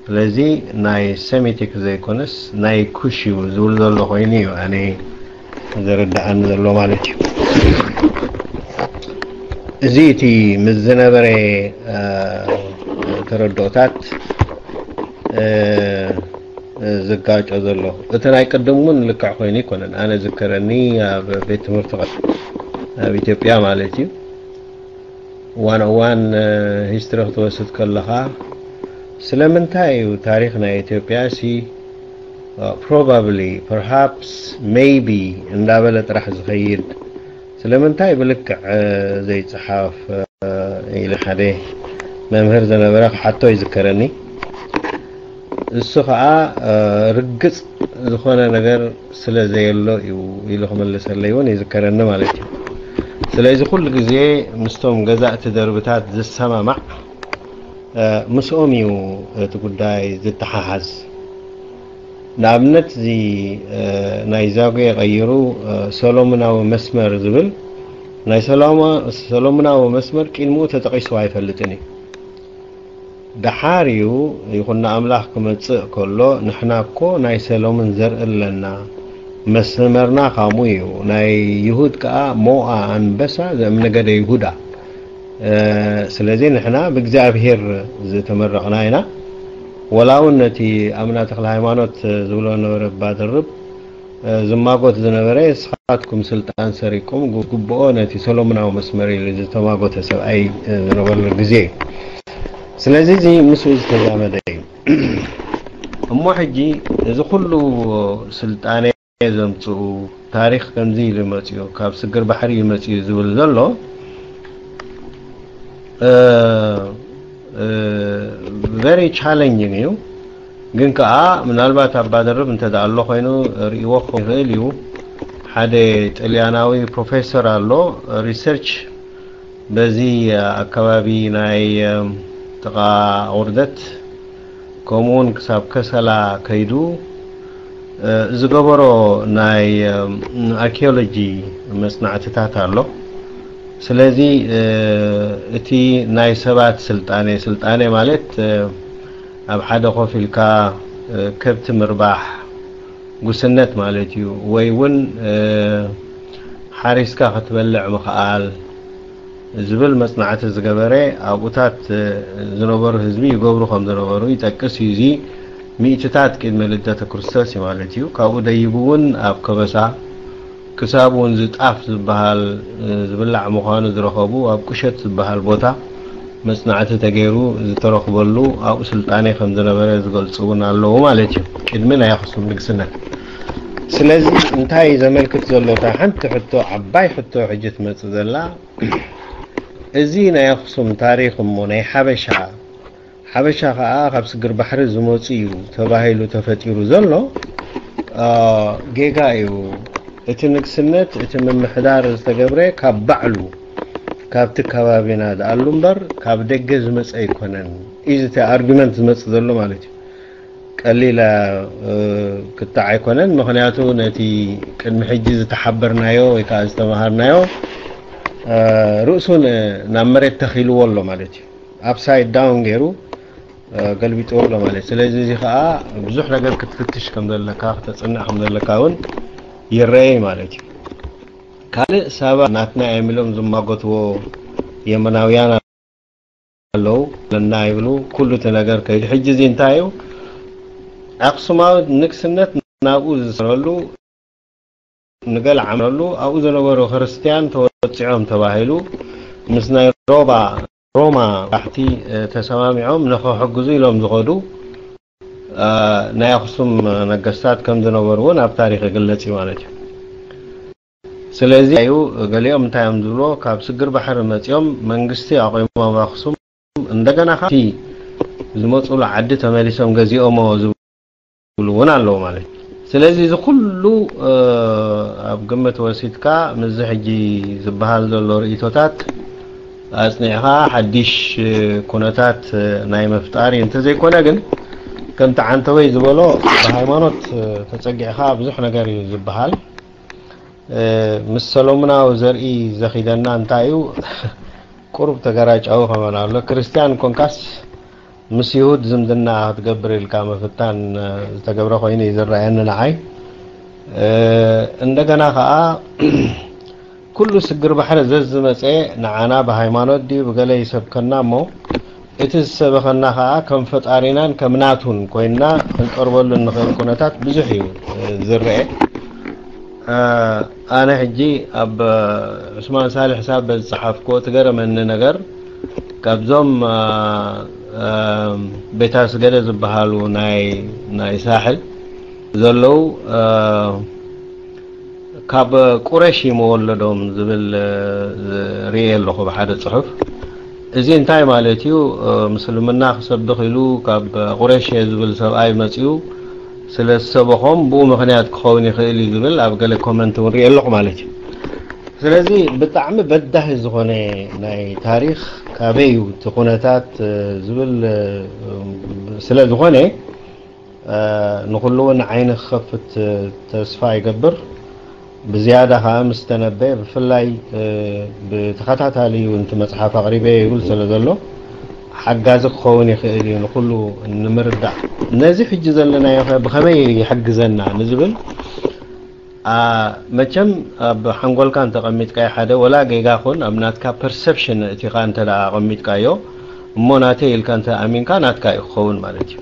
ስለዚ ናይ ሰሚቲክ ዘይኮነስ ናይ ኩሽ እዩ ዝብል ዘሎ ኮይኑ እዩ ኣነ ዝርድኣኒ ዘሎ ማለት እዩ። እዚ እቲ ምስ ዝነበረ፣ እ፣ ተረድኦታት፣ እ፣ ዝጋጮ ዘሎ። እቲ ናይ ቅድም እውን ልክዕ ኮይኑ ኣይኮነን። ኣነ ዝከረኒ ኣብ ቤት ትምህርቲ ቀ-፣ ኣብ ኢትዮጵያ ማለት እዩ። ዋን ኦን ዋን ሂስትሪ ክትወስድ ከለኻ ስለምንታይ እዩ ታሪኽ ናይ ኢትዮጵያ ሲ ፕሮባብሊ፣ ፐርሃፕስ፣ ሜይቢ እንዳበለ ጥራሕ ዝኸይድ ስለምንታይ ብልክዕ ዘይፅሓፍ ኢለ ሓደ መምህር ዝነበረ ክሓቶ ይዝከረኒ። እሱ ኸዓ ርግፅ ዝኾነ ነገር ስለ ዘየሎ እዩ ኢሉ ክመልሰለይ እውን ይዝከረኒ ማለት እዩ። ስለዚ ኩሉ ግዜ ምስቶም ገዛእቲ ደርብታት ዝሰማማዕ ምስኦም እዩ እቲ ጉዳይ ዝተሓሓዝ። ንኣብነት እዚ ናይ ዛጉዌ ቀይሩ ሰሎሙናዊ መስመር ዝብል ናይ ሰሎማ-፣ ሰሎሙናዊ መስመር ቅድሚኡ ተጠቒሱ ኣይፈልጥን እዩ። ደሓር እዩ ይኹን ንኣምላኽ ክመጽእ ከሎ ንሕና እኮ ናይ ሰሎምን ዘርኢ ኣለና፣ መስመርና ካምኡ እዩ። ናይ ይሁድ ከኣ ሞኣ ኣንበሳ ዘእምነገደ ይሁዳ። ስለዚ ንሕና ብእግዚኣብሔር ዝተመረቕና ኢና። ወላ እውን ነቲ ኣምና ተክለ ሃይማኖት ዝብሎ ነበረ ባደርብ ዝማጎት ዝነበረ ንስኻትኩም ስልጣን ሰሪቅኩም ግብኦ ነቲ ሰሎሙናዊ መስመር ኢሉ ዝተማጎተ ሰብኣይ ዝነበረሉ ግዜ እዩ። ስለዚ እዚ ምስኡ ዝተዛመደ እዩ። እሞ ሕጂ እዚ ኩሉ ስልጣነ ዘምፅኡ ታሪኽ ከምዚ ኢሉ መፅኡ ካብ ስግር ባሕሪ እዩ መፅኡ ዝብል ዘሎ very challenging እዩ። ግን ከዓ ምናልባት ኣባ ደርብ እንተ ደኣ ኣሎ ኮይኑ ርእይዎ ክኸውን ይኽእል እዩ። ሓደ ጥልያናዊ ፕሮፌሰር ኣሎ ሪሰርች በዚ ኣከባቢ ናይ ጥቓ ውርደት ከምኡውን ክሳብ ከሰላ ከይዱ ዝገበሮ ናይ ኣርኪኦሎጂ መጽናዕትታት ኣሎ። ስለዚ እቲ ናይ ሰባት ስልጣኔ፣ ስልጣኔ ማለት ኣብ ሓደ ኮፍ ኢልካ ከብቲ ምርባሕ፣ ጉስነት ማለት እዩ፣ ወይ እውን ሓሪስካ ክትበልዕ ምኽኣል ዝብል መጽናዕቲ ዝገበረ፣ ኣብኡታት ዝነበሩ ህዝቢ ይገብሩ ከም ዝነበሩ ይጠቅስ እዩ። እዚ ሚእትታት ቅድሚ ልደተ ክርስቶስ እዩ ማለት እዩ። ካብኡ ደይቡ እውን ኣብ ከበሳ ክሳብ እውን ዝጣፍ ዝበሃል ዝብላዕ ምዃኑ ዝረኸቡ ኣብ ቁሸት ዝበሃል ቦታ መጽናዕቲ ተገይሩ ዝተረኽበሉ ኣብኡ ስልጣኔ ከም ዝነበረ ዝገልጹ እውን ኣለዉ ማለት እዩ፣ ቅድሚ ናይ ኣኽሱም ንግስነት። ስለዚ እንታይ ዘመልክት ዘሎ እታ ሓንቲ ሕቶ፣ ዓባይ ሕቶ ሕጂ ትመጽእ ዘላ፣ እዚ ናይ ኣኽሱም ታሪኽ እሞ ናይ ሓበሻ፣ ሓበሻ ኸኣ ካብ ስግር ባሕሪ ዝመጹ እዩ ተባሂሉ ተፈጢሩ ዘሎ ጌጋ እዩ። እቲ ንግስነት፣ እቲ ምምሕዳር ዝተገብረ ካብ ባዕሉ፣ ካብቲ ከባቢና ዝኣሉ እምበር ካብ ደገ ዝመፀ ኣይኮነን እዩ። እቲ ኣርጊመንት ዝመፅእ ዘሎ ማለት እዩ። ቀሊል ክትዕ ኣይኮነን። ምክንያቱ ነቲ ቅድሚ ሕጂ ዝተሓበርናዮ ወይ ከዓ ዝተምሃርናዮ ርእሱን ናብ መሬት ተኺልዎ ኣሎ ማለት እዩ። ኣፕሳይድ ዳውን ገይሩ ገልቢጥዎ ኣሎ ማለት እዩ። ስለዚ እዚ ከዓ ብዙሕ ነገር ክትፍትሽ ከም ዘለካ፣ ክተፅንዕ ከም ዘለካ እውን ይረአይ ማለት እዩ። ካልእ ሳባ ናትና እዮም ኢሎም ዝማጎትዎ የመናውያን ኣለዉ ለና ይብሉ። ኩሉ እቲ ነገር ከይዱ ሕጂ እዚ እንታይ እዩ? ኣክሱማዊ ንግስነት ናብኡ ዝሰረሉ ንገለ ዓመሉ ኣብኡ ዝነበሩ ክርስትያን ተወፂዖም ተባሂሉ ምስ ናይ ሮባ ሮማ ባሕቲ ተሰማሚዖም ንኸሕግዙ ኢሎም ዝኸዱ ናይ ኣክሱም ነገስታት ከም ዝነበሩ እውን ኣብ ታሪክ ይግለፅ እዩ ማለት እዩ። ስለዚ እዩ ገሊኦም እንታይ እዮም ዝብሎ፣ ካብ ስግር ባሕሪ መፂኦም መንግስቲ ኣቆሞም ኣክሱም እንደገና እቲ ዝመፅሉ ዓዲ ተመሊሶም ገዚኦሞ ዝብሉ እውን ኣለዉ ማለት እዩ። ስለዚ እዚ ኩሉ ኣብ ግምት ወሲድካ ምስዚ ሕጂ ዝበሃል ዘሎ ርእቶታት ኣፅኒዕካ ሓድሽ ኩነታት ናይ ምፍጣር እዩ። እንተዘይኮነ ግን ከምቲ ዓንተወይ ዝበሎ ብሃይማኖት ተፀጊዕካ ብዙሕ ነገር እዩ ዝበሃል። ምስ ሰሎሙናዊ ዘርኢ ዘኺደና እንታይ እዩ? ቁሩብ ተገራጫዊ ከመን ኣሎ። ክርስትያን ኮንካስ ምስ ይሁድ ዝምድና ክትገብር ኢልካ ምፍታን ዝተገብረ ኮይኑ እዩ ዝረኣየኒ ንዓይ። እንደገና ከዓ ኩሉ ስግር ባሕሪ ዘዝመፀ ንዓና ብሃይማኖት ድዩ ብገለ ይሰብከና እሞ እቲ ዝሰበኸና ከዓ ከም ፈጣሪናን ከም ናቱን ኮይንና ክንቀርበሉ እንኽእል ኩነታት ብዙሕ እዩ ዝረአ። ኣነ ሕጂ ኣብ ዑስማን ሳልሕ ሳበ ዝፀሓፍክዎ ትገረመኒ ነገር ካብዞም ቤታ ስገደ ዝበሃሉ ናይ ሳሕል ዘለዉ ካብ ቁረሽ እዩ መወለዶም ዝብል ርእየ ኣለኹ ብሓደ ፅሑፍ። እዚ እንታይ ማለት እዩ? ምስልምና ክሰብኽ ኢሉ ካብ ቁረሽ እየ ዝብል ሰብኣይ መፅኡ ስለ ዝሰበኾም ብኡ ምኽንያት ክኸውን ይኽእል እዩ ዝብል ኣብ ገለ ኮመንት እውን ርእየ ኣለኹ ማለት እዩ። ስለዚ ብጣዕሚ በዳሂ ዝኾነ ናይ ታሪኽ ካበይ እዩ እቲ ኩነታት ዝብል ስለ ዝኾነ ንኹሉ እውን ዓይኒ ክኸፍት ተስፋ ይገብር። ብዝያዳ ከዓ ምስ ተነበየ ብፍላይ ብተኸታታሊ እውን እቲ መፅሓፍ ኣቕሪበ ይብል ስለ ዘሎ ሓጋዚ ክኸውን ይኽእል እዩ ንኹሉ ንምርዳእ። ነዚ ሕጂ ዘለናዮ ከ ብኸመይ ይሕግዘና ንዝብል መቸም ኣብ ሓንጎልካ እንተቐሚጥካዮ ሓደ ወላ ጌጋ ኹን ኣብ ናትካ ፐርሰፕሽን እቲኻ እንተ ኣቐሚጥካዮ እሞ ናተይ ኢልካ እንተ ኣሚንካ ናትካ እዩ ክኸውን ማለት እዩ።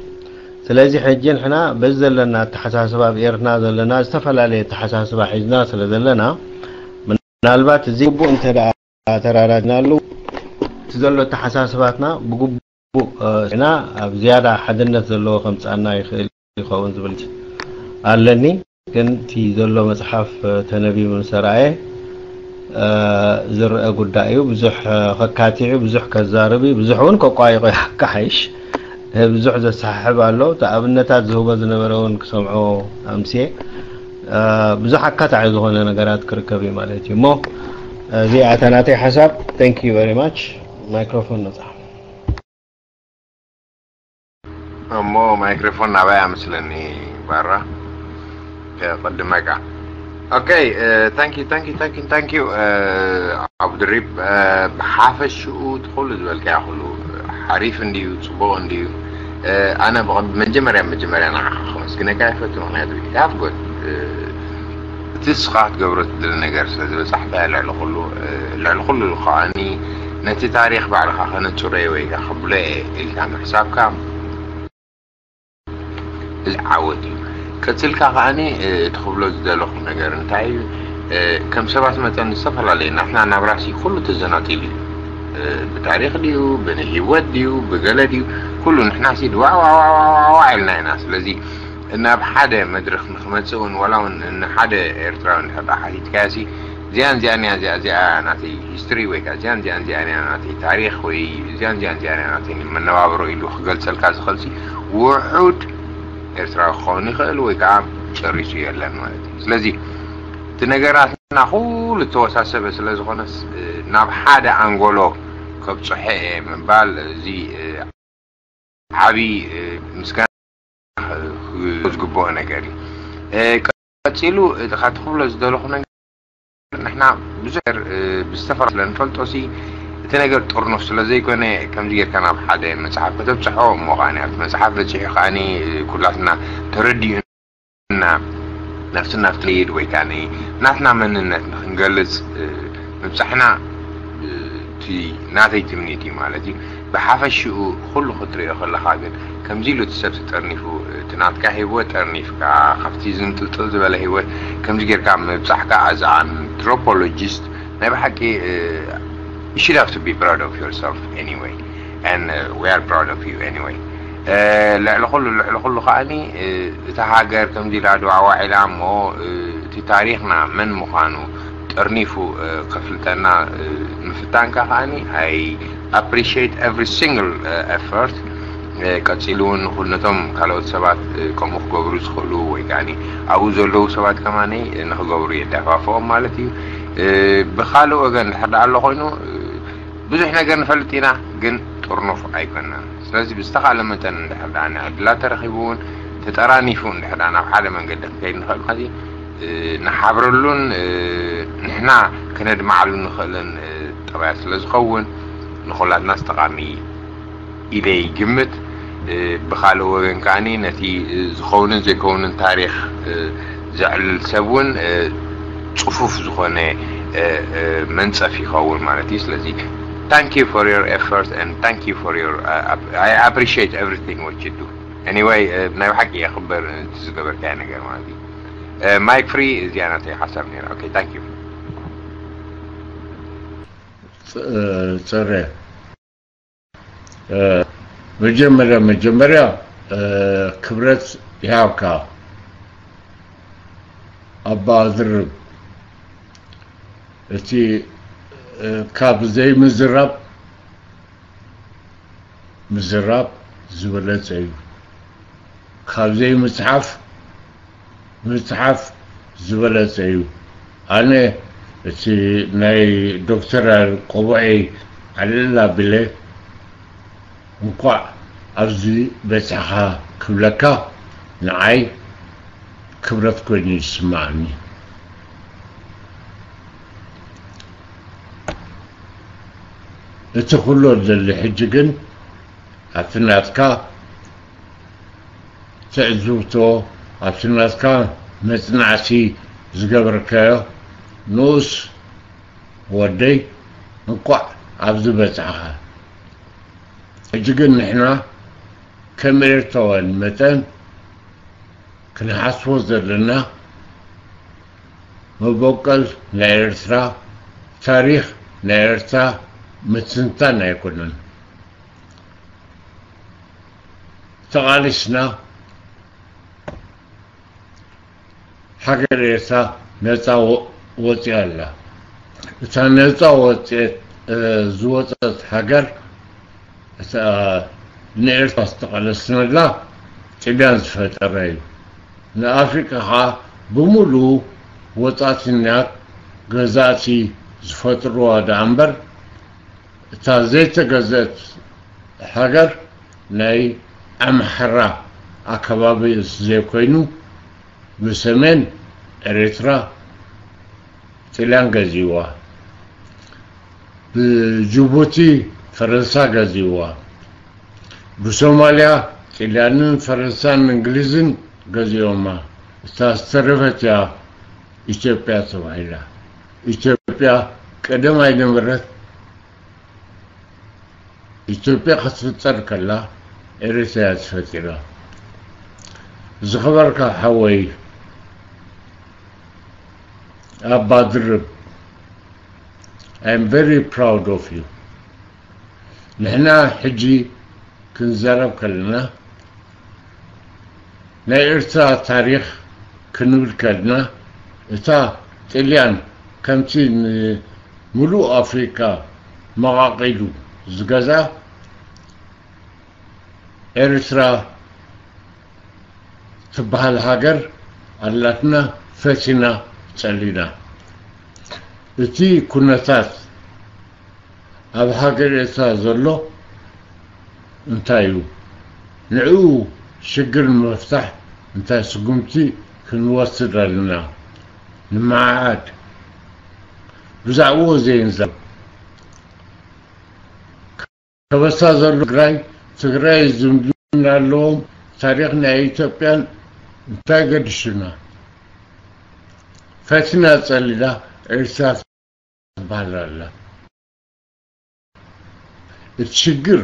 ስለዚ ሕጂ ንሕና በዚ ዘለና ኣተሓሳስባ ኣብ ኤርትራ ዘለና ዝተፈላለየ ኣተሓሳስባ ሒዝና ስለ ዘለና ምናልባት እዚ ግቡእ እንተ ተራዳድናሉ እቲ ዘሎ ኣተሓሳስባትና ብግቡእ ና ኣብ ዝያዳ ሓድነት ዘለዎ ከምፃና ይኽእል ይኸውን ዝብል ኣለኒ። ግን እቲ ዘሎ መፅሓፍ ተነቢቡ ዝተረኣየ ዝረአ ጉዳይ እዩ። ብዙሕ ከካትዕ እዩ፣ ብዙሕ ከዛርብ እዩ፣ ብዙሕ እውን ከቋይቆ ይሓካሓይሽ ብዙሕ ዘሰሓሕብ ኣሎ። እቲ ኣብነታት ዝህቦ ዝነበረ እውን ክሰምዖ ኣምስየ ብዙሕ ኣካታዒ ዝኾነ ነገራት ክርከብ እዩ ማለት እዩ። እሞ እዚኣ እታ ናተይ ሓሳብ። Thank you very much። ማይክሮፎን ነፃ። እሞ ማይክሮፎን ናባይ ኣመስለኒ ባራ ከቐድመካ። Okay, thank you, thank you, thank you, thank you. ኣብድሪብ ብሓፈሽኡ ትኹሉ ዝበልካያ ኩሉ ሓሪፍ እንድዩ፣ ፅቡቕ እንድዩ። ኣነ መጀመርያ መጀመርያ ንዓኻ ከመስግነካ ይፈቱ፣ ምክንያቱ you have got እቲ ንስኻ ክትገብሮ ትደሊ ነገር ስለ ዝበፃሕካዮ ልዕሊ ኩሉ ልዕሊ ኩሉ ከዓኒ ነቲ ታሪኽ ባዕልኻ ከነፅሮ እየ ወይ ከዓ ከብሎ እየ ኢልካ ምሕሳብካ እዚ ዓወት እዩ። ቀፂልካ ከዓኒ እቲ ክብሎ ዝደለኹ ነገር እንታይ እዩ? ከም ሰባት መጠን ዝተፈላለየ ናትና ናብራሲ ኩሉ ተዘናጢሉ እዩ። ብታሪኽ ድዩ ብንህይወት ድዩ ብገለ ድዩ ኩሉ ንሕናሲ ድዋዕዋዕዋዕዋዕ ኢልና ኢና። ስለዚ ናብ ሓደ መድረኽ ንክመፅእ እውን ዋላ እውን ንሓደ ኤርትራዊ እንድሕር ደኣ ሓቲትካዮሲ እዚኣን እዚኣን እያ እዚኣ እዚኣ ናተይ ሂስትሪ ወይ ከዓ እዚኣን እዚኣን እዚኣን እያ ናተይ ታሪኽ ወይ እዚኣን እዚኣን እዚኣን እያ ናተይ መነባብሮ ኢሉ ክገልፀልካ ዝኽእልሲ ውሑድ ኤርትራዊ ክኸውን ይኽእል ወይ ከዓ ጨሪሱ የለን ማለት እዩ። ስለዚ እቲ ነገራትና ኩሉ ዝተወሳሰበ ስለ ዝኾነስ ናብ ሓደ ኣንጎሎ ከብፅሖ እየ ምባል እዚ ዓብዪ ምስጋና ዝግብኦ ነገር እዩ። ቀፂሉ እቲ ካብቲ ክብሎ ዝደለኹ ነገር ንሕና ብዙሕ ብዝተፈላለየ ስለ ንፈልጦ ሲ እቲ ነገር ጥርኑፍ ስለ ዘይኮነ ከምዚ ጌርካ ናብ ሓደ መፅሓፍ ከተብፅሖ እሞ ከዓኒ ኣብቲ መፅሓፍ በፂሑ ከዓኒ ኩላትና ተረዲኡ እና ናብቲ ናብቲ ንኸይድ ወይ ከዓ ናትና መንነት ንክንገልፅ ምብፃሕና እቲ ናተይ ትምኒት እዩ ማለት እዩ። ብሓፈሽኡ ኩሉ ክትሪኦ ከለካ ግን ከምዚ ኢሉ እቲ ሰብ ተጠርኒፉ እቲ ናትካ ሂወት ጠርኒፍካ ካብቲ ዝንጥልጥል ዝበለ ሂወት ከምዚ ጌርካ ምብፃሕካ as an anthropologist ናይ ብሓቂ you should have to be proud of yourself anyway and uh, we are proud of you anyway. ልዕሊ ኩሉ ልዕሊ ኩሉ ከዓኒ እታ ሃገር ከምዚ ኢላ ድዋዕዋዕ ኢላ እሞ እቲ ታሪኽና መን ምዃኑ ጠርኒፉ ከፍልጠና ምፍታንካ ከዓኒ I appreciate every single effort። ቀፂሉ እውን ነቶም ካልኦት ሰባት ከምኡ ክገብሩ ዝኽእሉ ወይ ከዓ ኣብኡ ዘለዉ ሰባት ከማኒ ንክገብሩ የዳፋፍኦም ማለት እዩ። ብካልእ ወገን ድሕር ደኣ ኣሎ ኮይኑ ብዙሕ ነገር ንፈልጥ ኢና፣ ግን ጥርኑፍ ኣይኮናን። ስለዚ ብዝተኻለ መጠን እንድሕር ደኣ ዕድላት ተረኺቡ እውን ተጠራኒፉ እንድሕር ደኣ ናብ ሓደ መንገዲ ክንከይድ ንኽእል ማለት ንሓብረሉን ንሕና ክነድምዓሉ ንኽእልን ጠባያት ስለ ዝኸውን ንኹላትናስ ጠቓሚ ኢለ ይግምት። ብኻልእ ወገን ከዓኒ ነቲ ዝኸውንን ዘይከውንን ታሪኽ ዘዕልል ሰብ እውን ፅፉፍ ዝኾነ መንፀፍ ይኸውን ማለት እዩ። ስለዚ thank you for your effort and thank you for your uh, I appreciate everything what you do. Anyway, ናይ ብሓቂ የኽብር እቲ ዝገበርካዮ ነገር ማለት እዩ። ማይክ ፍሪ እዚኣ ናተይ ሓሳብ ነይራ። Okay, thank you. ፅረ መጀመርያ መጀመርያ ክብረት ይሃብካ ኣባ ዝርብ። እቲ ካብ ዘይምዝራብ ምዝራብ ዝበለጸ እዩ። ካብ ዘይምጽሓፍ ምጽሓፍ ዝበለጸ እዩ። ኣነ እቲ ናይ ዶክተር ቆቡዐይ ዓልዕል ኣቢለ እንኳዕ ኣብዚ በጻኻ ክብለካ ንዓይ ክብረት ኮይኑ ይስማዓኒ። እቲ ኩሎ ዘሊ ሕጂ ግን ኣብቲ ናትካ ትዕዝብቶ ኣብቲ ናትካ መጽናዕቲ ዝገበርካዮ ንኡስ ወደይ እንቋዕ ኣብዚ በጻኻ። ሕጂ ግን ንሕና ከም ኤርትራውያን መጠን ክንሓስቦ ዘለና መበቆል ናይ ኤርትራ ታሪኽ ናይ ኤርትራ ምትንታን ኣይኮነን። ተቓሊስና ሃገር ኤርትራ ነፃ ወፂኣ ኣላ። እታ ነፃ ወፅኤት ዝወፀት ሃገር ንኤርትራ ዝተቐለስነላ ጥልያን ዝፈጠረ እዩ። ንኣፍሪቃ ከዓ ብምሉኡ ወፃእተኛት ገዛእቲ ዝፈጥርዋ ደኣ እምበር እታ ዘይተገዘእት ሃገር ናይ ኣምሓራ ኣከባቢ ዘይኮይኑ ብሰሜን ኤርትራ ጥልያን ገዚእዋ፣ ብጅቡቲ ፈረንሳ ገዚእዋ፣ ብሶማልያ ጥልያንን ፈረንሳን እንግሊዝን ገዚኦማ። እታ ዝተረፈት እያ ኢትዮጵያ ተባሂላ። ኢትዮጵያ ቀደም ኣይነበረት። ኢትዮጵያ ክትፍጠር ከላ ኤርትራ እያ ተፈጢራ። ዝኸበርካ ሓወይ ኣባ ድርብ I'm very proud of you። ንሕና ሕጂ ክንዛረብ ከለና ናይ ኤርትራ ታሪኽ ክንብል ከለና እታ ጥልያን ከምቲ ንምሉእ ኣፍሪካ መቓቒሉ ዝገዛ ኤርትራ ትበሃል ሃገር ኣላትና ፈቲና ጸሊና። እቲ ኩነታት ኣብ ሃገር ኤርትራ ዘሎ እንታይ እዩ? ንዕኡ ሽግር ንምፍታሕ እንታይ ስጉምቲ ክንወስድ ኣለና? ንመዓዓድ ብዛዕባኡ ዘይንዛረብ። ከበሳ ዘሎ ትግራይ፣ ትግራይ ዝምድና ኣለዎም። ታሪኽ ናይ ኢትዮጵያን እንታይ ገድሹና? ፈቲና ጸሊና ኤርትራ ትበሃል ኣላ። እቲ ሽግር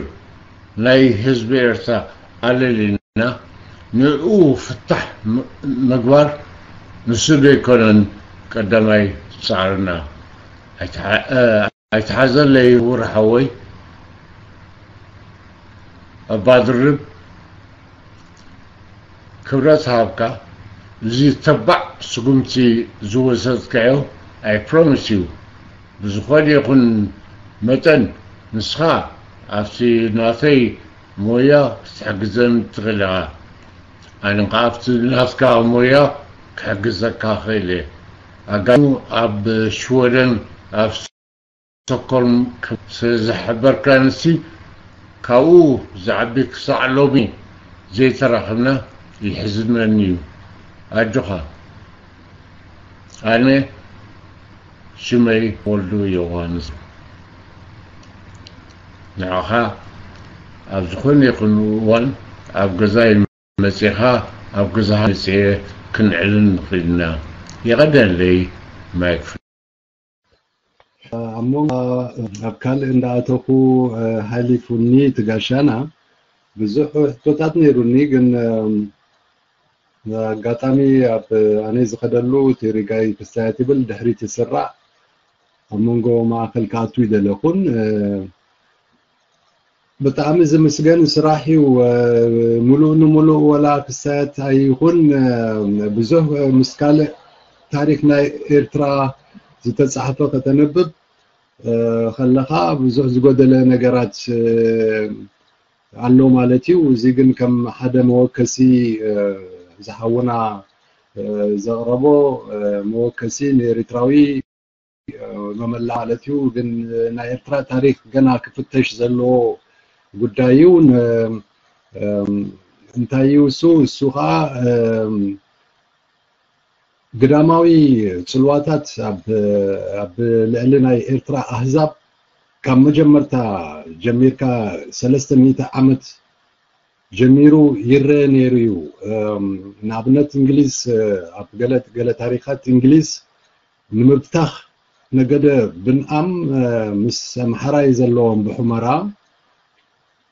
ናይ ህዝቢ ኤርትራ ኣለሊና ንኡ ፍታሕ ም-፣ ምግባር ንሱ ዘይኮነን ቀዳማይ ጻዕርና። ኣይትሓ-፣ እ፣ ኣይትሓዘለይ ውር ሓወይ፣ ኣባ ድርብ ክብረት ሃብካ። እዚ ተባዕ ስጉምቲ ዝወሰድካዮ፣ I promise you፣ ብዝኾነ ይኹን መጠን ንስኻ ኣብቲ ናተይ ሞያ ክትሕግዘን ትኽእል ኢኻ። ኣነ ከዓ ኣብቲ ናትካ ሞያ ክሕግዘካ ክእል እየ። ኣጋኑ ኣብ ሽወደን ኣብ ስቶኮልም ስለ ዝሓበርካንሲ ካብኡ ዝዓቢ ክሳዕ ሎሚ ዘይተራኸብና ይሕዝነኒ እዩ። ኣጆኻ። ኣነ ሽመይ ወልዱ ዮሃንስ። ንዓኻ ኣብ ዝኾነ ይኹን እዋን ኣብ ገዛይ መጺኻ ኣብ ገዛኻ መጺኤ ክንዕልል ንኽእል ኢና። የቐደለይ ማይክ። ኣብ መንጎ ኣብ ካልእ እንዳኣተኹ ሓሊፉኒ ትጋሻና ብዙሕ ሕቶታት ነይሩኒ፣ ግን ኣጋጣሚ ኣብ ኣነ ዝኸደሉ እቲ ሪጋይ ክስታይ ትብል ድሕሪት ይስራዕ ኣብ መንጎ ማእኸል ክኣቱ ይደለኹን። ብጣዕሚ ዝምስገን ስራሕ እዩ። ሙሉእ ንሙሉእ ወላ ክሳየት ኣይኹን ብዙሕ ምስ ካልእ ታሪክ ናይ ኤርትራ ዝተጻሕፈ ከተንብብ ከለኻ ብዙሕ ዝጎደለ ነገራት ኣሎ ማለት እዩ። እዚ ግን ከም ሓደ መወከሲ ዝሓውና ዘቕረቦ መወከሲ ንኤርትራዊ መመላ ማለት እዩ። ግን ናይ ኤርትራ ታሪክ ገና ክፍተሽ ዘለዎ ጉዳይ እዩ። እንታይ እዩ እሱ? እሱ ከዓ ግዳማዊ ጽልዋታት ኣብ ልዕሊ ናይ ኤርትራ ኣህዛብ ካብ መጀመርታ ጀሚርካ ሰለስተ ሚእቲ ዓመት ጀሚሩ ይረአ ነይሩ እዩ። ንኣብነት እንግሊዝ ኣብ ገለ ገለ ታሪኻት እንግሊዝ ንምብታኽ ነገደ ብንኣም ምስ ኣምሓራይ ዘለዎም ብሑመራ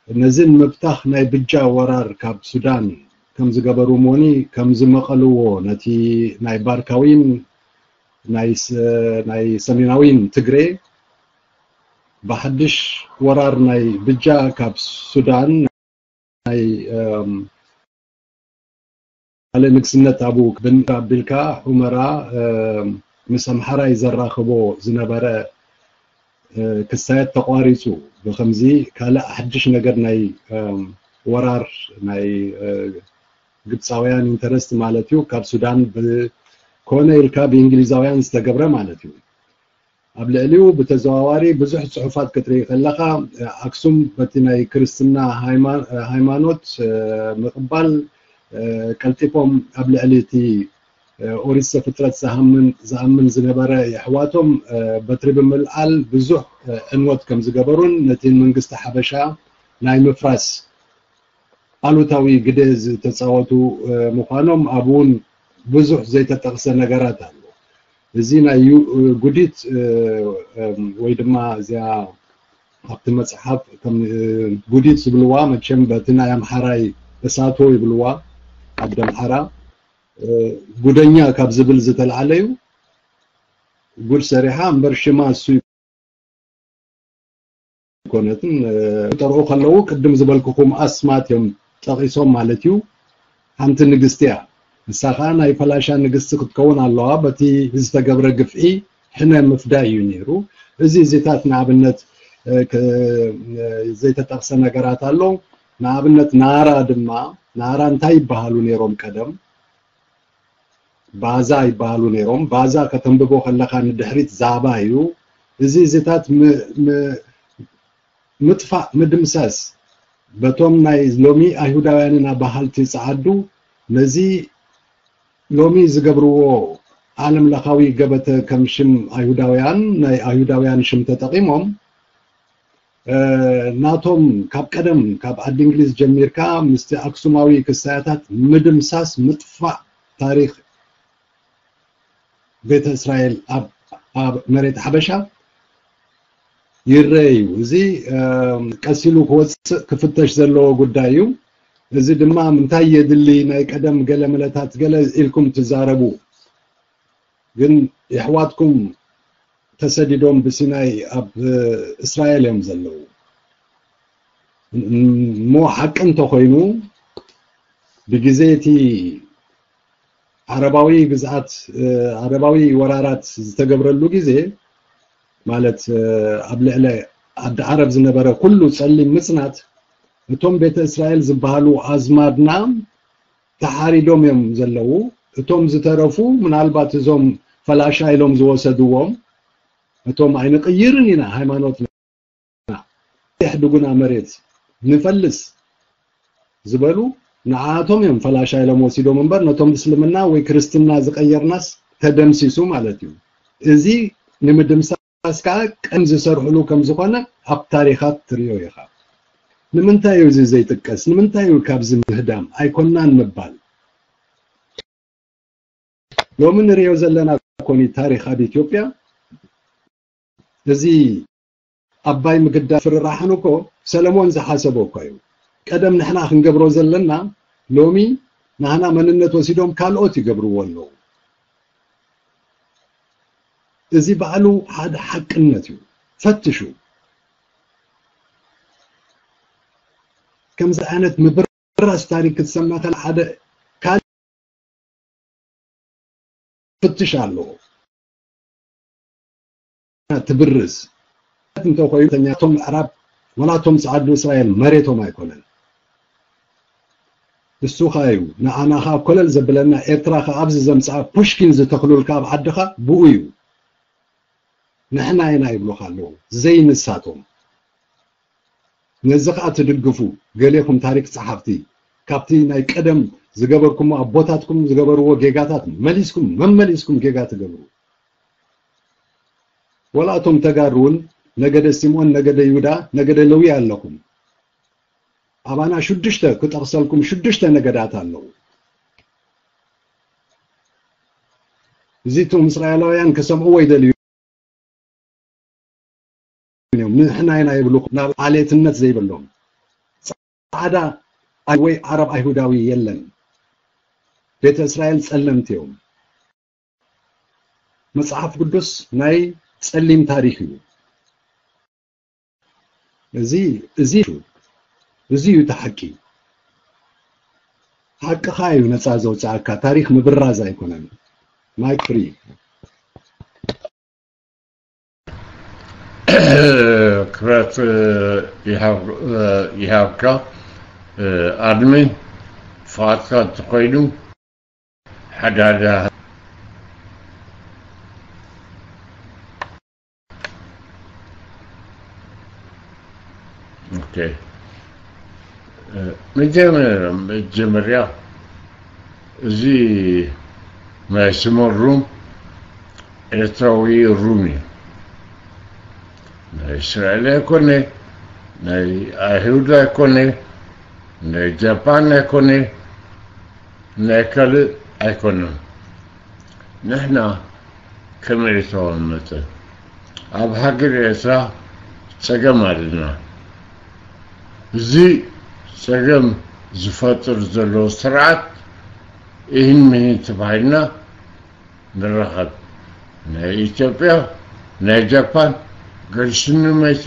ነዚ ንምብታኽ ናይ ብጃ ወራር ካብ ሱዳን ከም ዝገበሩ ሞኒ ከም ዝመቐልዎ ነቲ ናይ ባርካዊን ናይ ሰሜናዊን ትግሬ ብሓድሽ ወራር ናይ ብጃ ካብ ሱዳን ናይ ካልእ ንግስነት ኣብኡ ክብል ኣቢልካ ሑመራ ምስ ኣምሓራይ ዘራኽቦ ዝነበረ ክሳየት ተቋሪፁ። ብከምዚ ካልእ ሓድሽ ነገር ናይ ወራር ናይ ግብፃውያን ኢንተረስት ማለት እዩ፣ ካብ ሱዳን ብኮነ ኢልካ ብእንግሊዛውያን ዝተገብረ ማለት እዩ። ኣብ ልዕሊኡ ብተዘዋዋሪ ብዙሕ ጽሑፋት ክትርኢ ከለኻ ኣክሱም በቲ ናይ ክርስትና ሃይማኖት ምቕባል ቀልጢፎም ኣብ ልዕሊ እቲ ኦሪት ዘፍጥረት ዝኣምን ዝነበረ የሕዋቶም በትሪ ብምልዓል ብዙሕ ዕንወት ከም ዝገበሩን ነቲ መንግስቲ ሓበሻ ናይ ምፍራስ ኣሉታዊ ግደ ዝተፃወቱ ምዃኖም ኣብኡ እውን ብዙሕ ዘይተጠቕሰ ነገራት ኣሎ። እዚ ናይ ጉዲት ወይ ድማ እዚኣ ኣብቲ መፅሓፍ ከም ጉዲት ዝብልዋ መቸም በቲ ናይ ኣምሓራይ እሳቶ ይብልዋ ዓዲ ኣምሓራ ጉደኛ ካብ ዝብል ዝተልዓለ እዩ። ጉድ ሰሪሓ እምበር ሽማ እሱ ኣይኮነትን። ጠርኡ ከለዉ ቅድም ዝበልኩኹም ኣስማት እዮም ጠቒሶም ማለት እዩ። ሓንቲ ንግስቲ እያ። ንሳ ኸዓ ናይ ፈላሻ ንግስቲ ክትከውን ኣለዋ። በቲ ዝተገብረ ግፍዒ ሕነ ምፍዳይ እዩ ነይሩ። እዚ እዚታት ንኣብነት ዘይተጠቕሰ ነገራት ኣሎ። ንኣብነት ናራ ድማ ናራ እንታይ ይበሃሉ ነይሮም ቀደም? ባዛ ይበሃሉ ነይሮም። ባዛ ከተንብቦ ከለኻ ንድሕሪት ዛባ እዩ። እዚ እዚታት ምጥፋእ፣ ምድምሳስ በቶም ናይ ሎሚ ኣይሁዳውያንና በሃልቲ ጸዓዱ ነዚ ሎሚ ዝገብርዎ ዓለም ለኻዊ ገበተ ከም ሽም ኣይሁዳውያን፣ ናይ ኣይሁዳውያን ሽም ተጠቒሞም ናቶም ካብ ቀደም ካብ ዓዲ እንግሊዝ ጀሚርካ ምስቲ ኣክሱማዊ ክሳያታት ምድምሳስ ምጥፋእ ታሪኽ ቤተ እስራኤል ኣብ መሬት ሓበሻ ይረአ እዩ። እዚ ቀሲሉ ክወፅእ ክፍተሽ ዘለዎ ጉዳይ እዩ። እዚ ድማ እንታይ የድሊ ናይ ቀደም ገለ መለታት ገለ ኢልኩም ትዛረቡ፣ ግን የሕዋትኩም ተሰዲዶም ብሲናይ ኣብ እስራኤል እዮም ዘለዉ። እሞ ሓቂ እንተኾይኑ ብግዜ እቲ ዓረባዊ ግዝኣት ዓረባዊ ወራራት ዝተገብረሉ ግዜ ማለት ኣብ ልዕሊ ዓዲ ዓረብ ዝነበረ ኩሉ ጸሊም ምጽናት እቶም ቤተ እስራኤል ዝበሃሉ ኣዝማድና ተሓሪዶም እዮም ዘለዉ። እቶም ዝተረፉ ምናልባት እዞም ፈላሻ ኢሎም ዝወሰድዎም እቶም ኣይንቕይርን ኢና ሃይማኖትና የሕድጉና መሬት ንፈልስ ዝበሉ ንዓቶም እዮም ፈላሻ ኢሎም ወሲዶም እምበር ነቶም እስልምና ወይ ክርስትና ዝቀየርናስ ተደምሲሱ ማለት እዩ። እዚ ንምድምሳስ ከዓ ቀም ዝሰርሕሉ ከም ዝኾነ ኣብ ታሪኻት ትሪኦ ኢኻ። ንምንታይ እዩ እዚ ዘይጥቀስ? ንምንታይ እዩ ካብዚ ምህዳም ኣይኮናን ምባል? ሎሚ ንሪኦ ዘለና ኮኒ ታሪኽ ኣብ ኢትዮጵያ እዚ ኣባይ ምግዳ ፍርራሕን እኮ ሰለሞን ዝሓሰቦ እኮ እዩ። ቀደም ንሕና ክንገብሮ ዘለና ሎሚ ናህና መንነት ወሲዶም ካልኦት ይገብርዎ ኣለዉ። እዚ ባዕሉ ሓደ ሓቅነት እዩ። ፈትሹ። ከምዚ ዓይነት ምብራስ ታሪክ ክትሰምዕ ከላ ሓደ ካልእ ፍትሽ ኣለዎ። ትብርስ እንተኮይኑ ተኛቶም ምዕራብ ወላቶም ጸዓዱ እስራኤል መሬቶም ኣይኮነን። እሱ ኸኣ እዩ ንዓና ኸኣ ኮለል ዘብለና ኤርትራ ኸኣ ኣብዚ ዘምጽኣ ፑሽኪን ዝተኽሉልካ ኣብ ዓድኻ ብኡ እዩ። ንሕና ኢና ይብሉኻ ኣለዉ ዘይንሳቶም። ነዚ ኸኣ ትድግፉ ገሌኹም ታሪክ ጸሓፍቲ ካብቲ ናይ ቀደም ዝገበርኩሞ ኣቦታትኩም ዝገበርዎ ጌጋታት መሊስኩም መመሊስኩም ጌጋ ትገብሩ። ወላ እቶም ተጋሩ እውን ነገደ ስምኦን፣ ነገደ ይሁዳ፣ ነገደ ለዊ ኣለኹም። ኣባና ሽዱሽተ ክጠቕሰልኩም ሽዱሽተ ነገዳት ኣለዉ። እዚ እቶም እስራኤላውያን ክሰምዕዎ ይደልዩ እዮም። ንሕና ኢና ይብሉ ናብ ዓሌትነት ዘይብሎም ጻዕዳ ወይ ዓረብ ኣይሁዳዊ የለን። ቤተ እስራኤል ጸለምቲ እዮም። መጽሓፍ ቅዱስ ናይ ጸሊም ታሪኽ እዩ። እዚ እዚ እዩ እዚ እዩ እቲ ሓቂ። ሓቅኻ እዩ ነጻ ዘውጽኣካ፣ ታሪኽ ምብራዝ ኣይኮነን። ማይክ ፍሪ። ክብረት ይሃብካ። ኣድሚን ፍቓድካ እንተኾይኑ ሓደ ሓደ ኦኬ። መጀመርያ መጀመርያ እዚ ናይ ስሞን ሩም ኤርትራዊ ሩም እዩ። ናይ እስራኤል ኣይኮነ፣ ናይ ኣይሁድ ኣይኮነ፣ ናይ ጃፓን ኣይኮነ፣ ናይ ካልእ ኣይኮነን። ንሕና ከም ኤርትራውያን መጠን ኣብ ሃገር ኤርትራ ጸገም ኣለና። እዚ ጸገም ዝፈጥር ዘሎ ስርዓት እሂን ምሂን ተባሂልና ንራኸብ። ናይ ኢትዮጵያ ናይ ጃፓን ገርሽኑ መይቱ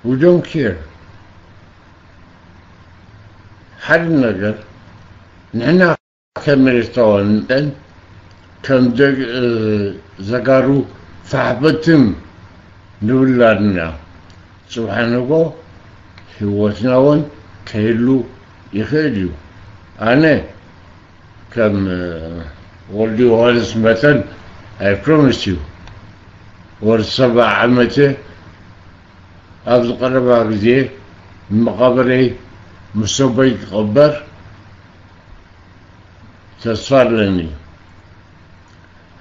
we don't care። ሓደ ነገር ንሕና ከም ኤርትራውያን መጠን ከም ዘጋሩ ፋሕበትን ንውላድና ጽባሕ ንጎ ህይወትና እውን ከይሉ ይኽእል እዩ። ኣነ ከም ወልዲ ዮሃንስ መጠን፣ I promise you፣ ወዲ ሰብዓ ዓመት እየ። ኣብዚ ቀረባ ግዜ መቓብረይ ምስ ኣቦይ ክቕበር ተስፋ ኣለኒ።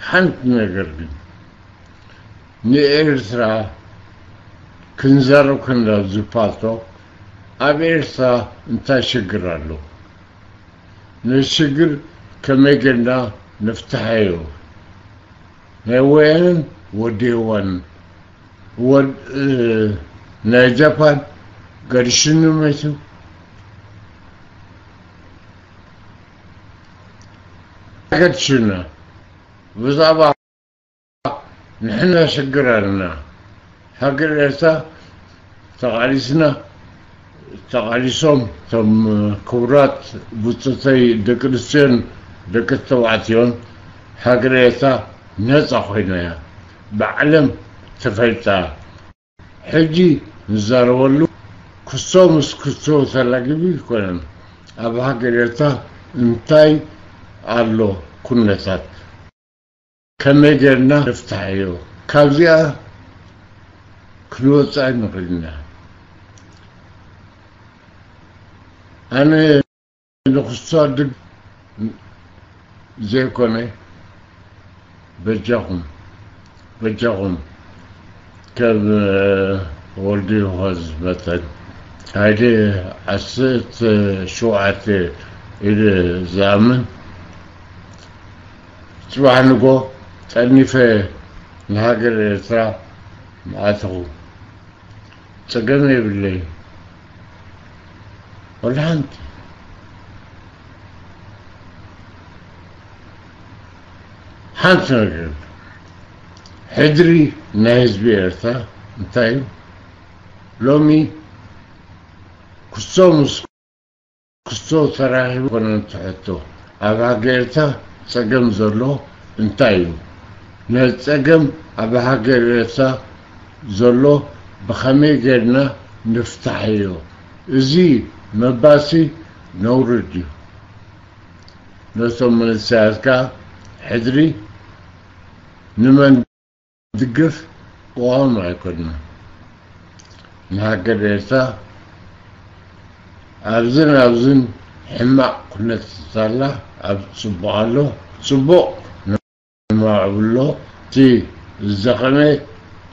ሓንቲ ነገር ግን፣ ንኤርትራ ክንዛረብ ከለና ኣብዚ ፓልቶክ፣ ኣብ ኤርትራ እንታይ ሽግር ኣሎ? ነዚ ሽግር ከመይ ጌርና ንፍትሓዮ? ናይ ወያነን ወዲ የዋንን፣ ወድ-፣ እ፣ ናይ ጃፓን ገዲሹኒ መይቱ። ገዲሹና። ብዛዕባ ንሕና ሽግር ኣለና። ሃገር ኤርትራ ተቓሊስና፣ ተቓሊሶም እቶም ክቡራት ብጾተይ ደቂ ኣንስትዮን ደቂ ተባዕትዮን፣ ሃገር ኤርትራ ነጻ ኮይና እያ። ብዓለም ተፈሊጣ። ሕጂ ንዛረበሉ ክሶ ምስ ክሶ ተላጊቡ ኣይኮነን። ኣብ ሃገር ኤርትራ እንታይ ኣሎ ኩነታት? ከመይ ጌርና ንፍትሓዮ? ካብዚኣ ክንወጽእ ኣይንኽእልን ኢና። ኣነ ንክሳድግ ዘይኮነ፣ በጃኹም፣ በጃኹም፣ ከም ወልዱ ዮሃንስ መጠን፣ ሃይለ ዓሰርተ ሸውዓተ ኢለ ዝኣምን፣ ጽባሕ ንጎ ጠኒፈ ንሃገር ኤርትራ ምኣተኹ። ጸገም የብለይን። ወላ ሓንቲ። ሓንቲ ነገር። ሕድሪ ናይ ህዝቢ ኤርትራ እንታይ እዩ? ሎሚ ክሶ ምስ ክሶ ተራኺቡ ኮነ እቲ ሕቶ። ኣብ ሃገር ኤርትራ ጸገም ዘሎ እንታይ እዩ? ነቲ ጸገም ኣብ ሃገር ኤርትራ ዘሎ ብኸመይ ጌርና ንፍታሕዮ? እዚ ምባልሲ ነውሪ ድዩ? ነቶም መንእሰያት ከኣ ሕድሪ ንመን ድግፍ ቅዋም ኣይኮንና። ንሃገር ኤርትራ ኣብዝን ኣብዝን ሕማቕ ኩነት ኣላ፣ ኣብ ጽቡቕ ኣሎ፣ ጽቡቕ ንማዕብሎ፣ እቲ ዝደኸመ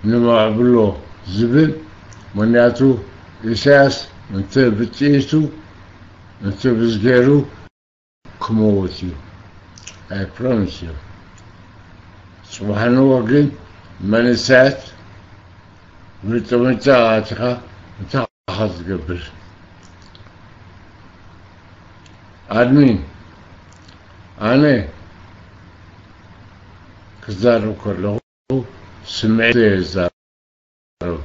ንማዕብሎ ዝብል፣ ምኽንያቱ ኢሳያስ እንተ ብጥይቱ፣ እንተ ብዝገይሩ ክመውት እዩ። I promise you። ጽባሕ ንግሆ ግን መንእሰያት ብጠመንጃ ኣቲኻ እንታይ ኢኻ ትገብር? ኣድሚን፣ ኣነ ክዛረብ ከለኹ ስምዒት እየ ዝዛረብ።